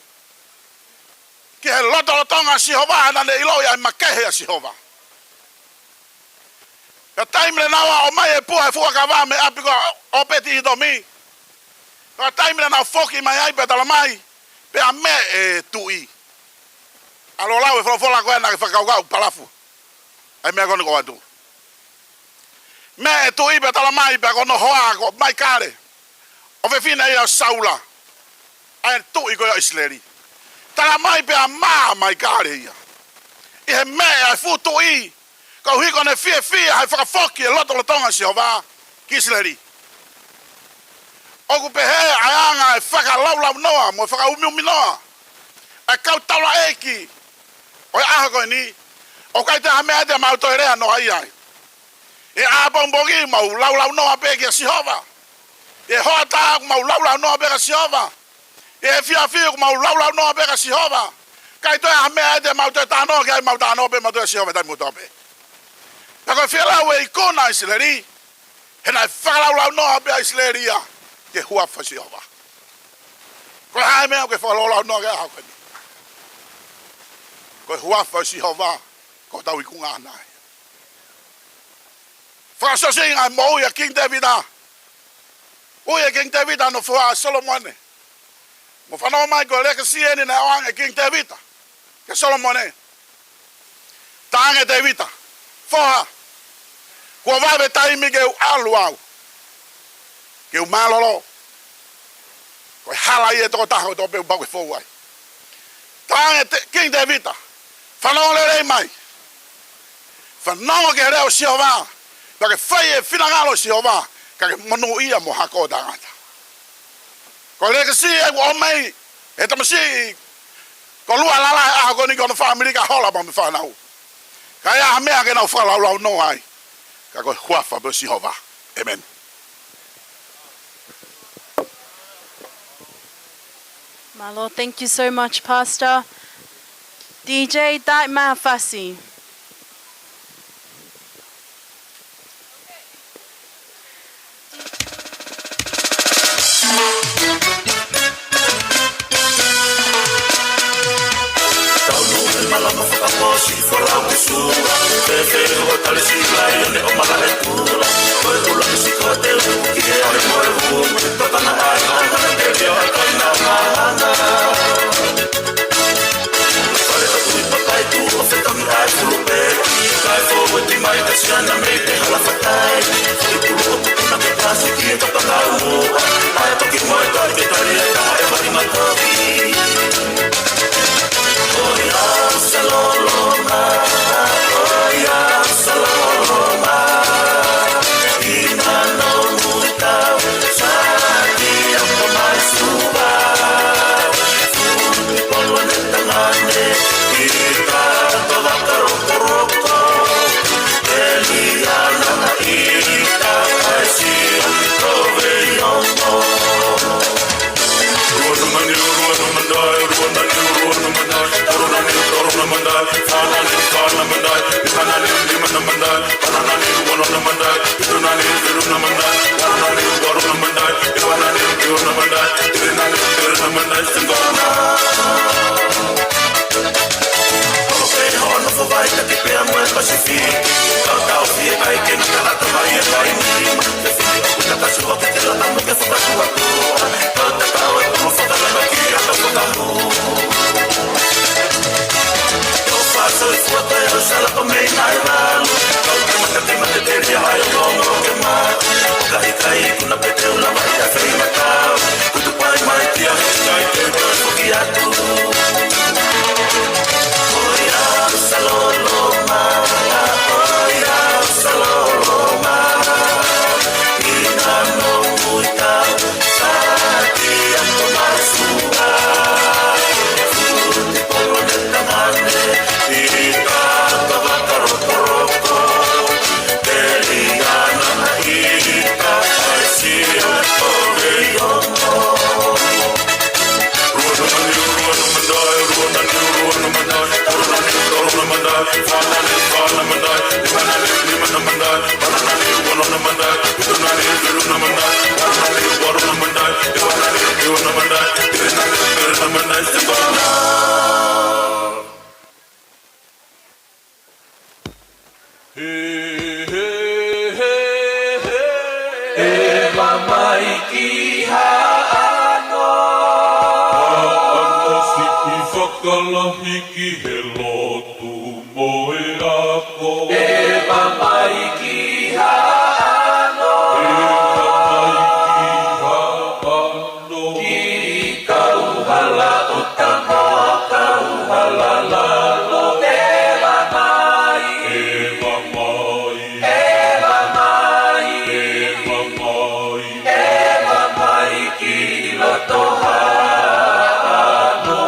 ki he lotolotonga ʻo Sihova, he naʻa ne ʻiloʻi ʻa e makehe ʻa Sihova. Ko e taimi naʻa nau ō mai e pua he fuakava mei he ʻapi ko ʻŌpeti-ʻItomi. Ko e taimi naʻa nau foki mai ai pea tala mai, pea meʻe e tuʻi. ʻAlu ʻo lau e folofola ko ē naʻa ke fakakaukau palafu ʻa e meʻa ko eni ʻoku ʻoatu. Meʻe e tuʻi pea tala mai pea ko hono hoa ko Maikale, ʻofefine ia ʻo Saula, ʻa e tuʻi ko ia ʻo ʻIsileli. Tala mai pea mā ʻa Maikale ia ʻi he meʻe ʻa e fuʻu tuʻi, koeʻuhi ko ʻene fiefia he fakafoki e lotolotonga ʻo Sihova ki ʻIsileli. ʻOku pehē ʻa e anga e fakalaulaunoa mo e fakaumiuminoa ʻa e kau taulaʻeiki ʻo e ʻaho ko eni. ʻOku ʻikai toe ha meʻa te mau toe lea noaʻia ai. ʻI he ʻapongipongi ʻoku mau laulaunoa pē kia Sihova. ʻI he hoʻatā ʻoku mau laulaunoa pē kia Sihova. ʻI he efiafi ʻoku mau laulaunoa pē kia Sihova. ʻIkai toe ha meʻa te mau toe talanoa ki ai, mau talanoa pē mautolu kia Sihova he taimi kotoa pē. Pea ko e fielau e ikuna ʻa ʻIsileli, he naʻe fakalaulaunoa pē ʻa ʻIsileli ia ki he huafa ʻo Sihova. Ko e hā e meʻa ʻoku ke fakalaulaunoa ki ai he ʻaho ko eni? Ko e huafa ʻo Sihova ko hotau ikunga ʻana ia. Fakaʻosiʻosinga e moʻui ʻa Kingi Tēvita. Ui ʻe Kingi Tēvita hono foha ʻa Solomone. Mou fanongo mai, ko e lekisī eni naʻe ʻoange ʻe Kingi Tēvita kia Solomone. Talaange ʻe Tēvita, foha, kuo vave e taimi ke u ʻalu au ke u mālōlō. Ko e hala ia ʻo e tokotaha kotoa pē ʻoku pau ke fou ai. Talaange ʻe Kingi Tēvita, fanongo lelei mai. Fanongo ki he leʻo ʻo Sihova, pea ke fai e finangalo ʻo Sihova, ka ke monūʻia mo hako ʻo taʻengata. Ko e lekisī ʻoku ʻomai ʻe he tamasiʻi ko Lualala he ʻaho ko eni ki hono fāmili kae hola pē mo e fānau. Ka ʻi ai ha meʻa ke nau fakalaulaunoa ai, ka ko e huafa pē ʻo Sihova. ʻĒmeni. Mālō, thank you so much, Pastor. D J, taimi mai ha fasi. He, he, he, he, he. ʻEva mai ki Haʻano. Haʻano siʻi fakalahi ki he lotu mo e ako. ʻEva mai ki Haʻano. ʻEva mai ki Haʻano. Ki Kauhala ʻo Tamoa, Kauhala Lalo, ʻeva mai. ʻEva mai. ʻEva mai. ʻEva mai. ʻEva mai ki loto Haʻano.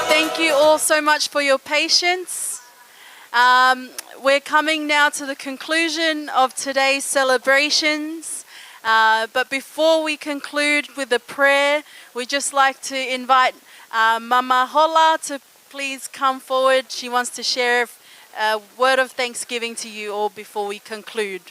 Thank you all so much for your patience. Um, we're coming now to the conclusion of today's celebrations. Uh, but before we conclude with a prayer, we'd just like to invite, uh, Mama Hola to please come forward. She wants to share a word of thanksgiving to you all before we conclude.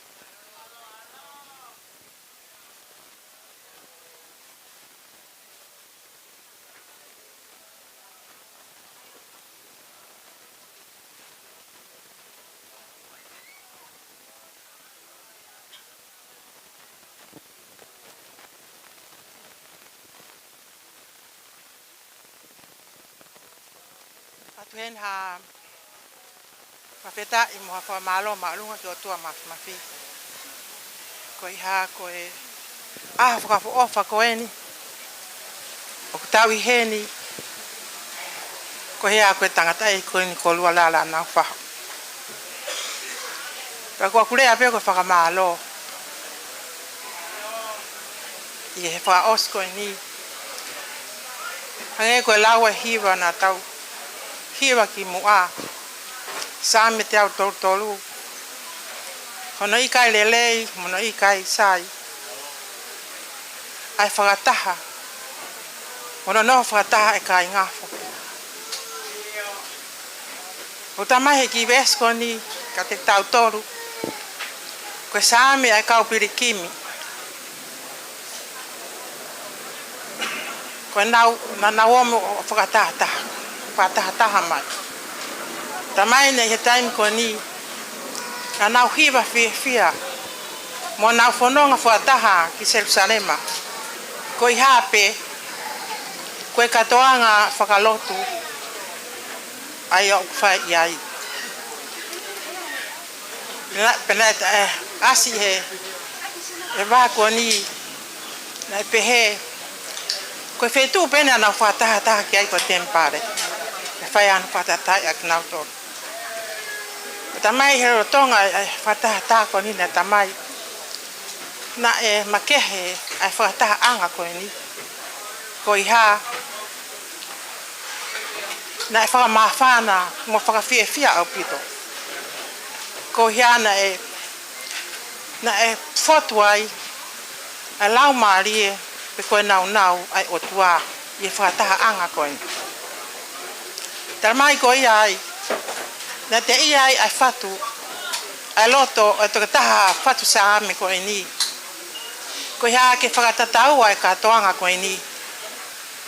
ʻOatu heni ha fakafetaʻi mo ha fakamālō māʻolunga ki he ʻOtua Mafimafi. Ko e hā, ko e ʻaho fakaʻofoʻofa ko eni ʻoku tau ʻi heni, ko e hā, ko e tangataʻeiki ko eni ko Lualala Naufahu. Ka ʻoku ou lea pē ko e fakamālō ʻi he fakaʻosi ko eni. Hangē ko e lau ʻa e hiva naʻa tau hiva kimuʻa, Saame teau tolu tolu: Hono ʻikai lelei mo hono ʻikai sai ʻa e fakataha, mo hono nofo fakataha ʻa e kāinga foki. ʻOku talamai ʻe he kiʻi veesi ko eni kiate kitautolu, ko e saame ʻa e kau pilikimi. Ko ʻenau, naʻa nau ō mo fakatahataha, fakatahataha mai. Talamai naʻe ʻi he taimi ko eni naʻa nau hiva fiefia mo nau fononga fakataha ki Selusalema. Ko e hā pē, ko e kātoanga fakalotu ʻa ia ʻoku fai ʻi ai. Pea naʻe, pea naʻe, ē, ʻasi he, he vahe ko eni, naʻe pehē ko e feituʻu pē eni naʻa nau fakatahataha ki ai ko e temipale. ʻE fai ai hono fakatahatahaʻi ʻa kinautolu. Pea talamai he lolotonga ʻa e, ʻa e fakatahataha ko eni naʻe talamai naʻe makehe ʻa e fakatahaʻanga ko eni. Ko e hā, naʻe fakamāfana mo fakafiefia ʻaupito. Ko e hā, naʻe, naʻe fotu ai ʻa e laumālie pe ko e nāunau ʻa e ʻOtua ʻi he fakatahaʻanga ko eni. Talamai ko ia ai, naʻe teʻia ai ʻa e fatu, ʻa e loto ʻo e tokotaha fatu saame ko eni. Ko e hā, ke fakatataua ʻa e kātoanga ko eni,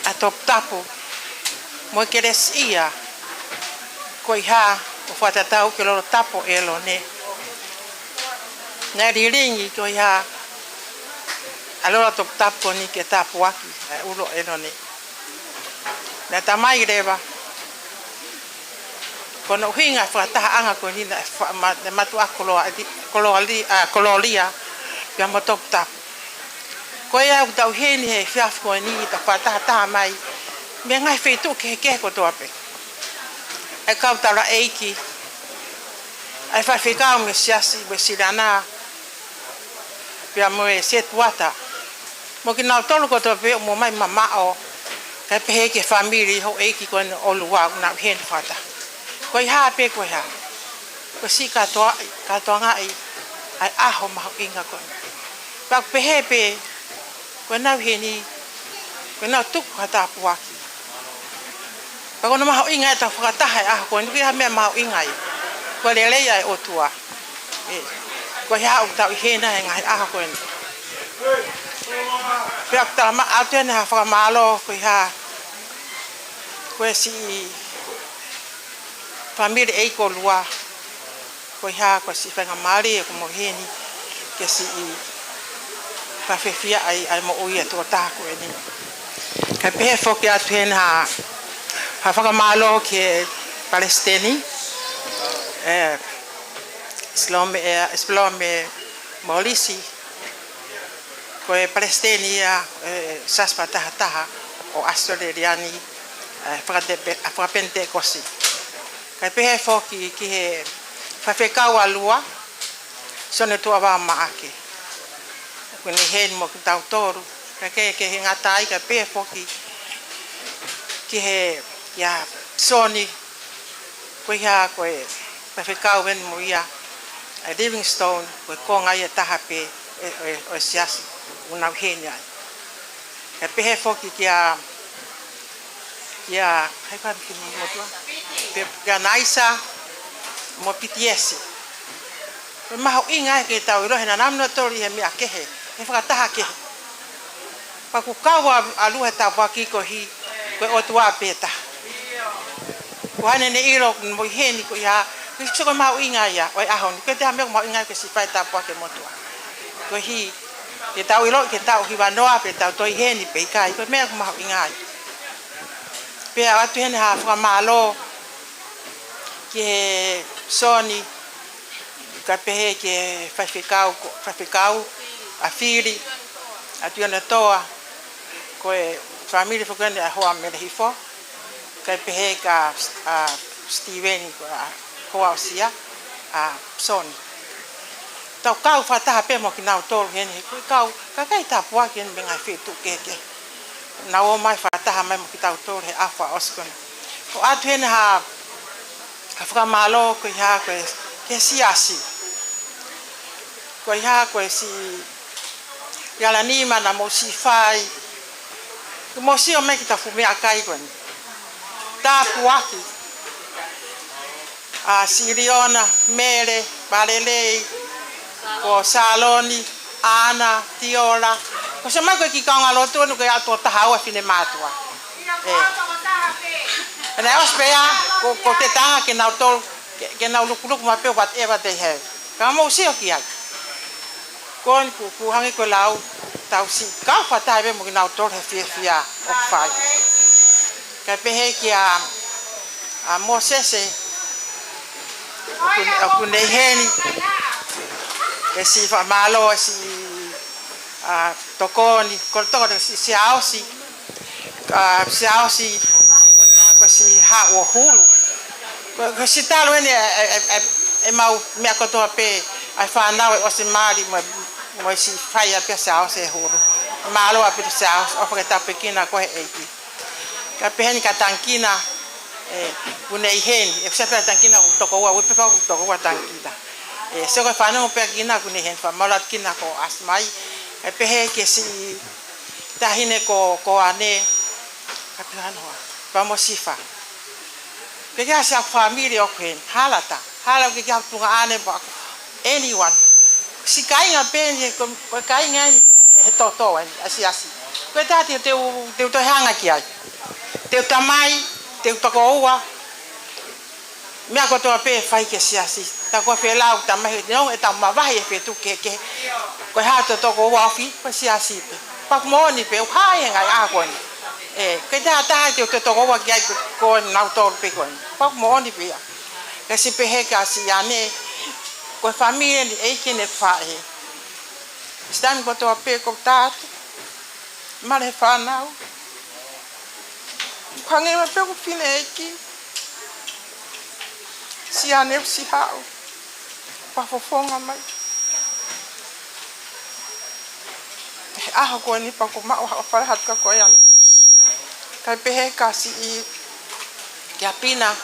ʻa e toputapu mo e kelesiʻia, ko e hā, ʻo fakatatau ki he lolo tapu ʻo ʻĒlone. Naʻe lilingi ko e hā, ʻa e lolo toputapu ko eni ke tāpuakiʻi ʻa e ʻulu ʻo ʻĒlone. Naʻe talamai leva ko hono ʻuhinga ʻa e fakatahaʻanga ko eni naʻe fa-, ma-, naʻe mātuʻaki koloa-, koloali-, ʻa, kolōlia pea mo e toputapu. Ko ia ʻoku tau ʻi heni he efiafi ko eni, tau fakatahataha mai mei he ngaahi feituʻu kehekehe kotoa pē. ʻA e kau taulaʻeiki, ʻa e faifekau mei he Siasi Uēsiliana, pea mo e setuata, mo kinautolu kotoa pē ʻoku mou ō mai mamaʻo, kae pehē ki he fāmili houʻeiki ko eni ʻo Lua ʻoku nau ʻi heni fakataha. Ko e hā pē, ko e hā, ko e siʻi kātoa-, kātoangaʻi ʻa e ʻaho mahuʻinga ko eni. Pea ʻoku pehē pē, ko ʻenau ʻi heni, ko ʻenau tuku ha tāpuaki. Pea ko hono mahuʻinga ʻetau fakataha he ʻaho ko eni, ʻoku ʻi ai ha meʻa mahuʻinga ai. Ko e lelei ʻa e ʻOtua. ʻE, ko e hā ʻoku tau ʻi heni he ngaahi ʻaho ko eni. Pea ʻoku talamai atu heni ha fakamālō, ko e hā, ko e siʻi fāmili ʻeiki ʻo Lua. Ko e hā, ko e siʻi faingamālie ʻoku mou ʻi heni ke siʻi fakafiefia ai ʻa e moʻui ʻa e tokotaha ko eni. Kae pehē foki atu heni ha, ha fakamālō ki he palesiteni, ē, Siloame, ē, Siloame Molisi, ko e palesiteni ia, ē, Siasi Fakatahataha ʻo ʻAositelēlia ni, ē, Fakatepe-, Fakapenitekosi. Kae pehē foki ki he faifekau ʻa Lua, Sione Tuʻavā Maʻake, ʻoku ne ʻi heni mo kitautolu. Kae ke, ke he ngata ai, kae pehē foki ki he, kia Sione, ko ia ko e faifekau eni mo ia ʻa e Livingstone, ko e konga ia ʻe taha pē ʻo e, ʻo e, ʻo e siasi ʻoku nau ʻi heni ai. Kae pehē foki kia, kia, hai ka ki mo tua. Pe, kia Naisa mo Pitiesi. Ko e mahuʻinga ia ke tau ʻiloʻi he naʻa nau ō atu ʻi he meʻa kehe, he fakataha kehe. Pea ʻoku kau ʻa, ʻa Lua he tāpuaki koeʻuhi ko e ʻOtua pē taha. Ko ʻene ʻilo ʻoku mou ʻi heni ko ia, ko e mahuʻinga ia ʻo e ʻaho ni. Ko e taha meʻa ʻoku mahuʻinga ia ke siʻi fai tāpuaki motuʻa. Koeʻuhi ke tau ʻilo, ke tau hiva noa pe tau toe ʻi heni pe ʻikai, ko e meʻa ʻoku mahuʻinga ia. Pea ʻoatu heni ha fakamālō ki he Sione, kae pehē ki he faifekau, ko, faifekau, ʻa Fili, ʻa Tuʻiʻonetoa, ko e fāmili foki eni ʻa e hoa Melehifo, kae pehē kia, ʻa Sitīveni, ko e hoa ʻosi ia ʻa Sione. tau kau fakataha pē mo kinautolu heni, he ko e kau, kakai tāpuaki heni mei he ngaahi feituʻu kehekehe. Nau ō mai fakataha mai mo kitautolu he ʻaho fakaʻosi ko eni. ʻOatu heni ha, ha fakamālō ko ia ko e, ki he siasi. Ko ia ko e siʻi ʻalanima naʻa mou siʻi fai. Mou sio mai ki he tafu meʻakai ko eni. Tāpuaki. ʻA Siliona, Mele, Valelei, ko Saloni, ʻAna, Tiola. Ko e sio mai ko e kiʻi kaungā lotu ʻoku ʻi ai ʻa e tokotaha ua fine mātuʻa. ʻE. Pea naʻe ʻosi pē ia, ko, ko e tanga ke nau tolu, ke, ke nau lukuluku mai pē whatever they have. Ka mou sio ki ai. Ko eni ʻoku, ʻoku hangē ko e lau, tau siʻi kau fakataha pē mo kinautolu he fiefia ʻoku fai. Kae pehē kia, ʻa Mōsese, ʻoku, ʻoku ne ʻi heni, ʻe siʻi fakamālō, ʻe siʻi, ʻa, tokoni, ko e tokoni, siʻi, siʻi ʻaosi, ʻa, siʻi ʻaosi, ko e siʻi haʻu ʻo hulu. Ko, ko e siʻi talu eni ʻe, ʻe, ʻe, ʻe, ʻemau meʻa kotoa pē, ʻa e fānau ʻe ʻosi mali mo, mo e siʻi fai ʻa pē siʻi ʻaosi ʻe hulu. Mālō ʻaupito siʻi ʻaosi, ʻofa ke tāpuekina koe ʻe he ʻEiki. Kae pehē ni kia Tangikina, ʻe, ʻoku ne ʻi heni, ʻe sia pē Tangikina ʻoku toko ua, ʻoku pē pau ʻoku toko ua Tangikina. ʻE, sio ko e fanongo pē Kina ʻoku ne ʻi heni, fakamālō atu Kina ko e ʻasi mai, kae pehē ki he siʻi taʻahine ko, ko ʻAne, kae pehē ange, pea mo Sifa. Ke ke ʻasi ʻa e fāmili ʻoku heni, hala ta, hala ke ke ʻatunga ʻAne pea ko anyone. Siʻi kāinga pē eni, ko, ko e kāinga eni he toto eni, ʻa e siasi. Ko e taha te u, te u toe hanga ki ai. Te u tamai, te u toko ua. Meʻa kotoa pē fai ki he siasi. Ta ko e felau tamai he neongo ʻetau mavahe he feituʻu kehekehe. Ko e hā ʻetau toko ua ofi, ko e siasi pē. Pea ʻoku moʻoni pē, ʻoku hā he ngaahi ʻaho ko eni. ʻE, ke taha taha te u toe toko ua ki ai ko, ko nautolu pē ko eni. Pea ʻoku moʻoni pē ia. Ke siʻi pehē kia siʻi ʻAne, ko e fāmili eni ʻeiki ʻene faʻē. Siʻi taimi kotoa pē ʻoku ou tā atu. Male he fānau. Hangē mai pē ʻoku fineʻeiki. Siʻi ʻAne ʻoku siʻi haʻu. Fakafofonga mai. He ʻaho ko eni pea ʻoku maʻu ha ʻofa lahi atu kia koe ʻAne. Kae pehē kia siʻi, kia Pina.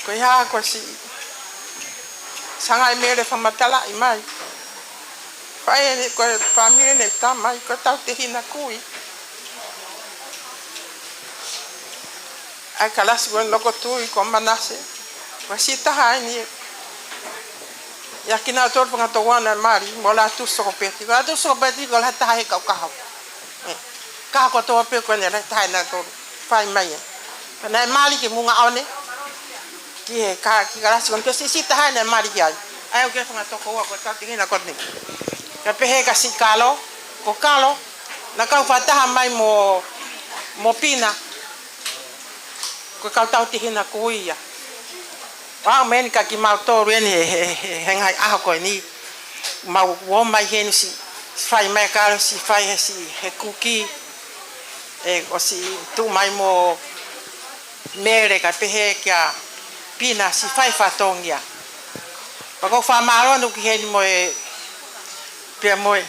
Ko ia ko e siʻi. Sangai Mele fakamatalaʻi mai. Fai eni ko e fāmili eni tamai, ko e tautehina kui. ʻA e kalasi ko eni loko tui ko Manase. Ko e siʻi taha eni. ʻIa kinautolu fanga tokoua naʻe mali, mo Lātusi Sokopeti. Ko Lātusi Sokopeti ko e lahi taha he kau kaho. ʻE, kaho kotoa pē ko eni lahi taha ʻe nautolu. Fai mai ē. Ka naʻe mali ki Muʻa ʻOne. Ki he ka, ki kalasi ko eni ko e siʻi, siʻi taha eni naʻe mali ki ai. ʻA ia ʻoku ʻi ai fanga tokoua ko e tautehina ko eni. Kae pehē kia siʻi Kalo, ko Kalo, naʻa kau fakataha mai mo, mo Pina. Ko e kau tautehina kui ia. ʻOku ʻomai eni kia kimautolu eni he, he, he, he ngaahi ʻaho ko eni. Mau ō mai heni siʻi, siʻi fai mai Kalo, siʻi fai he siʻi, he kuki. ʻE, ʻosi tuʻu mai mo Mele kae pehē kia Pina siʻi fai fatongia. Pea ʻoku ou fakamālō atu ki heni mo e, pea mo e,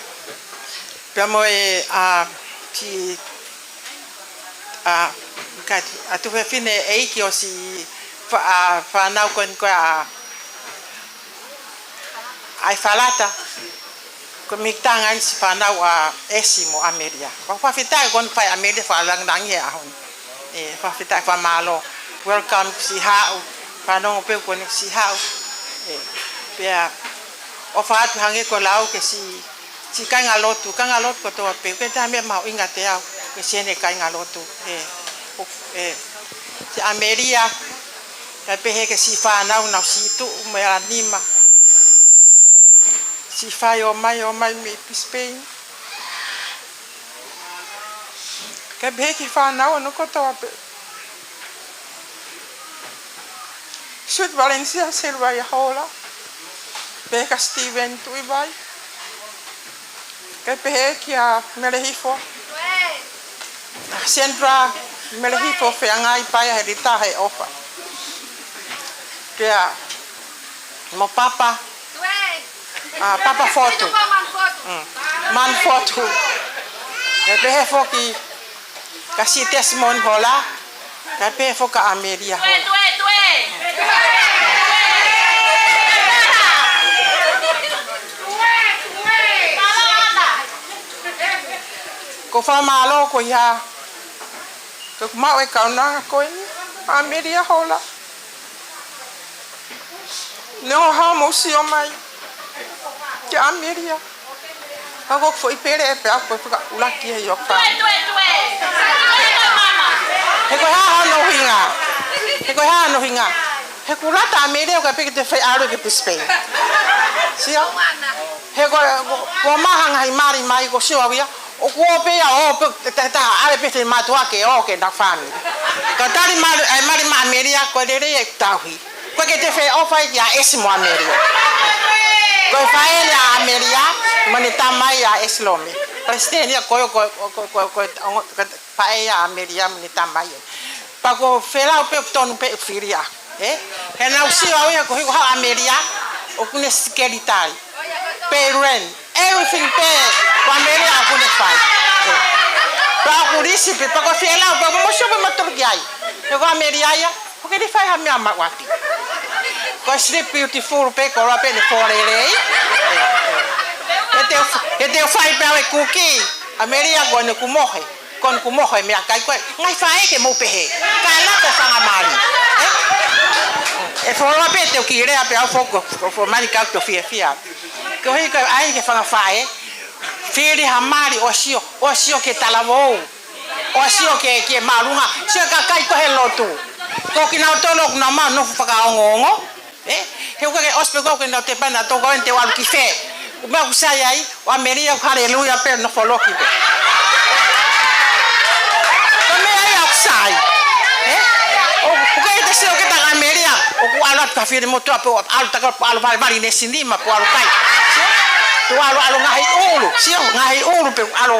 pea mo e, ʻa, siʻi, ʻa, kati, ʻa tuofefine ʻeiki ʻo siʻi fa-, ʻa, fānau ko eni ko e ʻa, ʻa e Falata. Ko e mīkitanga eni siʻi fānau ʻa ʻEsi mo ʻAmelia. Pea fakafetaʻi ko eni fai ʻAmelia fakalāngilangi he ʻaho ni. ʻE, fakafetaʻi fakamālō. Welcome siʻi haʻu. Fanongo pē ko eni siʻi haʻu. ʻE, pea ʻofa atu hangē ko e lau ki he siʻi, siʻi kāinga lotu, kāinga lotu kotoa pē. Ko e taha meʻa mahuʻinga kiate au, ko e siʻene kāinga lotu. ʻE, ʻo, ʻe, siʻi ʻAmelia, kae pehē ki he siʻi fānau naʻa nau siʻi tuʻu mo e ʻalanima. Siʻi fai ō mai, ō mai mei Brisbane. Kae pehē ki he fānau ʻoku nau kotoa pē. Sweet Valencia, Silvia Hola. Pehē kia Steven Tuʻivai. Kae pehē kia Melehifo. Sandra Melehifo, feangai pea ʻi he lita he ʻofa. Pea mo Papa. ʻa Papa Fotu. Mm. Manu Fotu. Pea pehē foki kia Siʻi Tesimoni Hola. Pea pehē foki kia ʻAmelia Hola. Ko e fakamālō ko ia. Ko ʻeku maʻu e kaunanga ko eni, ʻAmelia Hola. Neongo haʻamou sio mai kia ʻAmelia, ka ko e foʻi pele ē pea ʻoku ou fakaʻuluaki ia ʻi hoku fāmili. He ko e hā hono ʻuhinga? He ko e hā hono ʻuhinga? He ʻoku lata ʻAmelia ʻo kapau te ke fai ʻalu ki Brisbane. Sio? He ko, ko, ko e maha ngaahi mali mai ko sio au ia, ʻoku ō pē ia, ō pē, te, te, ʻalu pē te mātuʻa ke ō ki heʻenau fāmili. Ka tali mali, ʻa e mali maʻa ʻAmelia, ko e lelei e tauhi. Ko e ke te feʻofaʻaki ʻa ʻEsi mo ʻAmelia. Ko e faʻē ʻa ʻAmelia, mo ʻene tamai ʻa ʻEsi Lome. Palesiteni ia ko, ko, ko, ko, ko, ko, ko, faʻē ʻa ʻAmelia mo ʻene tamai. Pea ko e feʻiloaki pē ʻoku tonu pē ʻoku fili ʻa. Ē? He naʻá ku sio au ia ko e hiko haʻu ʻAmelia, ʻoku ne sekelitali. Pē rent. Everything pē ko ʻAmelia ʻoku ne fai. Ē. Pea ʻoku lisi pē, pea ko e feʻiloaki pē, ʻoku mou sio pē mautolu ki ai. He ko ʻAmelia ia, ʻoku ʻikai ke ne fai ha meʻa maʻu ʻapi. Ko e Sleep Beautiful pē, koloa pē ʻene fōlele. Ē, ē. He te u, he te u fai pē au e kuki. ʻAmelia ko eni kuo mohe. Ko eni kuo mohe meʻakai ko ē. Ngaahi faʻē ke mou pehē. Ka e lata e fanga mali. Ē? ʻE foloa pē te u kiʻi lea pē au foki, ko, ko, ko mali kau to fiefia. Ko e hiko ʻai ke fanga faʻē. Fili ha mali ʻo sio, ʻo sio ki he talavou. ʻO sio ki he, ki he māʻolunga. Sio ki he kakai ko ē he lotu. Ko kinautolu ʻoku nau maʻu nofo fakaongoongo. Ē? He ʻoku ʻikai ke ʻosi pē ko ē ke nau te pana toko ʻeni te u ʻalu ki fē. Ko e meʻa ʻoku sai ai, ʻo ʻAmelia ʻoku haleluia pē nofo loki pē. Ko e meʻa ia ʻoku sai. Ē? ʻO, ʻoku ʻikai te sio ke ta ʻAmelia, ʻoku ʻalu atu ka fili motuʻa pē ʻo ʻalu taka pē ʻalu valivali ne sinima pē ʻalu kai. Sio? Te u ʻalu ʻalu ngaahi ʻulu, sio, ngaahi ʻulu pē ʻalu,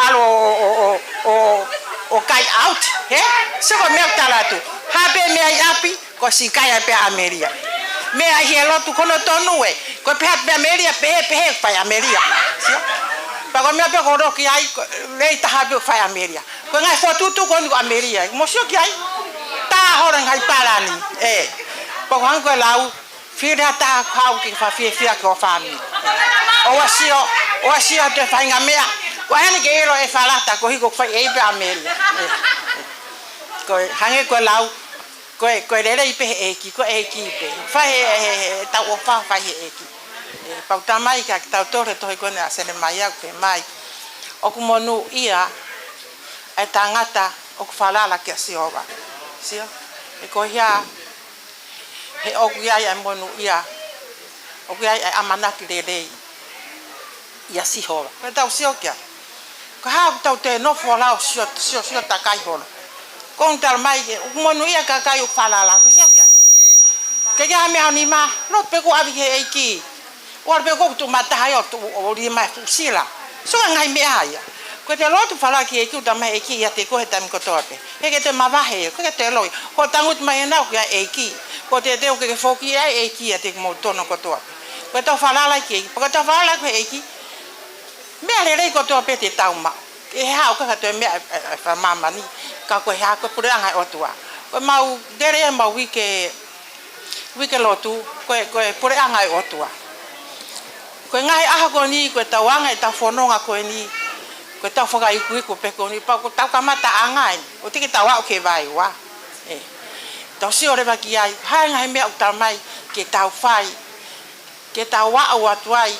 ʻalu ʻo, ʻo, ʻo, ʻo, ʻo kai out, ē? Sio ko e meʻa ʻoku tala atu. Hā pē meʻa ʻi ʻapi, ko e siʻi kai ai pē ʻa ʻAmelia. Meʻa ʻi he lotu ko hono tonu ē. Ko e pehē pē ʻAmelia, pehē, pehē fai ʻAmelia. Sio? Pea ko e meʻa pē ko ē ʻoku ʻi ai, ko e lelei taha pē ʻoku fai ʻAmelia. Ko e ngaahi fokotuʻutuʻu ko eni ko ʻAmelia. Mou sio ki ai. Tā holo ngaahi palani. Ē. Pea ko e hangē ko e lau, fili ha taha ʻoku haʻu ke fakafiefia ki ho fāmili. ʻOua sio, ʻoua sio atu he faʻahinga meʻa. Ko e hangē ke ʻilo ʻe Falata ko e hiko ʻoku fai ʻe ia pē ʻAmelia. Ē. Ko e hangē ko e lau, Ko e, ko e lelei pē he ʻEiki, ko e ʻEiki pē. Fai he, he, he, he tau ʻofa, fai he ʻEiki. Ē, pea ʻoku talamai kia kitautolu he tohi ko eni ʻa Selemaia ʻoku pehē mai. ʻOku monūʻia ʻa e tangata ʻoku falala kia Sihova. Sio? He ko e hā, he ʻoku ʻi ai ʻa e monūʻia, ʻoku ʻi ai ʻa e ʻamanaki lelei ʻia Sihova. Ko e tau sio ki ai. Ko e hā ʻoku tau toe nofo ʻo lau sio, sio, sio takai holo. Ko ʻeni talamai ke, ʻoku monūʻia kakai ʻoku falala, ko e sio ki ai. Ke ke ha meʻa ʻi ho nima, lotu pē kuo ʻave ki he ʻEiki. ʻOua pē kuo tuʻu mataha ʻo tuʻu ʻo lī mai fuʻu sila. Sio ki he ngaahi meʻa ia. Ko e te lotu falala ki he ʻEiki, ʻoku talamai ʻEiki ʻiate koe he taimi kotoa pē. He ke te mavahe, ko e ke te loi. Ko e tangutu mai ʻena ʻoku ʻi ai ʻEiki. Ko e te te ʻoku ke foki ʻa e ʻEiki ʻiate kimoutolu kotoa pē. Ko e tau falala ki he ʻEiki, pea ko e tau falala ki he ʻEiki. Meʻa lelei kotoa pē te tau maʻu. Ke he hao ka katoa meʻa ʻe, ʻe, ʻe fakamāmani. Ka ko e hā ko e puleʻanga ʻo e ʻOtua. Ko e mau, dere e mau uike, uike lotu, ko e, ko e puleʻanga ʻo e ʻOtua. Ko e ngaahi ʻaho ko eni, ko e tau anga e tau fononga ko eni, ko e tau fakaikuiku pē ko eni, pea ko e tau kamataʻanga eni, ʻo te ke tau aʻu ki he vaeua. Ē. Tau sio leva ki ai, hā e ngaahi meʻa ʻoku talamai ke tau fai, ke tau aʻu atu ai,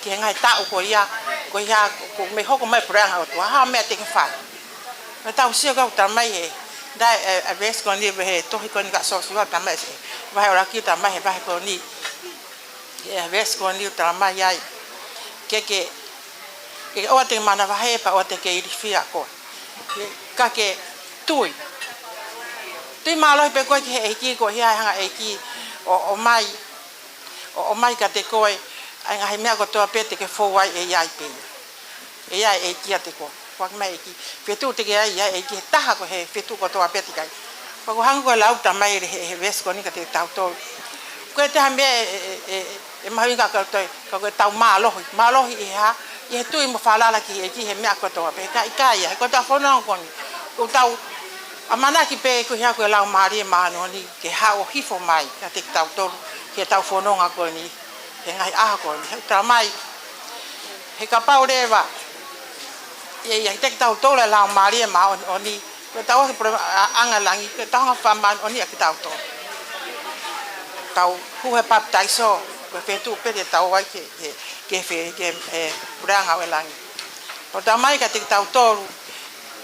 ki he ngaahi taʻu ko ia, ko ia, ko, ko e mei hoko mai puleʻanga ʻo e ʻOtua, hā e meʻa te ke fai. Pea tau sio ka ʻoku talamai he, ʻa e, ʻa e veesi ko eni he tohi ko eni kia Siosiua talamai ē, vahe ʻuluaki talamai he vahe ko eni. ʻE, veesi ko eni ʻoku talamai ai. Ke, ke, ke ʻoua te ke manavahē pea ʻoua te ke ilifia koe. Ke, ka ke tui. Tui mālohi pē koe ki he ʻEiki ko e hā e hanga ʻEiki ʻo, ʻomai, ʻo, ʻomai kiate koe, ʻa e ngaahi meʻa kotoa pē te ke fou ai ʻe ʻi ai pē ia. ʻE ʻi ai ʻEiki ʻiate koe. Ko e hā mai ʻEiki. Feituʻu te ke ʻi ai, ʻi ai ʻEiki he taha ko e he feituʻu kotoa pē te ke ʻi ai. Pea ko e hangē ko e lau talamai he, he veesi ko eni kiate kitautolu. Ko e taha meʻa ʻe, ʻe, ʻe, ʻE mahuʻinga ka ko e, ka ko ʻetau mālohi. Mālohi ʻi he hā? ʻI he tui mo falala ki he ʻEiki he meʻa kotoa pē. Ka ʻikai ia, he ko ʻetau fononga ko eni, ko ʻetau ʻamanaki pē ko e hā? Ko e Laumālie Māʻoniʻoni ke haʻu ʻo hifo mai kiate kitautolu, ki heʻetau fononga ko eni he ngaahi ʻaho ko eni. He ʻoku tala mai, he kapau leva ʻe ʻiate kitautolu e Laumālie Māʻoniʻoni, ko ʻetau ʻaʻanga ʻi langi, ko ʻetau hanga ʻo fakamāʻoniʻoniʻi ʻa kitautolu. Tau hū he papitaiso, ko e fetuʻu pē te tau ō ai ki he, ki he, ki he, ki he, ē, puleʻanga ʻo langi. ʻOku tala mai kiate kitautolu,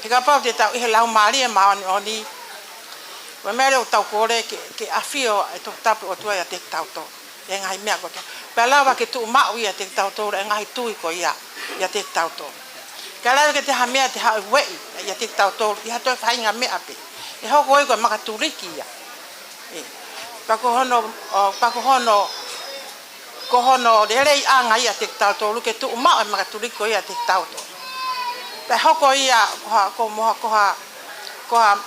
he kapau te tau ʻi he Laumālie Māʻoniʻoni, ko e meʻa leva ʻoku tau kole ke, ke ʻafio e Tohi Tapu ʻo e ʻOtua ʻiate kitautolu he ngaahi meʻa kotoa. Pea lava ke tuʻu maʻu ʻiate kitautolu e ngaahi tui ko ia ʻiate kitautolu. Kae lava ke toe ʻi ai ha meʻa te haʻu ʻo ueʻi ʻiate kitautolu ʻi ha toe faʻahinga meʻa pē. ʻE hoko ia ko e makatuliki ia. ʻE. Pea ko hono, ʻo, pea ko hono, ko hono leleiʻanga ia ʻiate kitautolu ke tuʻu maʻu e makatuliki ko ia ʻiate kitautolu. Pea hoko ia ko ha, ko mo ha, ko ha, ko ha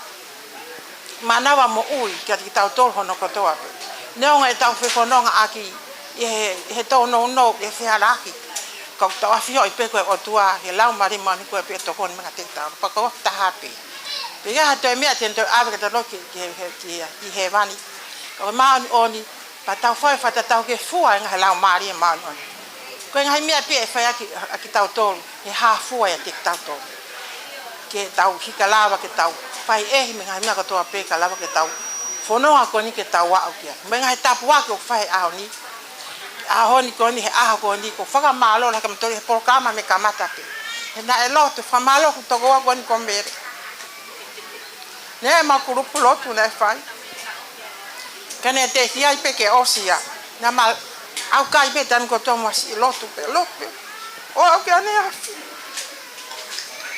manava moʻui kiate kitautolu hono kotoa pē. Neongo ʻetau fefonongaʻaki ʻi he, he tōnounou, ʻi he fehālaaki, ka ʻoku tau ʻafioʻi pē ko e ʻOtua, he Laumālie Māʻoniʻoni ko ē pē ʻe tokoni mai kiate kitautolu. Pea ko e taha pē. Pea ʻikai ha toe meʻa te ne toe ʻave kitautolu ki, ki, ki, ki, ki hēvani. Ka ko e māʻoniʻoni, pea tau fai fakatatau ke fua e ngaahi Laumālie Māʻoniʻoni. Ko e ngaahi meʻa pē ʻe fai ʻaki, ʻaki kitautolu, ʻe hā fua ʻiate kitautolu. Ke tau hika lava, ke tau fai ʻehi mei he ngaahi meʻa kotoa pē, ka lava ke tau fononga ko eni ke tau aʻu ki ai. Mei he ngaahi tāpuaki ʻoku fai he ʻaho ni, ʻaho ni ko eni, he ʻaho ko eni, ʻoku ou fakamālō lahi kiate kimoutolu he polokalama mei he kamata pē. He naʻe lotu, fakamālō ki he tokoua ko eni ko Mele. Naʻe ʻi ai ʻema kulupu lotu naʻe fai. Ka naʻe teʻeki ai pē ke ʻosi ia. Naʻa ma ʻaukai pē taimi kotoa mo siʻi lotu pē, lotu pē. ʻO aʻu ki ʻaneafi,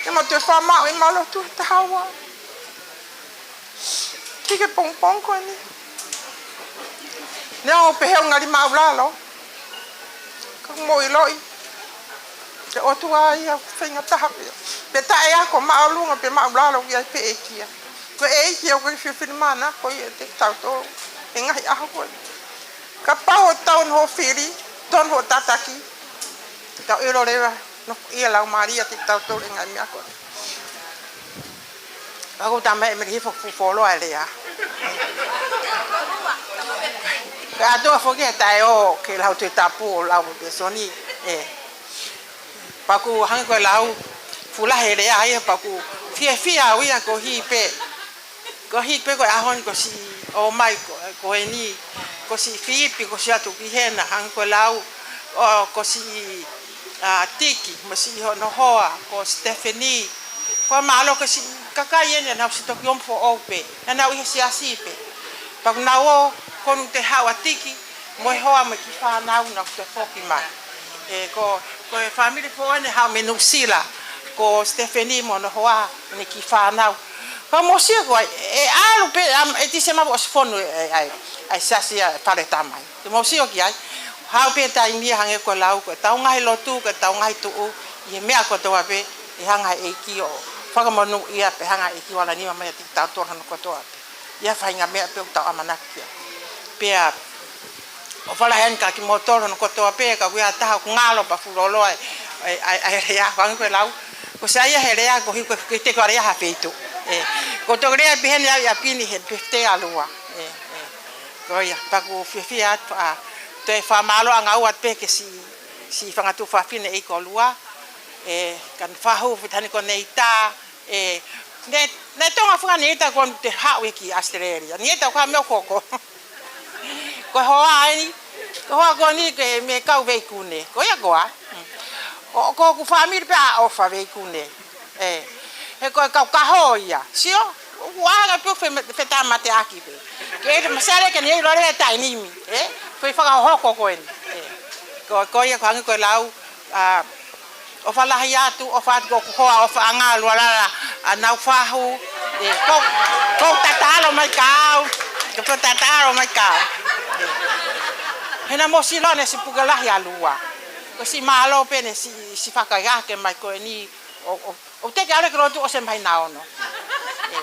ʻe ma toe fakamaʻu ʻema lotu he taha ua. Ki he pongipongi ko eni. Naʻa ku pehē ʻoku ngali maʻulalo. Ka mou ʻiloʻi, ko e ʻOtua ia ʻoku feinga taha pē. Pe taʻe ako māʻolunga pe māʻulalo, ʻoku ʻi ai pē ʻEiki ia. Ko e ʻEiki ia ʻoku ʻikai fiefia, manako ia ʻiate kitautolu he ngaahi ʻaho ko ē. Kapau ʻoku tau hoʻo fili, tau hoʻo tataki, tau ʻilo leva, nofoʻia e Laumālie ʻiate kitautolu he ngaahi meʻa ko ē. Ka ʻoku tau mai e meli hifo fuʻu fuoloa e lea. Ka ʻoku ʻatā foki e taʻe ō ki he lau Tohi Tapu ʻo lau e lēsoni, ē. Pea ʻoku hangē ko e lau fuʻu lahi e lea ia, pea ʻoku fiefia au ia koeʻuhi pē, koeʻuhi pē ko e ʻaho ni kuo ʻosi ō mai ko, ko eni, kuo ʻosi fiipi, kuo ʻosi atu ki hena, hangē ko e lau, ʻo, kuo ʻosi, ā, Tiki, mo siʻi hono hoa, ko Stephanie. Fakamālō ki he siʻi kakai eni naʻa nau ʻosi toki ō mai foʻou pē, naʻa nau ʻi he siasi pē. Pea kuo nau ō, kuo nau toe haʻu ʻa Tiki mo e hoa mo e kiʻi fānau, nau toe foki mai. Ē, ko, ko e fāmili foʻou eni haʻu mei Nuʻusila, ko Stephanie mo hono hoa mo e kiʻi fānau. Ka mou sio ko ē, ʻe ʻalu pē, ʻa, ʻe Tīsema ʻosi fonu e, e, e, e siasi ʻa e fale tamai. Te mou sio ki ai, haʻu pē taimi ia hangē ko e lau, ko ʻetau ngaahi lotu, ko ʻetau ngaahi tuʻu, ʻi he meʻa kotoa pē, ʻe hanga ʻe he ʻEiki ʻo fakamonūʻia pea hanga ʻe he ʻEiki ʻo ala nima mai ʻiate kitautolu hono kotoa pē. ʻI he faʻahinga meʻa pē ʻoku tau ʻamanaki ki ai. Pea ʻofa lahi eni kiate kimoutolu hono kotoa pē, ka ʻoku ʻi ai ha taha ʻoku ngalo pea fuʻu lōloa e, e, e, e lea, hangē ko e lau. Ko e sai ia he lea, koeʻuhi ko e, ko e teʻeki ai lea ha feituʻu. Ē, ʻoku ou toki lea pē heni au ʻi ʻapi ni he pefite ʻa Lua. Ē, ē. Ko ia, pea ʻoku ou fiefia atu, ā, toe fakamālō angaua atu pē ki he siʻi, siʻi fanga tuofāfine ʻi ko Lua. Ē, ka ne fahu fitani ko Neita, ē, ne, ne tonga fanga Neita ko eni te haʻu ia ki ʻAositelēlia. Neita ko ha meʻa ʻoku hoko. Ko e hoa eni, ko e hoa ko eni ko e meʻa kau veikune. Ko ia ko ā. ʻO, ko hoku fāmili pē ʻa ʻOfa veikune. Ē, he ko e kau kaho ia. Sio, ʻoku ʻaonga pē ʻoku fe-, fetāmateʻaki pē. Ke ʻi ai e masale ke ne ʻilo leva e taimi ni, ē? Ko e fakahohoko ko eni. Ē. Ko, ko ia ko e hangē ko e lau, ā, ʻofa lahi atu, ʻofa atu ki hoku hoa, ʻofaʻanga, Lualala, ʻa Naufahu. Ē, ko, ko tatalo mai kau. Ko tatalo mai kau. Ē. He naʻa mou sio ʻa e siʻi puke lahi ʻa Lua. Ko e siʻi mālō pē eni siʻi, siʻi fakaʻeke mai ko eni, ʻo, ʻo, ʻo teʻeki ai ke lotu ʻosi e māhina ono. Ē.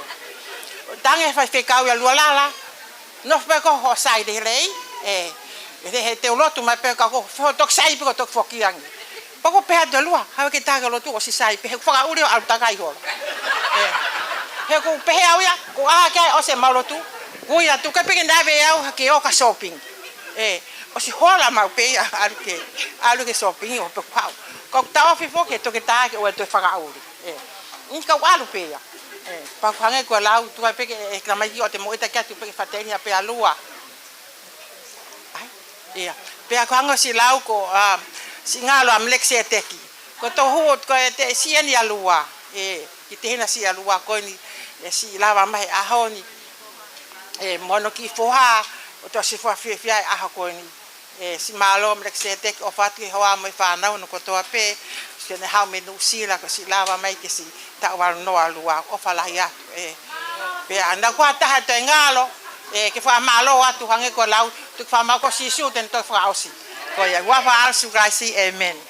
Tangi e faifekau ia Lualala. Nofo pē ko hoʻo sai lelei. Ē. He, he te u lotu mai pē ka ko fo toki sai pē ko toki foki ange. Pea ko u pehē atu ʻe Lua, haʻu ke ta ke lotu ʻosi sai pē he fakaʻuli ʻo ʻalu takai holo. ʻE. He ko u pehē au ia, ko u ʻā hake ai ʻosi ʻemau lotu. Ko ia tuku pē ke nave au hake ʻo ka shopping. ʻE. ʻOsi hola maʻu pē ia, ʻalu ke, ʻalu ke shopping ʻo pē kuo haʻu. Ko u taʻofi foki he toki tā ke ʻoua toe fakaʻuli. ʻE. ʻIkai ka u ʻalu pē ia. ʻE. Pea ko u hangē ko e lau, tuku pē ke, ʻe, ka mai ki ʻo te mo ita ke atu pē ke faʻiteliha pē ʻa Lua. ʻAi, ia. Pea ko u hanga ʻo siʻi lau ko, ʻa, siʻi ngalo ʻa Melekiseteki. Ko e tohu, ko e te siʻi eni ʻa Lua. ʻE, ki te hina siʻi ʻa Lua ko eni, ʻe siʻi lava mai he ʻaho ni. ʻE, mo hono kiʻi foha, ʻoku tau siʻi foha fiefia he ʻaho ko eni. ʻE, siʻi mālō Melekiseteki ʻofa atu ki he hoa mo e fānau hono kotoa pē. Siʻene haʻu mei Nuʻusila ko e siʻi lava mai ke siʻi taʻu valu noa ʻa Lua, ʻofa lahi atu, ʻe. Pea naʻa ku ʻi ai ha taha toe ngalo, ʻe, ke fakamālō atu hangē ko e lau, tuku fakamālō ko Sīsū te ne toe fakaʻosi. Ko ia, ʻi he huafa ʻo Sīsū Kalaisi, ʻēmeni.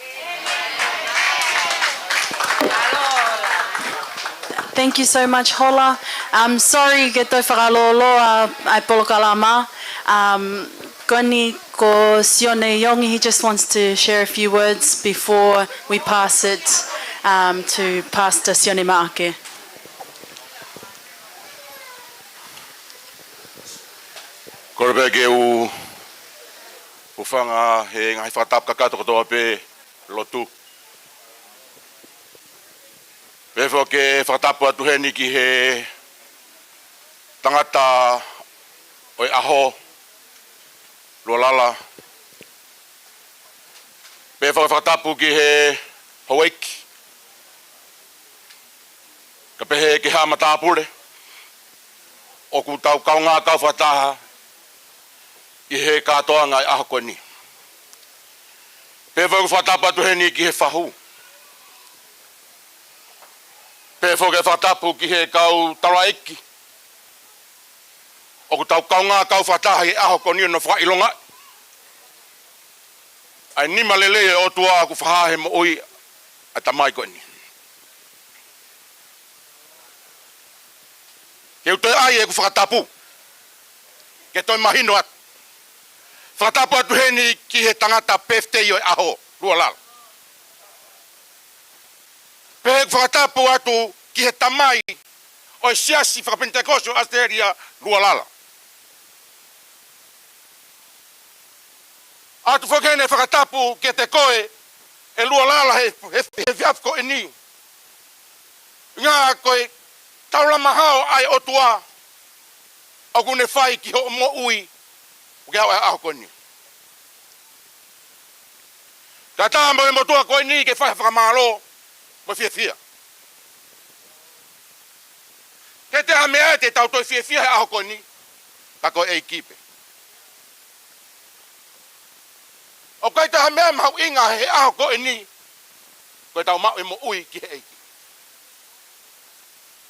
Thank you so much, Hola. Um, sorry, ke toe fakalōloa ʻa e polokalama. Um, ko eni ko Sione Iongi, he just wants to share a few words before we pass it, um, to Pastor Sione Maʻake. Kole pē ke u hūfanga he ngaahi fakatapu kakato kotoa pē lotu. Pea foki ke fakatapu atu heni ki he tangata ʻo e ʻaho, Lualala. Pea foki fakatapu ki he houʻeiki. Kae pehē ki he haʻa matāpule. ʻOku tau kaungā kau fakataha ʻi he kātoanga ʻi he ʻaho ko eni. Pea foki fakatapu atu heni ki he fahu. Pea foki fakatapu ki he kau taulaʻeiki. ʻOku tau kaungā kau fakataha ʻi he ʻaho ko eni ʻo fakaʻilonga ʻa e nima lelei ʻo e ʻOtua ʻoku fakahā he moʻui ʻa e tamai ko eni. Ke u toe ʻai ʻeku fakatapu. Ke toe mahino atu. Fakatapu atu heni ki he tangata birthday ʻo e ʻaho, Lualala. Pea ʻeku fakatapu atu ki he tamai ʻo e siasi fakapenitekosi ʻo ʻAositelēlia, Lualala. ʻOatu foki heni e fakatapu kiate koe, ʻe Lualala he, he, he efiafi ko eni. Ngā ko e taulama hao ʻa e ʻOtua, ʻoku ne fai ki hoʻo moʻui, ʻo ke aʻu ʻa e ʻaho ko eni. Kātaki mo e motuʻa ko eni ke fai ha fakamālō, mo e fiefia. Ke te ha meʻa ʻe te tau toe fiefia he ʻaho ko eni, ka ko e ʻEiki pē. ʻOku ʻikai toe ha meʻa mahuʻinga he ʻaho ko eni, ko e tau maʻu e moʻui ki he ʻEiki.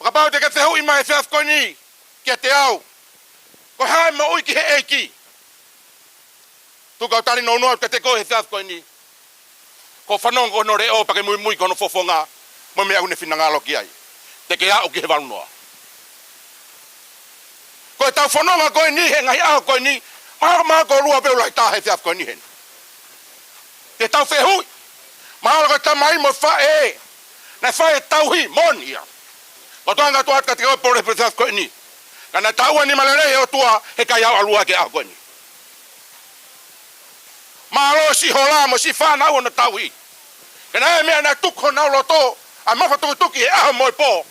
Kapau te ke fehuʻi mai he efiafi ko eni, kiate au. Ko e hā e moʻui ki he ʻEiki? Tuku ke u tali nounou atu kiate koe he efiafi ko eni. Ko e fanongo ki hono leʻo pea ke muimui ki hono fofonga mo e meʻa ʻoku ne finangalo ki ai. Te ke aʻu ki he valu noa. Ko e tau fononga ko eni he ngaahi ʻaho ko eni, mahalo ko Lua pē ʻoku lahi taha he efiafi ko eni heni. Te tau fehuʻi, mahalo ko e tamai mo e faʻē, naʻe fai e tauhi moʻoni ia. Ko e tau ngaahi tuʻa atu kiate koe pole he efiafi ko eni. Ka naʻe taʻu ʻa e nima lelei ʻo e ʻOtua he ʻikai aʻu ʻa Lua ki he ʻaho ko eni. Mālō siʻi Hola mo siʻi fānau hono tauhi. Ka naʻe meʻa naʻe tuku honau loto, ʻa e mafatukituki he ʻaho mo e pō,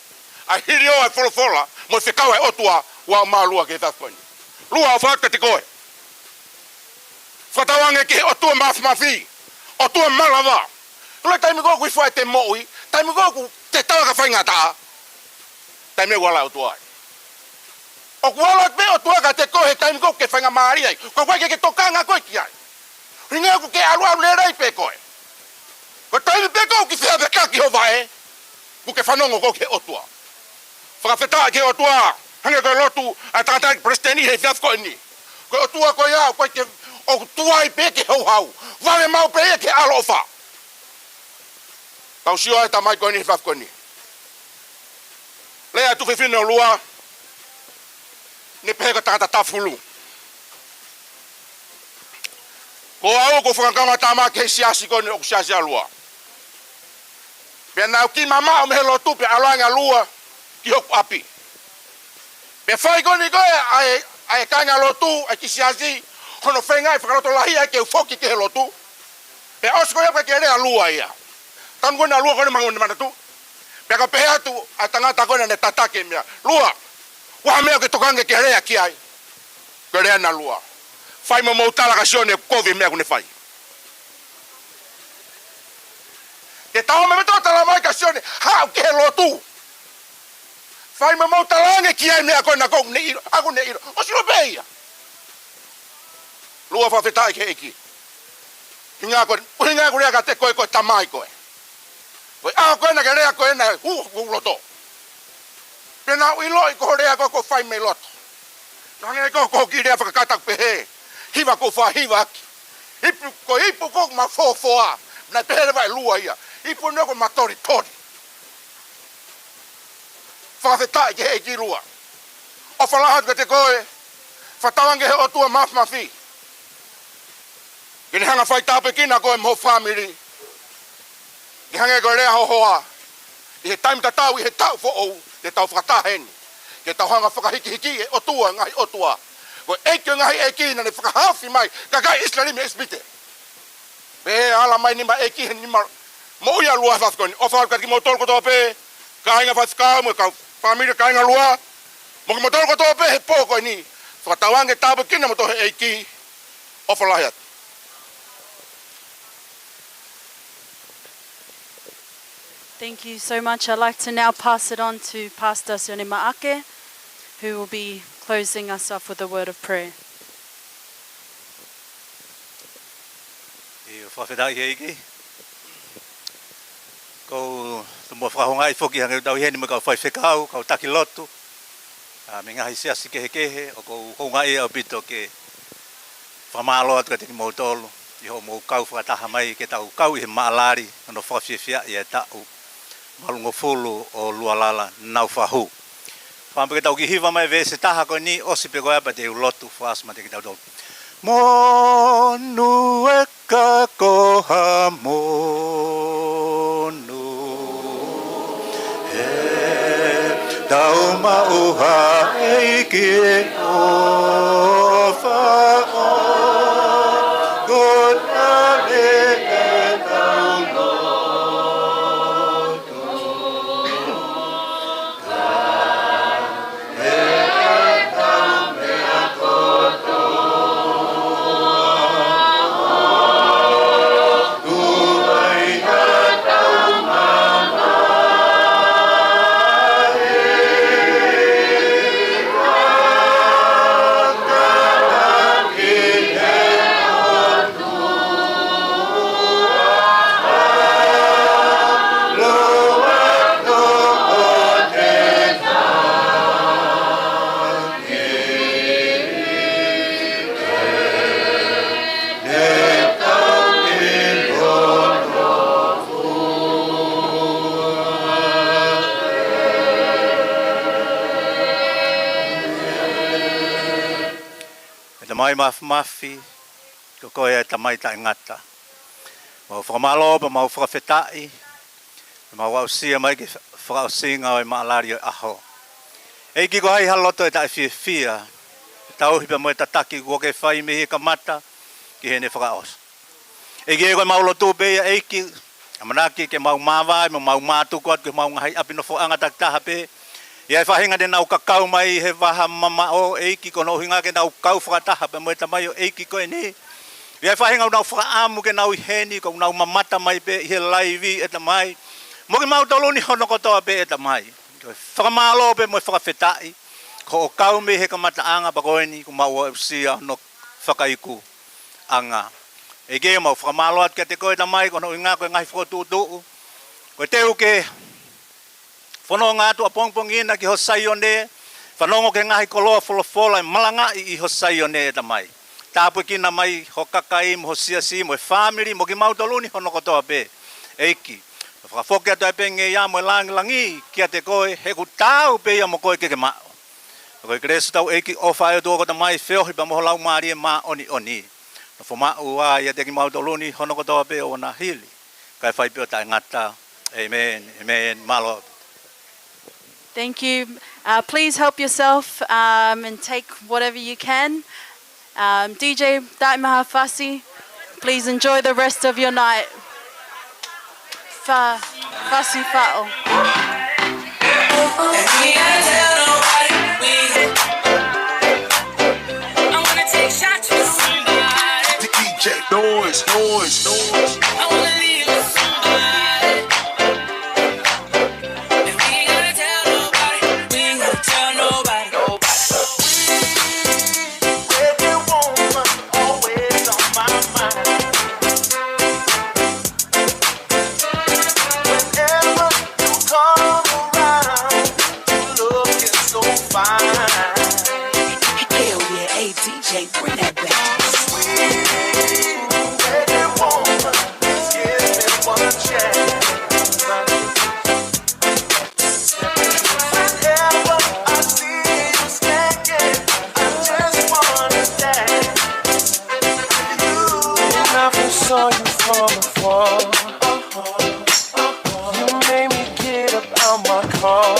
ʻa e hili ʻo e folofola, mo e fekau ʻa e ʻOtua, ʻoku mau ʻalu ki he efiafi ko eni. Lua, ʻofa atu kiate koe. Fakatauange ki he ʻOtua Māfimafi, ʻOtua malava. Ko e taimi ko ē ʻoku ʻi ai ʻete moʻui, taimi ko ē ʻoku te tala ka faingataʻa, taimi ʻoku ala ʻOtua ai. ʻOku ala pē ʻOtua kiate koe he taimi ko ē ʻoku ke faingamālie ai. Ko e ʻikai ke ke tokanga koe ki ai. Hinga ʻoku ke ʻaluʻalu lelei pē koe. Ko e taimi pē ko ē ʻoku ke fefeka ki ho vaʻe, ʻoku ke fanongo koe ki he ʻOtua. Fakafetaʻi ki he ʻOtua, hangē ko e lotu ʻa e tangataʻeiki palesiteni he efiafi ko eni. Ko e ʻOtua ko ia, ʻoku ʻikai ke, ʻoku tuai pē ke houhau. Vave maʻu pē ia ke ʻaloʻofa. Tau sio ʻa e tamai ko eni he efiafi ko eni. Lea ʻa e tuofefine ʻo Lua, ne pehē ko e tangata tafulu. Ko au ʻoku ou fakakaungā tama ki he siasi ko eni ʻoku Siasi ʻa Lua. Pea naʻá ku kiʻi mamaʻo mei he lotu pea ʻalu ange ʻa Lua ki hoku ʻapi. Pea fai ko eni ko e, ʻa e, ʻa e kāinga lotu, ʻa e kiʻi siasi, hono feingaʻi fakalotolahi ai ke u foki ki he lotu. Pea ʻosi ko ia pea ke lea ʻa Lua ia. Tanu ko ena ʻa Lua ko ena mangu ne manatu. Pea ka pehē atu ʻa e tangata ko ena ne tataki e meʻa. Lua, ʻoku ʻi ai ha meʻa ʻoku ke tokanga ke lea ki ai? Ko e lea ena ʻa Lua. Fai mo mou tala kia Sione kovi e meʻa ʻoku ne fai. Ke tau me me tau tala mai kia Sione, haʻu ki he lotu. Fai mo mou tala ange ki ai e meʻa ko ena ʻoku ne ʻilo, ʻoku ne ʻilo. ʻOsi lōpē ia. Lua, fakafetaʻi ki he ʻEiki. Hinga ko, hinga ko lea kiate koe ko e tamai koe. Ko e ʻaho ko ena ke lea ko ena ʻi hoku loto. Pea naʻá ku ʻiloʻi ko e lea ko ē ʻoku fai mei loto. Hangē ko, ko e kiʻi lea fakakata ʻoku pehē, hiva ʻoku ou fakahiva ʻaki. Ipu, ko e ipu ʻoku ma fofoa. Naʻe pehē leva ʻe Lua ia. Ipu eni ʻoku ma tolitoli. Fakafetaʻi ki he ʻEiki Lua. ʻOfa lahi atu kiate koe. Fakatauange ki he ʻOtua Māfimafi ke ne hanga ʻo fai tāpuekina koe mo ho fāmili. Ke hangē ko e lea ʻa ho hoa, ʻi he taimi tatau, ʻi he taʻu foʻou, ke tau fakataha heni. Ke tau hanga ʻo fakahīkihikiʻi e ʻOtua ʻo e ngaahi ʻotua. Ko e ʻEiki ʻo e ngaahi ʻeiki naʻá ne fakahaofi mai e kakai ʻIsileli mei ʻIsipite. Pea ala mai e nima ʻo e ʻEiki he nima moʻui ʻa Lua he efiafi ko eni. ʻOfa atu kiate kimoutolu kotoa pē, kāinga faifekau mo e kau fāmili kāinga Lua, mo kimoutolu kotoa pē he pō ko eni. Fakatauange ke tāpuekina kimoutolu ʻe he ʻEiki. ʻOfa lahi atu. Thank you so much. I'd like to now pass it on to Pastor Sione Maʻake, who will be closing us off with a word of prayer. ʻIo, fakafetaʻi ki he ʻEiki. ʻOku ou tomuʻa fakahoungaʻi foki hangē ʻoku tau ʻi heni mo e kau faifekau, kau taki lotu, ʻa, mei he ngaahi siasi kehekehe, ʻoku ou houngaʻia ʻaupito ke fakamālō atu kiate kimoutolu ʻi hoʻomou kau fakataha mai ke tau kau ʻi he maʻalali, hono fakafiefiaʻi e taʻu valungofulu ʻo Lualala Naufahū. Fakaʻamu pē ke tau kiʻi hiva mai e veesi ʻe taha ko eni, ʻosi pē ko ia pea te u lotu fakaʻosi maʻa kitautolu. Monū e ka ko ha monū, he tau maʻu ha ʻEiki ʻofa ʻo ko tale e tau lotu. ʻE Tamai Māfimafi, ko koe ʻa e Tamai taʻengata. Mau fakamālō pea mau fakafetaʻi, mau aʻusia mai ki he fakaʻosinga ʻo e maʻalali ʻo e ʻaho. ʻEiki, ko hai ha loto ʻe taʻefiefia, ʻe tauhi pea mo e tataki kuo ke fai mei he kamata ki heʻene fakaʻosi. ʻEiki, ko ʻemau lotu pē ia ʻEiki, ʻamanaki ke mau māvae, mo mau mātuku atu ki homau ngaahi ʻapi nofoʻanga takitaha pē. ʻI ai e faʻahinga te nau kakau mai he vaha mamaʻo ʻEiki, ko hono ʻuhinga ke nau kau fakataha pē mo e tamaioʻeiki ko eni. ʻI ai e faʻahinga ʻoku nau fakaʻamu ke nau ʻi heni, ka ʻoku nau mamata mai pē ʻi he laivi ʻe Tamai. Mo kimautolu ni hono kotoa pē ʻe Tamai. Ko e fakamālō pē mo e fakafetaʻi, ko hoʻo kau mei he kamataʻanga pea ko eni kuo mau aʻusia hono fakaikuʻanga. ʻEiki, mau fakamālō atu kiate koe Tamai, ko hono ʻuhinga ko e ngaahi fokotuʻutuʻu. Ko e teu ke fononga atu ʻapongipongi na ki ho Saione, fanongo ki he ngaahi koloa folofola ʻe malangaʻi ʻi ho Saione ʻe Tamai. Tāpuekina mai ho kakai mo ho siasi mo e fāmili mo kimautolu ni hono kotoa pē. ʻEiki, fakafoki atu ai pē ngeia mo e langilangi kiate koe, he ʻoku taau pē ia mo koe ke ke maʻu. Ko e kelesi ʻa hotau ʻEiki, ʻofa ʻa e ʻOtua ko Tamai, feohi pea mo ho Laumālie Māʻoniʻoni, Nofo maʻu ā ʻiate kimautolu ni hono kotoa pē ʻo na hili, kae fai pē ʻo taʻengata. ʻĒmeni, ʻēmeni. Mālō. Thank you. Uh, please help yourself, um, and take whatever you can. Um, D J, Dai Maha Fasi, please enjoy the rest of your night. Fa, Fasi Faʻo. D J, noise, noise, noise. Hell yeah, hey, D J, bring that back. Saw you from afar. You made me get up out my car.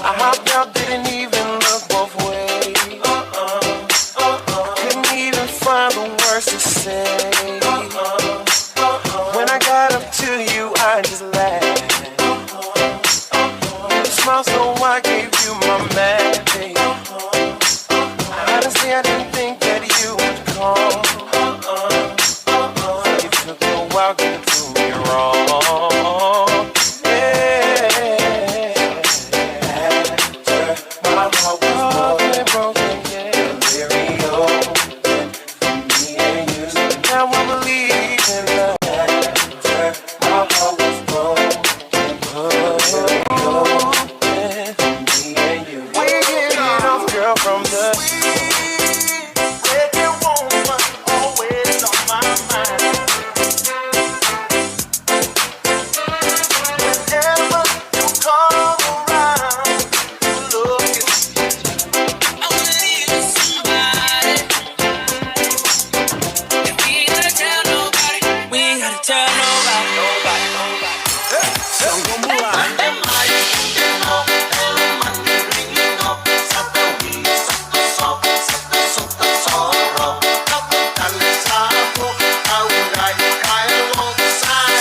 I hopped out, didn't even look both ways. Couldn't even find the words to say. When I got up to you, I just laughed. You smiled, so I gave you my magic. Honestly, I didn't think that you would call. You took a while to do me wrong. Yeah. After my heart was broken, broken, yeah. Delirium and me and you. Now I'm believing love. After my heart was broken, delirium and me and you. We get it off, girl, from the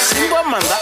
Simba manda.